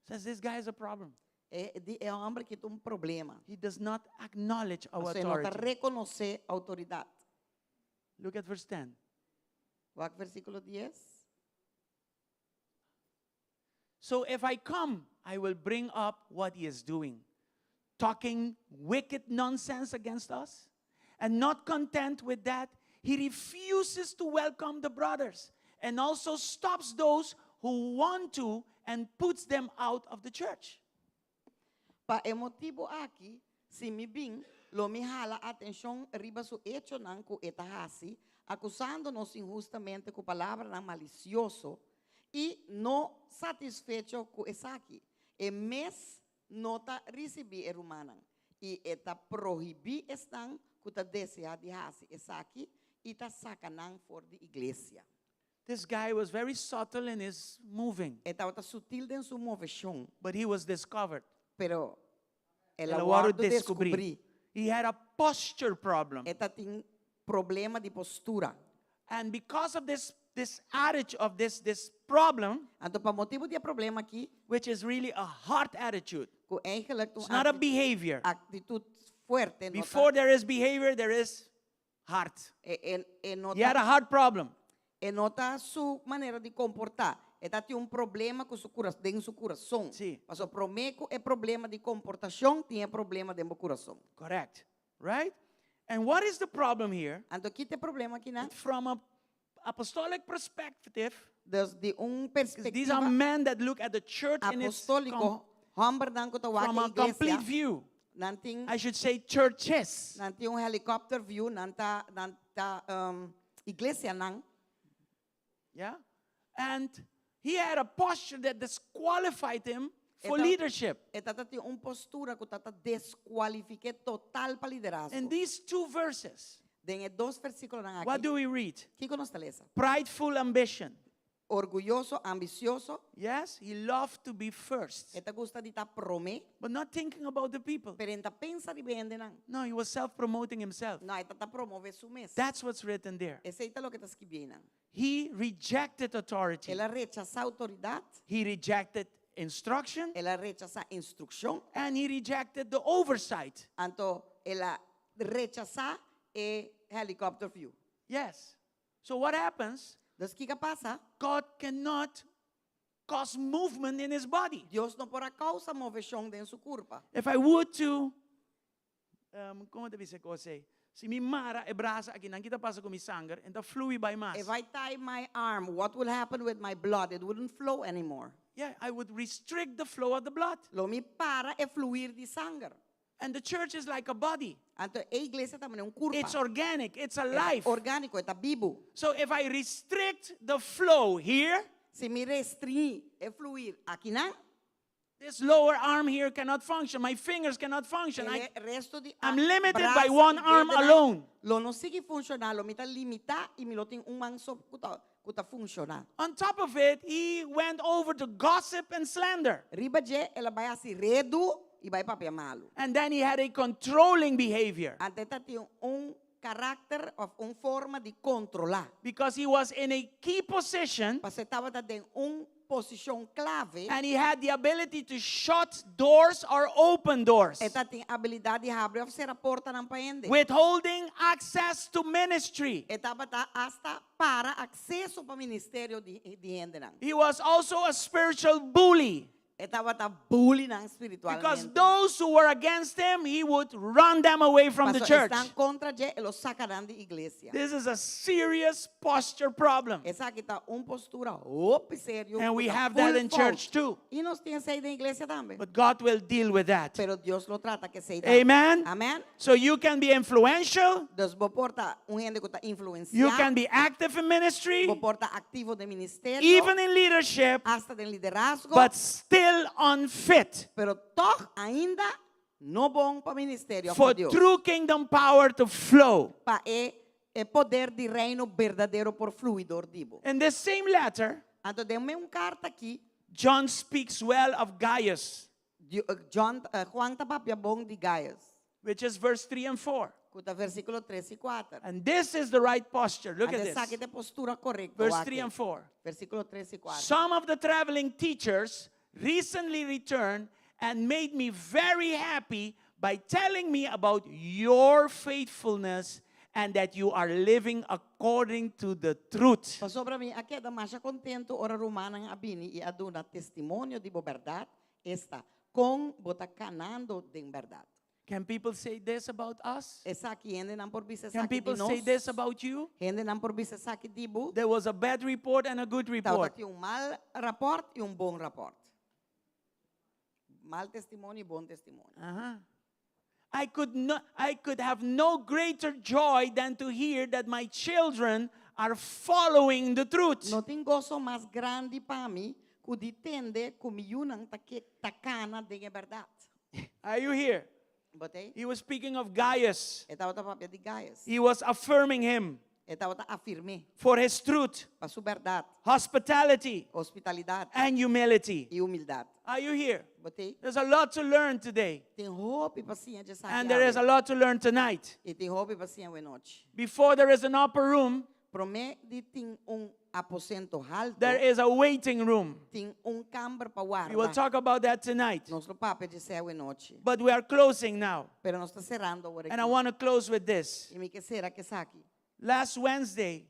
Says this guy is a problem. E di e hòmber aki ta un problema. He does not acknowledge our Pasobra e no ta authority. rekonosé outoridat. Look at verse 10. Wak versíkulo dies. So if I come, I will bring up what he is doing, talking wicked nonsense against us. And not content with that, he refuses to welcome the brothers and also stops those who want to and puts them out of the church. Pa e motibu aki, si mi bin, lo mi hala atenshon riba su echonan ku e ta hasi, akusando nos inhustamente ku palabranan malisioso, i no satisfecho ku esaki, e mes no ta risibí e rumannan, i e ta prohibí esnan ku ta deseá di hasi esaki i ta saka nan for di iglesia. This guy was very subtle in his moving. E tabata sutil den su moveshon. But he was discovered. Pero el El a a wòrdu wòrdu deskubrí. deskubrí. He had a posture problem. E tatin problema di postura. And because of this this attitude of this this problem, Anto pa motibu di e problema aki, which is really a heart attitude. ku eigenlijk ta It's un not a behavior. aktitut fuerte, no ta Before there is behavior, there is heart. E, e, e no He had a ta, heart problem. e no ta su manera di komportá. E ta tin un problema ku su kura, den su kurason. Sí. Paso promé ku e problema di komportashon, tin e problema den bo kurason. Correct. Right? And what is the problem here? Anto ki ta e problema akinan? From a apostolic perspective, Dus di un because these are perspektiva men that look at the church in its com apostóliko, hòmbernan ku ta wak from e a complete iglesia, view. nan tin I should say churches. nan tin un helicopter view, nan ta nan ta um, iglesianan. Yeah? And he had a posture that disqualified him for Eta- leadership. E tata tin un postura ku tata deskualifik'é total pa liderazgo. In these two verses, Den e dos versíkulonan what aki, do we read? kiko nos ta lesa? Prideful ambition. Orguyoso, ambisioso. Yes, he loved to be first, E ta gusta di ta promé, but not thinking about the people. pero e n' ta pensa riba hendenan. No, he was self promoting himself. No, e ta ta promové su mes. That's what's written there. Esei ta loke ta skibí einan. He rejected authority, El a rechasá outoridat, he rejected instruction, el a rechasá instrukshon, and he rejected the oversight. anto el a rechasá e helicopter view. Yes. So what happens? Dus kiko a pasa? God cannot cause movement in his body. Dios no por a kousa moveshon den su kurpa. If I would to, um, kon ta bisa kos ei? Si mi mara e brasa aki, nan kita pasa ku mi sanger, en ta flui bai mas. If I tie my arm, what will happen with my blood? It wouldn't flow anymore. Yeah, I would restrict the flow of the blood. Lo mi para e fluir di sanger. And the church is like a body. Anto e iglesia ta manera un kurpa. It's organic, it's E ta alive. orgániko, e ta bibu. So if I restrict the flow here, Si mi restringí e fluir akinan, this lower arm here cannot function. My fingers cannot function. I, e resto di I'm limited by brasa one i arm dedenan alone. Lo no sigui funshoná, lo mi ta limitá i mi lo tin un man so ku ta ku ta funshoná. On top of it, he went over to gossip and slander. Riba dje el a bai hasi redu i bai papia malu. And then he had a controlling behavior Ante ta tin un karakter of un forma di kontrolá. because he was in a key position Pasobra e tabata den un posishon klave. and he had the ability to shut doors or open doors, E tatin abilidat di habri òf sera portanan pa hende. withholding access to ministry. E tabata asta para akseso pa ministerio di di hendenan. He was also a spiritual bully. E tabata bully nan Because spiritualmente. those who were against him, he would run them away from the Paso church. esnan kontra dje, e lo saka nan di iglesia. This is a serious posture problem. Esaki ta un postura hopi serio. And we ku ta have that full in church fout. too. I nos tin esei den iglesia tambe. But God will deal with that. Pero Dios lo trata ku esei tambe. Amen. Amen. So you can be influential, Dus bo por ta un hende ku ta influensiá. you can be active in ministry, Bo por ta aktivo den ministerio. even in leadership, Asta den liderazgo. but still unfit Pero tòg ainda no bon pa ministerio for pa Dios. true kingdom power to flow. Pa e e poder di reino berdadero por flui dor di bo. In this same letter, Anto den mesun karta aki, John speaks well of Gaius, John, Juan ta papia bon di Gaius, which is verse 3 and 4. ku ta versíkulo tres i kuater. And this is the right posture. Look at Anto this. esaki ta e postura korekto Verse aki. 3 and 4. Versíkulo tres i kuater. Some of the traveling teachers recently returned and made me very happy by telling me about your faithfulness and that you are living according to the truth. Pasobra mi a keda masha kontentu ora rumannan a bini i a duna testimonio di bo bèrdat, esta, kon bo ta kanando den bèrdat. Can people say this about us? Esaki hendenan por bisa Can esaki di people say nos? this about you? Hendenan por bisa esaki di bo? There was a bad report and a good Tabata report. tin un mal rapòrt i un bon rapòrt. Mal testimonio i bon testimonio. Aha. I could not I could have no greater joy than to hear that my children are following the truth. No tin goso mas grandi pa mi ku di tende ku mi yunan ta ke ta kana den e bèrdat. Are you here? Bo t'ei? He was speaking of Gaius. E tabata papia di Gaius. He was affirming him. E tabata afirm'é. For his truth. Pa su bèrdat. Hospitality. Hospitalidat. And humility. I humildat. Are you here? Bo t'ei? There's a lot to learn today. Tin hopi pa siña djesaki And there is a awe. lot to learn tonight. I tin hopi pa siña awe nochi. Before there is an upper room, Promé di tin un aposento haltu, there is a waiting room. tin un kamber pa We will warda. talk about that tonight. Nos lo papia djesei awe nochi. But we are closing now. Pero nos ta serando awor And I aki. want to close with this. I mi ke sera ku esaki. Last Wednesday,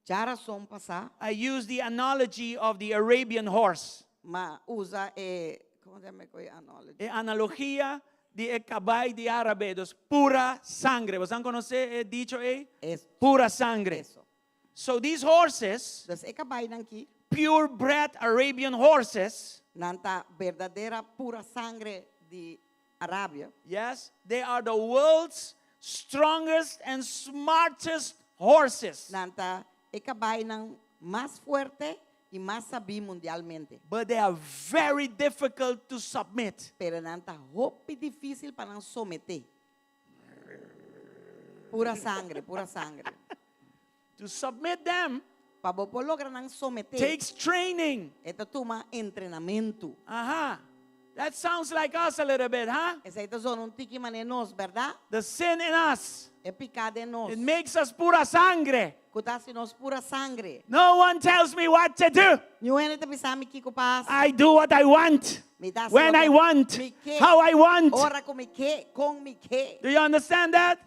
Djarason pasá. I used the analogy of the Arabian horse. M'a usa e, kon ta yama e analogy? E analogia di e kabai di árabe, dus pura sangre. Boso konosé e dicho ei? Es, Pura sangre. Eso. So these horses, Dus e kabainan ki, purebred Arabian horses, nan ta berdadera pura sangre di Arabia. Yes, they are the world's strongest and smartest horses. Nan ta e kabainan mas fuerte i mas sabí mundialmente. But they are very difficult to submit. Pero nan ta hopi difísil pa nan someté. Pura sangre, pura sangre. To submit them Pa bo por logra nan someté. takes training. E ta tuma entrenamentu. Aha. That sounds like us a little bit, huh? Esei ta zona un tiki manera nos, bèrdat? The sin in us. E piká den nos. It makes us pura sangre. Ku ta hasi nos pura sangre. No one tells me what to do. Niun hende ta bisa mi kiko pa hasi. I do what I want. Mi ta hasi When loke I want. mi ke. How I want. Ora ku mi ke, kon mi ke. Do you understand that?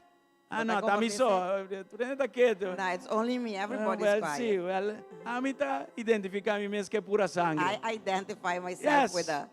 Ah, Bo ta no, ta mi komprendé so. esei? Tur hende ta ketu. No, it's only me. Everybody's well, quiet. sí, well, ami ta identifiká mi mes ku e pura sangre. I identify myself Yes. with a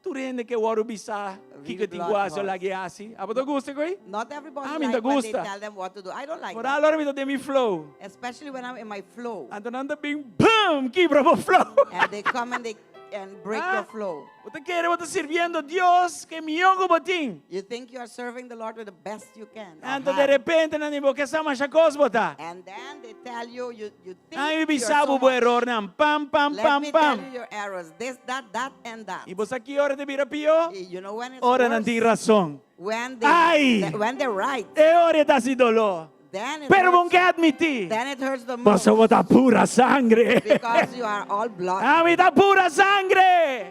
Tur hende ke wòrdu bisá kiko tin ku hasi o lag'é hasi. Abo ta gusta koi? Not everybody Ami like ta when they gusta. tell them what to do. I don't like Por that. ora mi ta den mi flow. Especially when I'm in my flow. Anto nan ta bin boom, kibra bo flow. And they come and they and break Ah. your flow. Bo ta kere bo ta sirbiendo Dios ku e mihó ku bo tin. You think you are serving the Lord with the best you can. or Anto de have. repente nan di bo ke sa masha kos bo ta. And then they tell you, you, you think Ai you're bisa so bo bo much. error nan. Pam, pam, Let pam, me tell pam. you your errors. This, that, that, and that. I bo sa ki ora ta bira pió? You know when it's Ora nan worse? tin rason. When they, Ai! when they're right. E ora ta hasi doló. Then it Pero hurts, bon ke admití. then it hurts the most. Paso bo ta pura sangre. Because you are all blood. Ami ta pura sangre.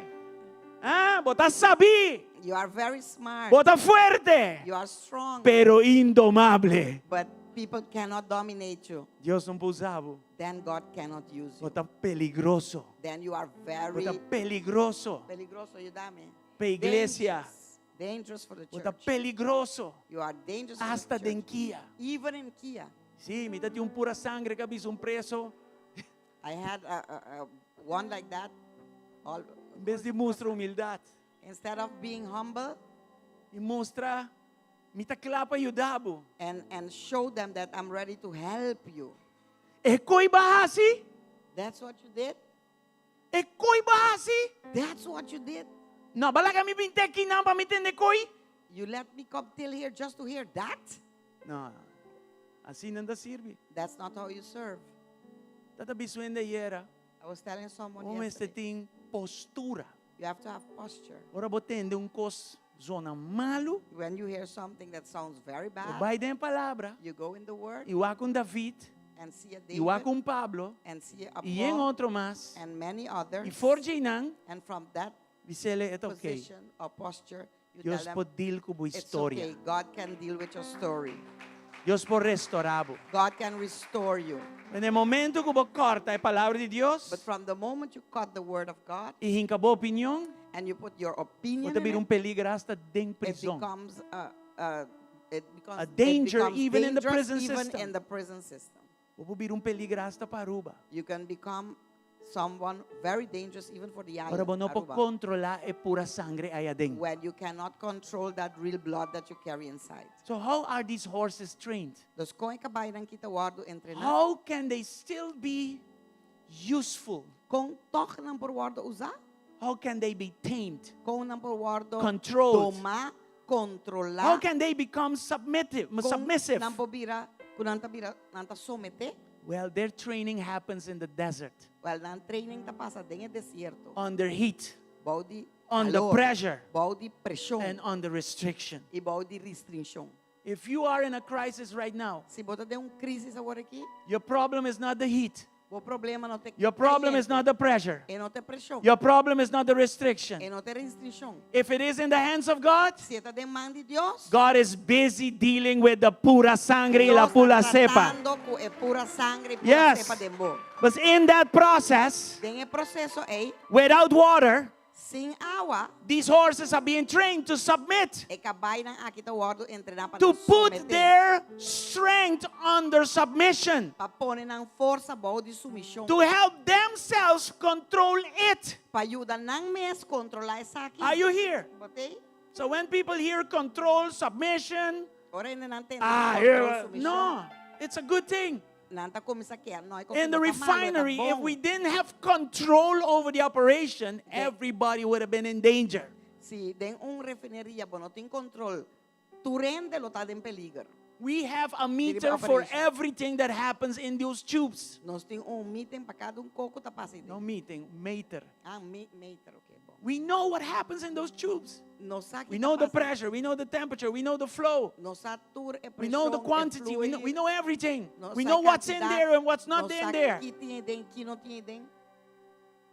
Ah, bo ta sabí. You are very smart. Bo ta fuerte. You are strong. Pero indomable. But people cannot dominate you. Dios no por usa bo. Then God cannot use you. Bo ta peligroso. Then you are very Bo ta peligroso. peligroso. You dame. Pa iglesia. Dangerous. Dangerous for the Bo ta church. peligroso. You are dangerous for Hasta the church. den kia. Even in Kia. Sí, mi tatin un pura sangre ku a bisa un preso. I had a, a, a one like that. All, En bes di mustra humildat. instead of being humble I mustra, mi ta kla pa yuda bo. and, and show them that I'm ready to help you. E koi b'a hasi? That's what you did? E koi b'a hasi? That's what you did? No, b'a laga mi bin te akinan pa mi tende e koi? You let me come till here just to hear that? No, asina no ta sirbi. That's not how you serve. Tabata bisa un hende ayera. I was telling someone Bo mester yesterday. tin postura. You have to have posture. Ora bo tende un kos zona malu. When you hear something that sounds very Bo bad, bai den palabra. you go in the word I wak un David. and see a I wak David un Pablo. and see a I yen Paul otro mas. and many others. I for djeinan. And from that Bis'é e ta ok. position or posture, you Dios tell them, por deal ku bo it's historia. okay. God can deal with your story. Dios por restourá bo. God can restore you. Na momento ku bo kòrta e palabra di Dios But from the moment you cut the word of God i hinka bo opinion, and you put your opinion Bo ta in bira un it, peliger hasta den it prizòn. becomes a, a, it becomes, A it danger becomes even in the dangerous prison even system. in the prison system. Bo por bira un peliger hasta pa Aruba. You can become someone very dangerous even for the Ora island, bo no por Aruba, kontrolá e pura sangre ei aden. when you cannot control that real blood that you carry inside. So how are these horses trained? Dus kon e kabainan aki ta wòrdu entrená? How can they still be useful? Kon toch nan por wòrdu usá? How can they be tamed? Kon nan por wòrdu Controlled. domá, kontrolá? How can they become submissive? Kon Submissive. nan por bira, ku nan ta bira, nan ta someté? Well, their training happens in the desert, Wel, nan training ta pasa den desierto. under heat, Bou di under kalor, pressure, bou di preshon and under restriction. i bou di restrikshon. If you are in a crisis right now, Si bo ta den un krísis awor aki, your problem is not the heat. bo problema no ta Your problem is not the pressure. E no ta preshon. Your problem is not the restriction. E no ta restrikshon. If it is in the hands of God, Si e ta den man di Dios, God is busy dealing with the pura sangre y la Dios ta pura cepa. tratando ku e pura sangre i pura Yes. sepa den bo. But in that process, Den e proseso ei, without water, sin awa, these horses are being trained to submit, e kabainan aki ta wòrdu entrená pa to put someté, their strength under submission, pa pone nan forsa bou di sumishon, to help themselves control it. pa yuda nan mes kontrolá esaki. Are you here? Bo t'ei? So when people hear control, submission, Ora hendenan tende ah, kontrol, here, sumishon. no, it's a good thing. Nan ta kuminsá kere, no, In the refinery, if we didn't have control over the operation, everybody would have been in danger. Si den un refineria, bo no tin kontrol, tur hende lo ta den peliger. We have a meter for operation. everything that happens in those tubes. Nos tin un meter pa kada un kos ku ta pasa. No meeting, meter. Ah, me, meter, ok, bon. We know what happens in those tubes. Nos sa We know the pressure, we know the temperature, we know the flow, Nos sa tur e we know the preshon, e quantity, we fluir, know everything. nos We sa know what's in kantidat, there and what's not nos in sa there. Ki tin den, ki no tin den.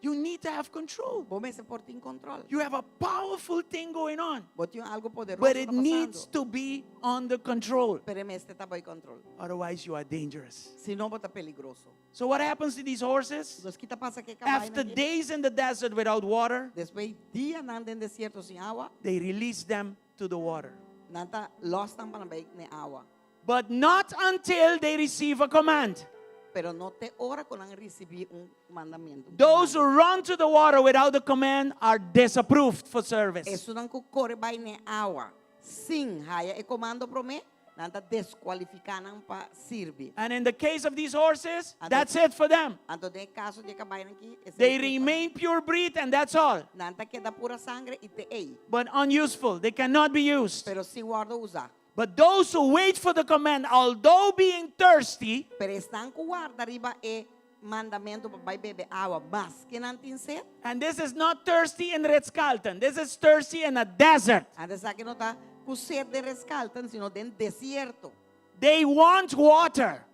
You need to have control. Bo mester por tin kontrol. You have a powerful thing going on, Bo tin algu poderoso but it ta needs pasando. to be under control. Pero mester ta bou kontrol. Otherwise, you are dangerous. Sino bo ta peligroso. So, what happens to these horses? Anto, kiko ta pasa ku e kabai After days in the desert without water, Despues dianan den desierto sin awa, they release them to the water. nan ta los nan pa nan bai na awa. But not until they receive a command. Pero no te ora ku nan risibí un mandamentu. Those who run to the water without the command are disapproved for service. Esunnan ku kore bai na awa. Sin haya e komando promé, nan ta deskualifiká nan pa sirbi. And in the case of these horses, And that's it for them. Anto, den kaso di e kabainan aki, They remain pure breed and that's all. Nan ta keda pura sangre i te ei. But unuseful. They cannot be used. Pero sin wòrdu usá. But those who wait for the command, although being thirsty, Pero esnan ku warda riba e mandamentu pa bai bebe awa, maske nan tin set. and this is not thirsty in Ritz Carlton, this is thirsty in a desert. Anto esaki no ta ku set den Ritz-Carlton, sino den desierto. They want water,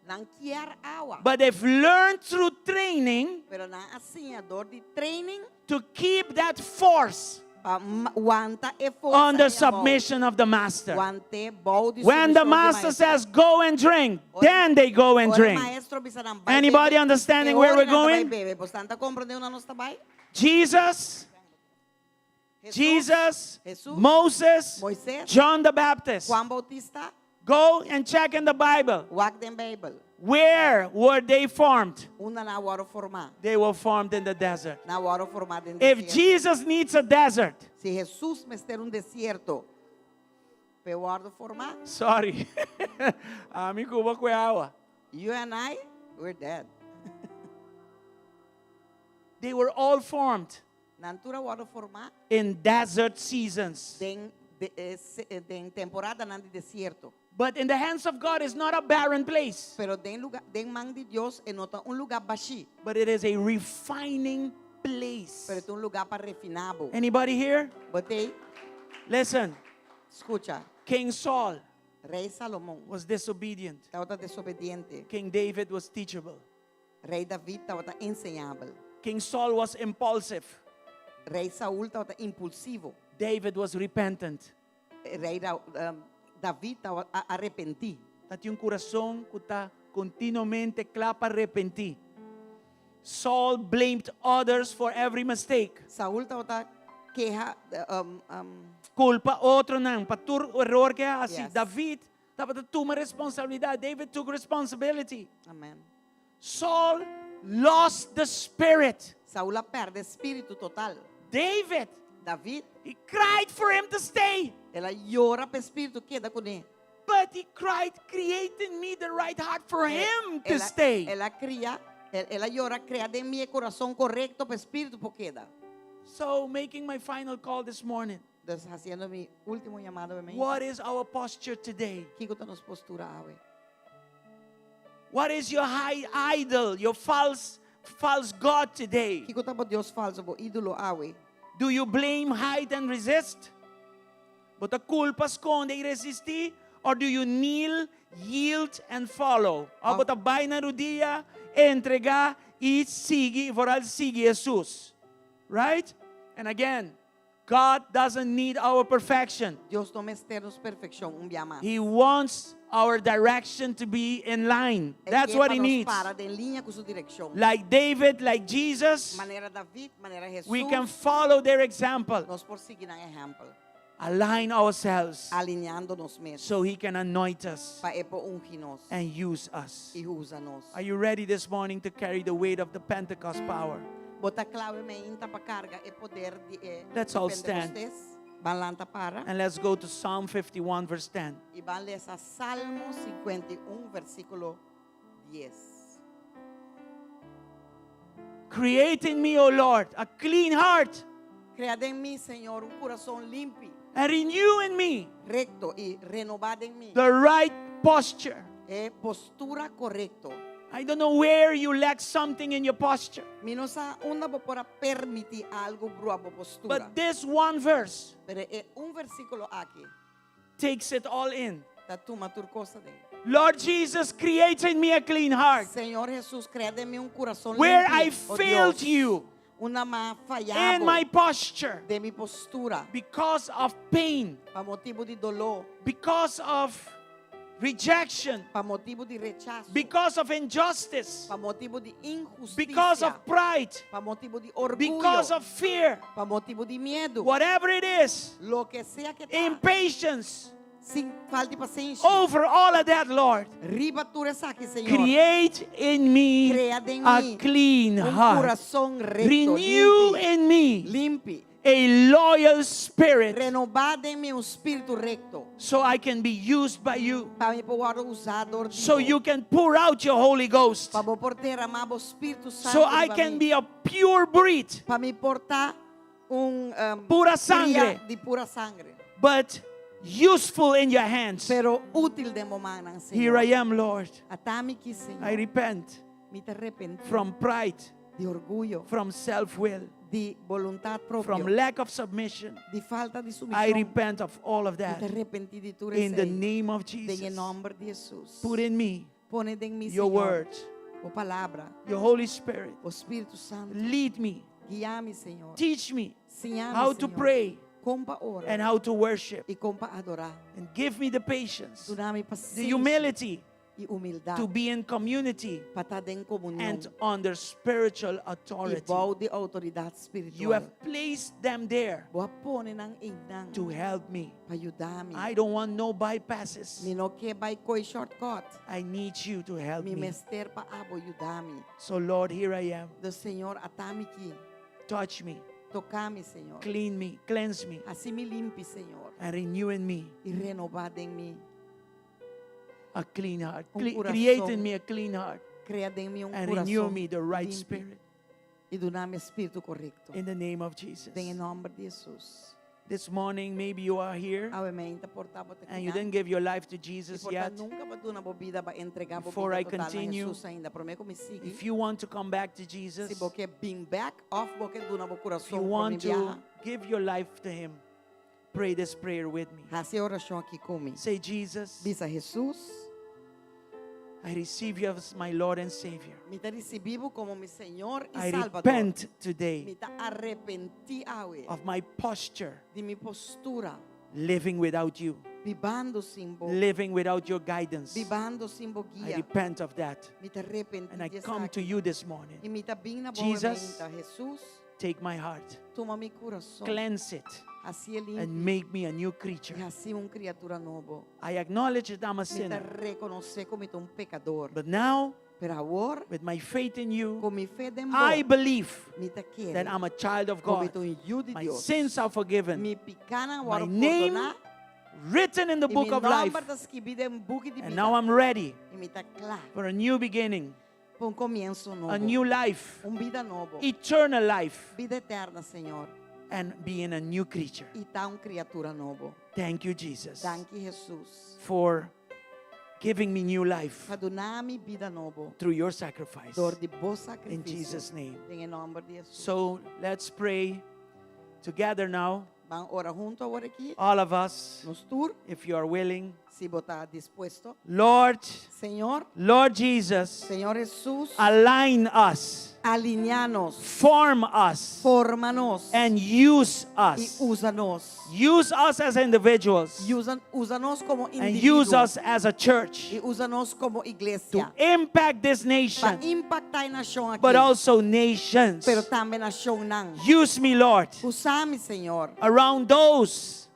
Nan ke awa. but they've learned through training Pero nan a siña dor di training to keep that force pa wanta e forsa under ei abou. submission of the master. Want'é bou di When the sumishon di master maestro. says, go and drink, then they go and Ora drink. maestro bisa nan bai Anybody bebe. understanding E where ora we're nan ta bai going? bebe. Boso ta komprondé unda nos ta bai? Jesus, Jesus, Jesus, Jesus, Moses, Moises, John the Baptist. Juan Bautista, Go and check in the Bible. wak den Beibel. Where were they formed? Unda nan a wòrdu formá. They were formed in the desert. Nan a wòrdu formá den If desierto. Jesus needs a desert, Si Jesus mester un desierto, p'e wòrdu formá. sorry. Ami ku bo awa. You and I, we're dead. They were all formed Nan tur a wòrdu formá in desert seasons. den de, eh, se- eh, den temporadanan di desierto. But in the hands of God is not a barren place, Pero den lugá, den man di Dios e no ta un lugá bashí, but it is a refining place. pero ta un lugá pa refiná bo. Anybody here? Bo t'ei, Listen, skucha, King Saul Rei Salomon was disobedient. tabata desobediente. King David was teachable. Rei David tabata enseñabel. King Saul was impulsive. Rei Saul tabata impulsivo. David was repentant. Rei Ra, um, David tabata arepentí. Tabatin un kurason ku ta kontinuamente kla pa arepentí. Saul blamed others for every mistake. Saul tabata Keha, um, Kulpa otronan pa tur eror ku a hasi. Yes. David tabata tuma responsabilidat. David took responsibility. Amen. Saul lost the spirit. Saul a pèrdè spiritu total. David, David, he cried for him to stay. el a yora pa spiritu keda kuné. But he cried, create in me the right heart for him to El a, stay. El a kria, el, el a yora, krea den mi kurason korekto pa spiritu por keda. So, making my final call this morning, Anto, hasiendo mi último yamada pa mi. what is our posture today? Kiko ta nos postura awe? What is your high idol, your false God today? Kiko ta bo Dios falsu, bo ídolo awe? Do you blame, hide, and resist? Bo ta kulpa, skonde i resistí? Or do you kneel, yield, and follow? Òf bo ta bai na rudia, entregá i sigui, vooral sigui Jesus. Right? And again, God doesn't need our perfection. Dios no mester nos perfekshon un bia mas. He wants our direction to be in line. That's what he needs. Para den liña ku su direkshon. Like David, like Jesus, Manera David, manera Jesus. we can follow their example. Nos por sigui nan ehèmpel. Align ourselves Alineando nos mes. so he can anoint us Pa e por ungi nos. and use us. I usa nos. Are you ready this morning to carry the weight of the Pentecost power? Bo ta kla awe mainta pa karga e poder di e Let's all stand. Pentecostes. Ban lanta para. And let's go to Psalm 51, verse 10. I ban lesa Salmo 51, versíkulo 10. Create in me, O Lord, a clean heart Krea den mi, Señor, un kurason limpi, and renew in me rekto i renobá den mi. the right posture. E postura korekto. I don't know where you lack something in your posture, Mi no sa unda bo por a permití algu brua bo postura. but this one verse Pero e un versíkulo aki takes it all in. ta tuma tur kos aden. Lord Jesus, create in me a clean heart. Señor Jesus, krea den mi un kurason Where limpi. I oh failed Dios. you Unda m'a faya in my posture den mi postura because of pain, pa motibu di doló, because of rejection, pa motibu di rechaso, because of injustice, pa motibu di inhustisia, because of pride, pa motibu di orguyo, because of fear, pa motibu di miedu, whatever it is, loke sea ku ta, impatience, sin falta di pasenshi. over all of that, Lord, Riba tur esaki, Señor. create in me Krea den a mi clean un heart, kurason rekto, renew limpi, in me limpi. a loyal spirit Renobá den mi un spiritu rekto. so I can be used by you, Pa mi por wòrdu usá dor di so bo. you can pour out your Holy Ghost, Pa bo por derhamá bo Spiritu Santu. so I riba can mi. be a pure breed, Pa mi por ta un Pura kria sangre. di pura sanger. but useful in your hands. Pero útil den bo mannan, Señor. Here I am, Lord. Ata mi aki, Señor. I repent Mi ta arepentí from pride, di orguyo, from self will, di boluntat propio, from lack of submission. di falta di I sumishon. repent of all of Mi ta that. arepentí di tur In the esei. name of Den Jesus, nòmber di Jesus. put in me Pone den mi, your Señor. words, Bo palabra, your Holy Spirit. bo Spiritu Santu. Lead me, Guia mi, Señor. teach me Siña mi, how to Señor. pray Kon pa ora and how to worship. i kon pa adorá. And give me the patience, Duna mi the pasenshi humility i humildat to be in community pa ta den komunion and under spiritual i authority. bou di outoridat You spiritual. have placed them there Bo a pone nan einan to help me. pa yuda mi. I don't want no bypasses. Mi no ke bai koi shortcut. I need you to help Mi me. mester pa abo yuda mi. So, Lord, here I am. Dus Señor, ata mi aki. Touch me, Toka mi, Señor. clean me, cleanse me, Hasi mi limpi, Señor. and renew in me I renobá den mi. a clean heart. Un Create kurason. in me a clean heart Krea den mi un and renew kurason me the right limpi. spirit. I duna mi spiritu korekto. In the name of Jesus. Den nòmber di Jesus. This morning, maybe you are here Awe mainta por ta bo and you didn't give your life to Jesus por yet. nunka b'a duna bo bida b'a entregá bo Before bida I total na continue, Jesus ainda. Promé ku mi sigui. If you want to come back to Si Jesus, bo ke bin bèk òf bo ke duna bo if you kurason pa mi want to biaha. give your life to Him, pray this prayer with me. Hasi e orashon aki ku mi. Say, Jesus, Bisa Jesus, I receive you as my Lord and Savior. mi ta risibí bo komo mi Señor i I Salbador. repent Mi today ta arepentí awe of my posture di mi postura living without you, bibando sin bo, living without your guidance. bibando sin bo I guia. repent of that. Mi ta arepentí And I di come to esaki. you this morning. I mi ta bin na bo Jesus. mainta. Jesus, Take my heart, Tuma mi kurason. cleanse it, Hasié limpi. and make me a new creature. I hasi mi un kriatura nobo. I acknowledge that I'm a Mi ta sinner. rekonosé ku mi ta un pekadó. But now, Pero awor, with my faith in you, ku mi fe den bo, I believe mi ta kere that I'm a child of ku mi God. ta un yu di My Dios. sins are forgiven. Mi pikánan My wòrdu name pordoná. written in the I book mi of life. nòmber ta skibí den buki di And bida. now I'm ready I mi ta kla for a new beginning, pa un komienso nobo. a new life, Un bida nobo. eternal life, Bida eterno, Señor. and being a new creature. I ta un kriatura nobo. Thank you, Jesus, Danki, Jesus. for giving me new life Pa duna mi bida nobo. through your sacrifice. Dor di bo sakrifisio. In Jesus' name. Den nòmber di Jesus. So let's pray together now, Ban ora huntu awor aki. all of us, Nos tur, if you are willing. si bo ta dispuesto. Lord, Señor, Lord Jesus, Señor Jesus, align us, aliniá nos, form us, forma nos and use i us. usa nos. Use us as individuals Usa, usa nos komo and use individuo us as a church i usa nos komo to iglesia. impact this Pa nation, impaktá e nashon aki. but also nations. pero tambe nashonnan. Use me, Lord, Usa mi, Señor. around those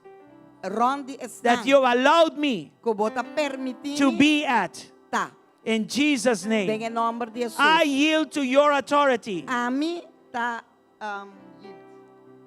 Rònt di esnan that you have allowed me ku bo ta permití to be at. ta. In Jesus' Den name, nòmber di Jesus. I yield to your authority. Ami ta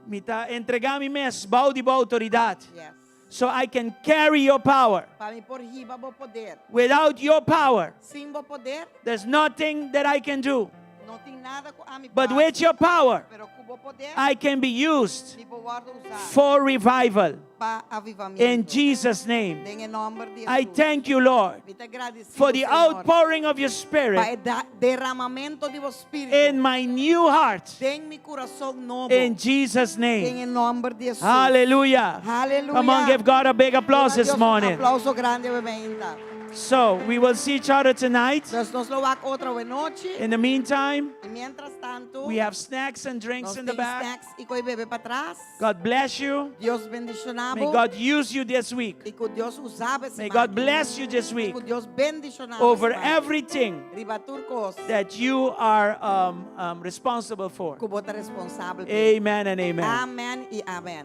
Mi ta entregá mi mes bou di bo outoridat yes. so I can carry your power. Pa mi por hiba bo poder. Without your power, Sin bo poder, there's nothing that I can do. no tin nada ku ami But with your power, Pero ku bo poder, I can be used mi por wòrdu usá for revival. pa avivamentu. In Jesus' name, Den nòmber di Jesus. I thank you, Lord, Mi ta gradisido, for the Señor, outpouring of your pa Spirit e derramamentu di bo spiritu. in my new heart. Den mi kurason nobo. In Jesus' Den name. nòmber di Jesus. Hallelujah. Hallelujah. Come on, give God a big applause Duna this Dios un morning. Aplouso grandi, obviamente. So, we will see each other tonight. Entonses nos lo wak otro anochi. In the meantime, I mientrastantu, we have snacks and drinks nos in the tin back. snacks i kos di bebe patras. God bless you. Dios bendishoná May bo. God use you this week. I ku Dios usa bo May God bless you this week Ku Dios bendishoná over everything Riba tur kos. that you are responsible for. Ku bo ta responsabel. Amen and amen. Amèn i amèn.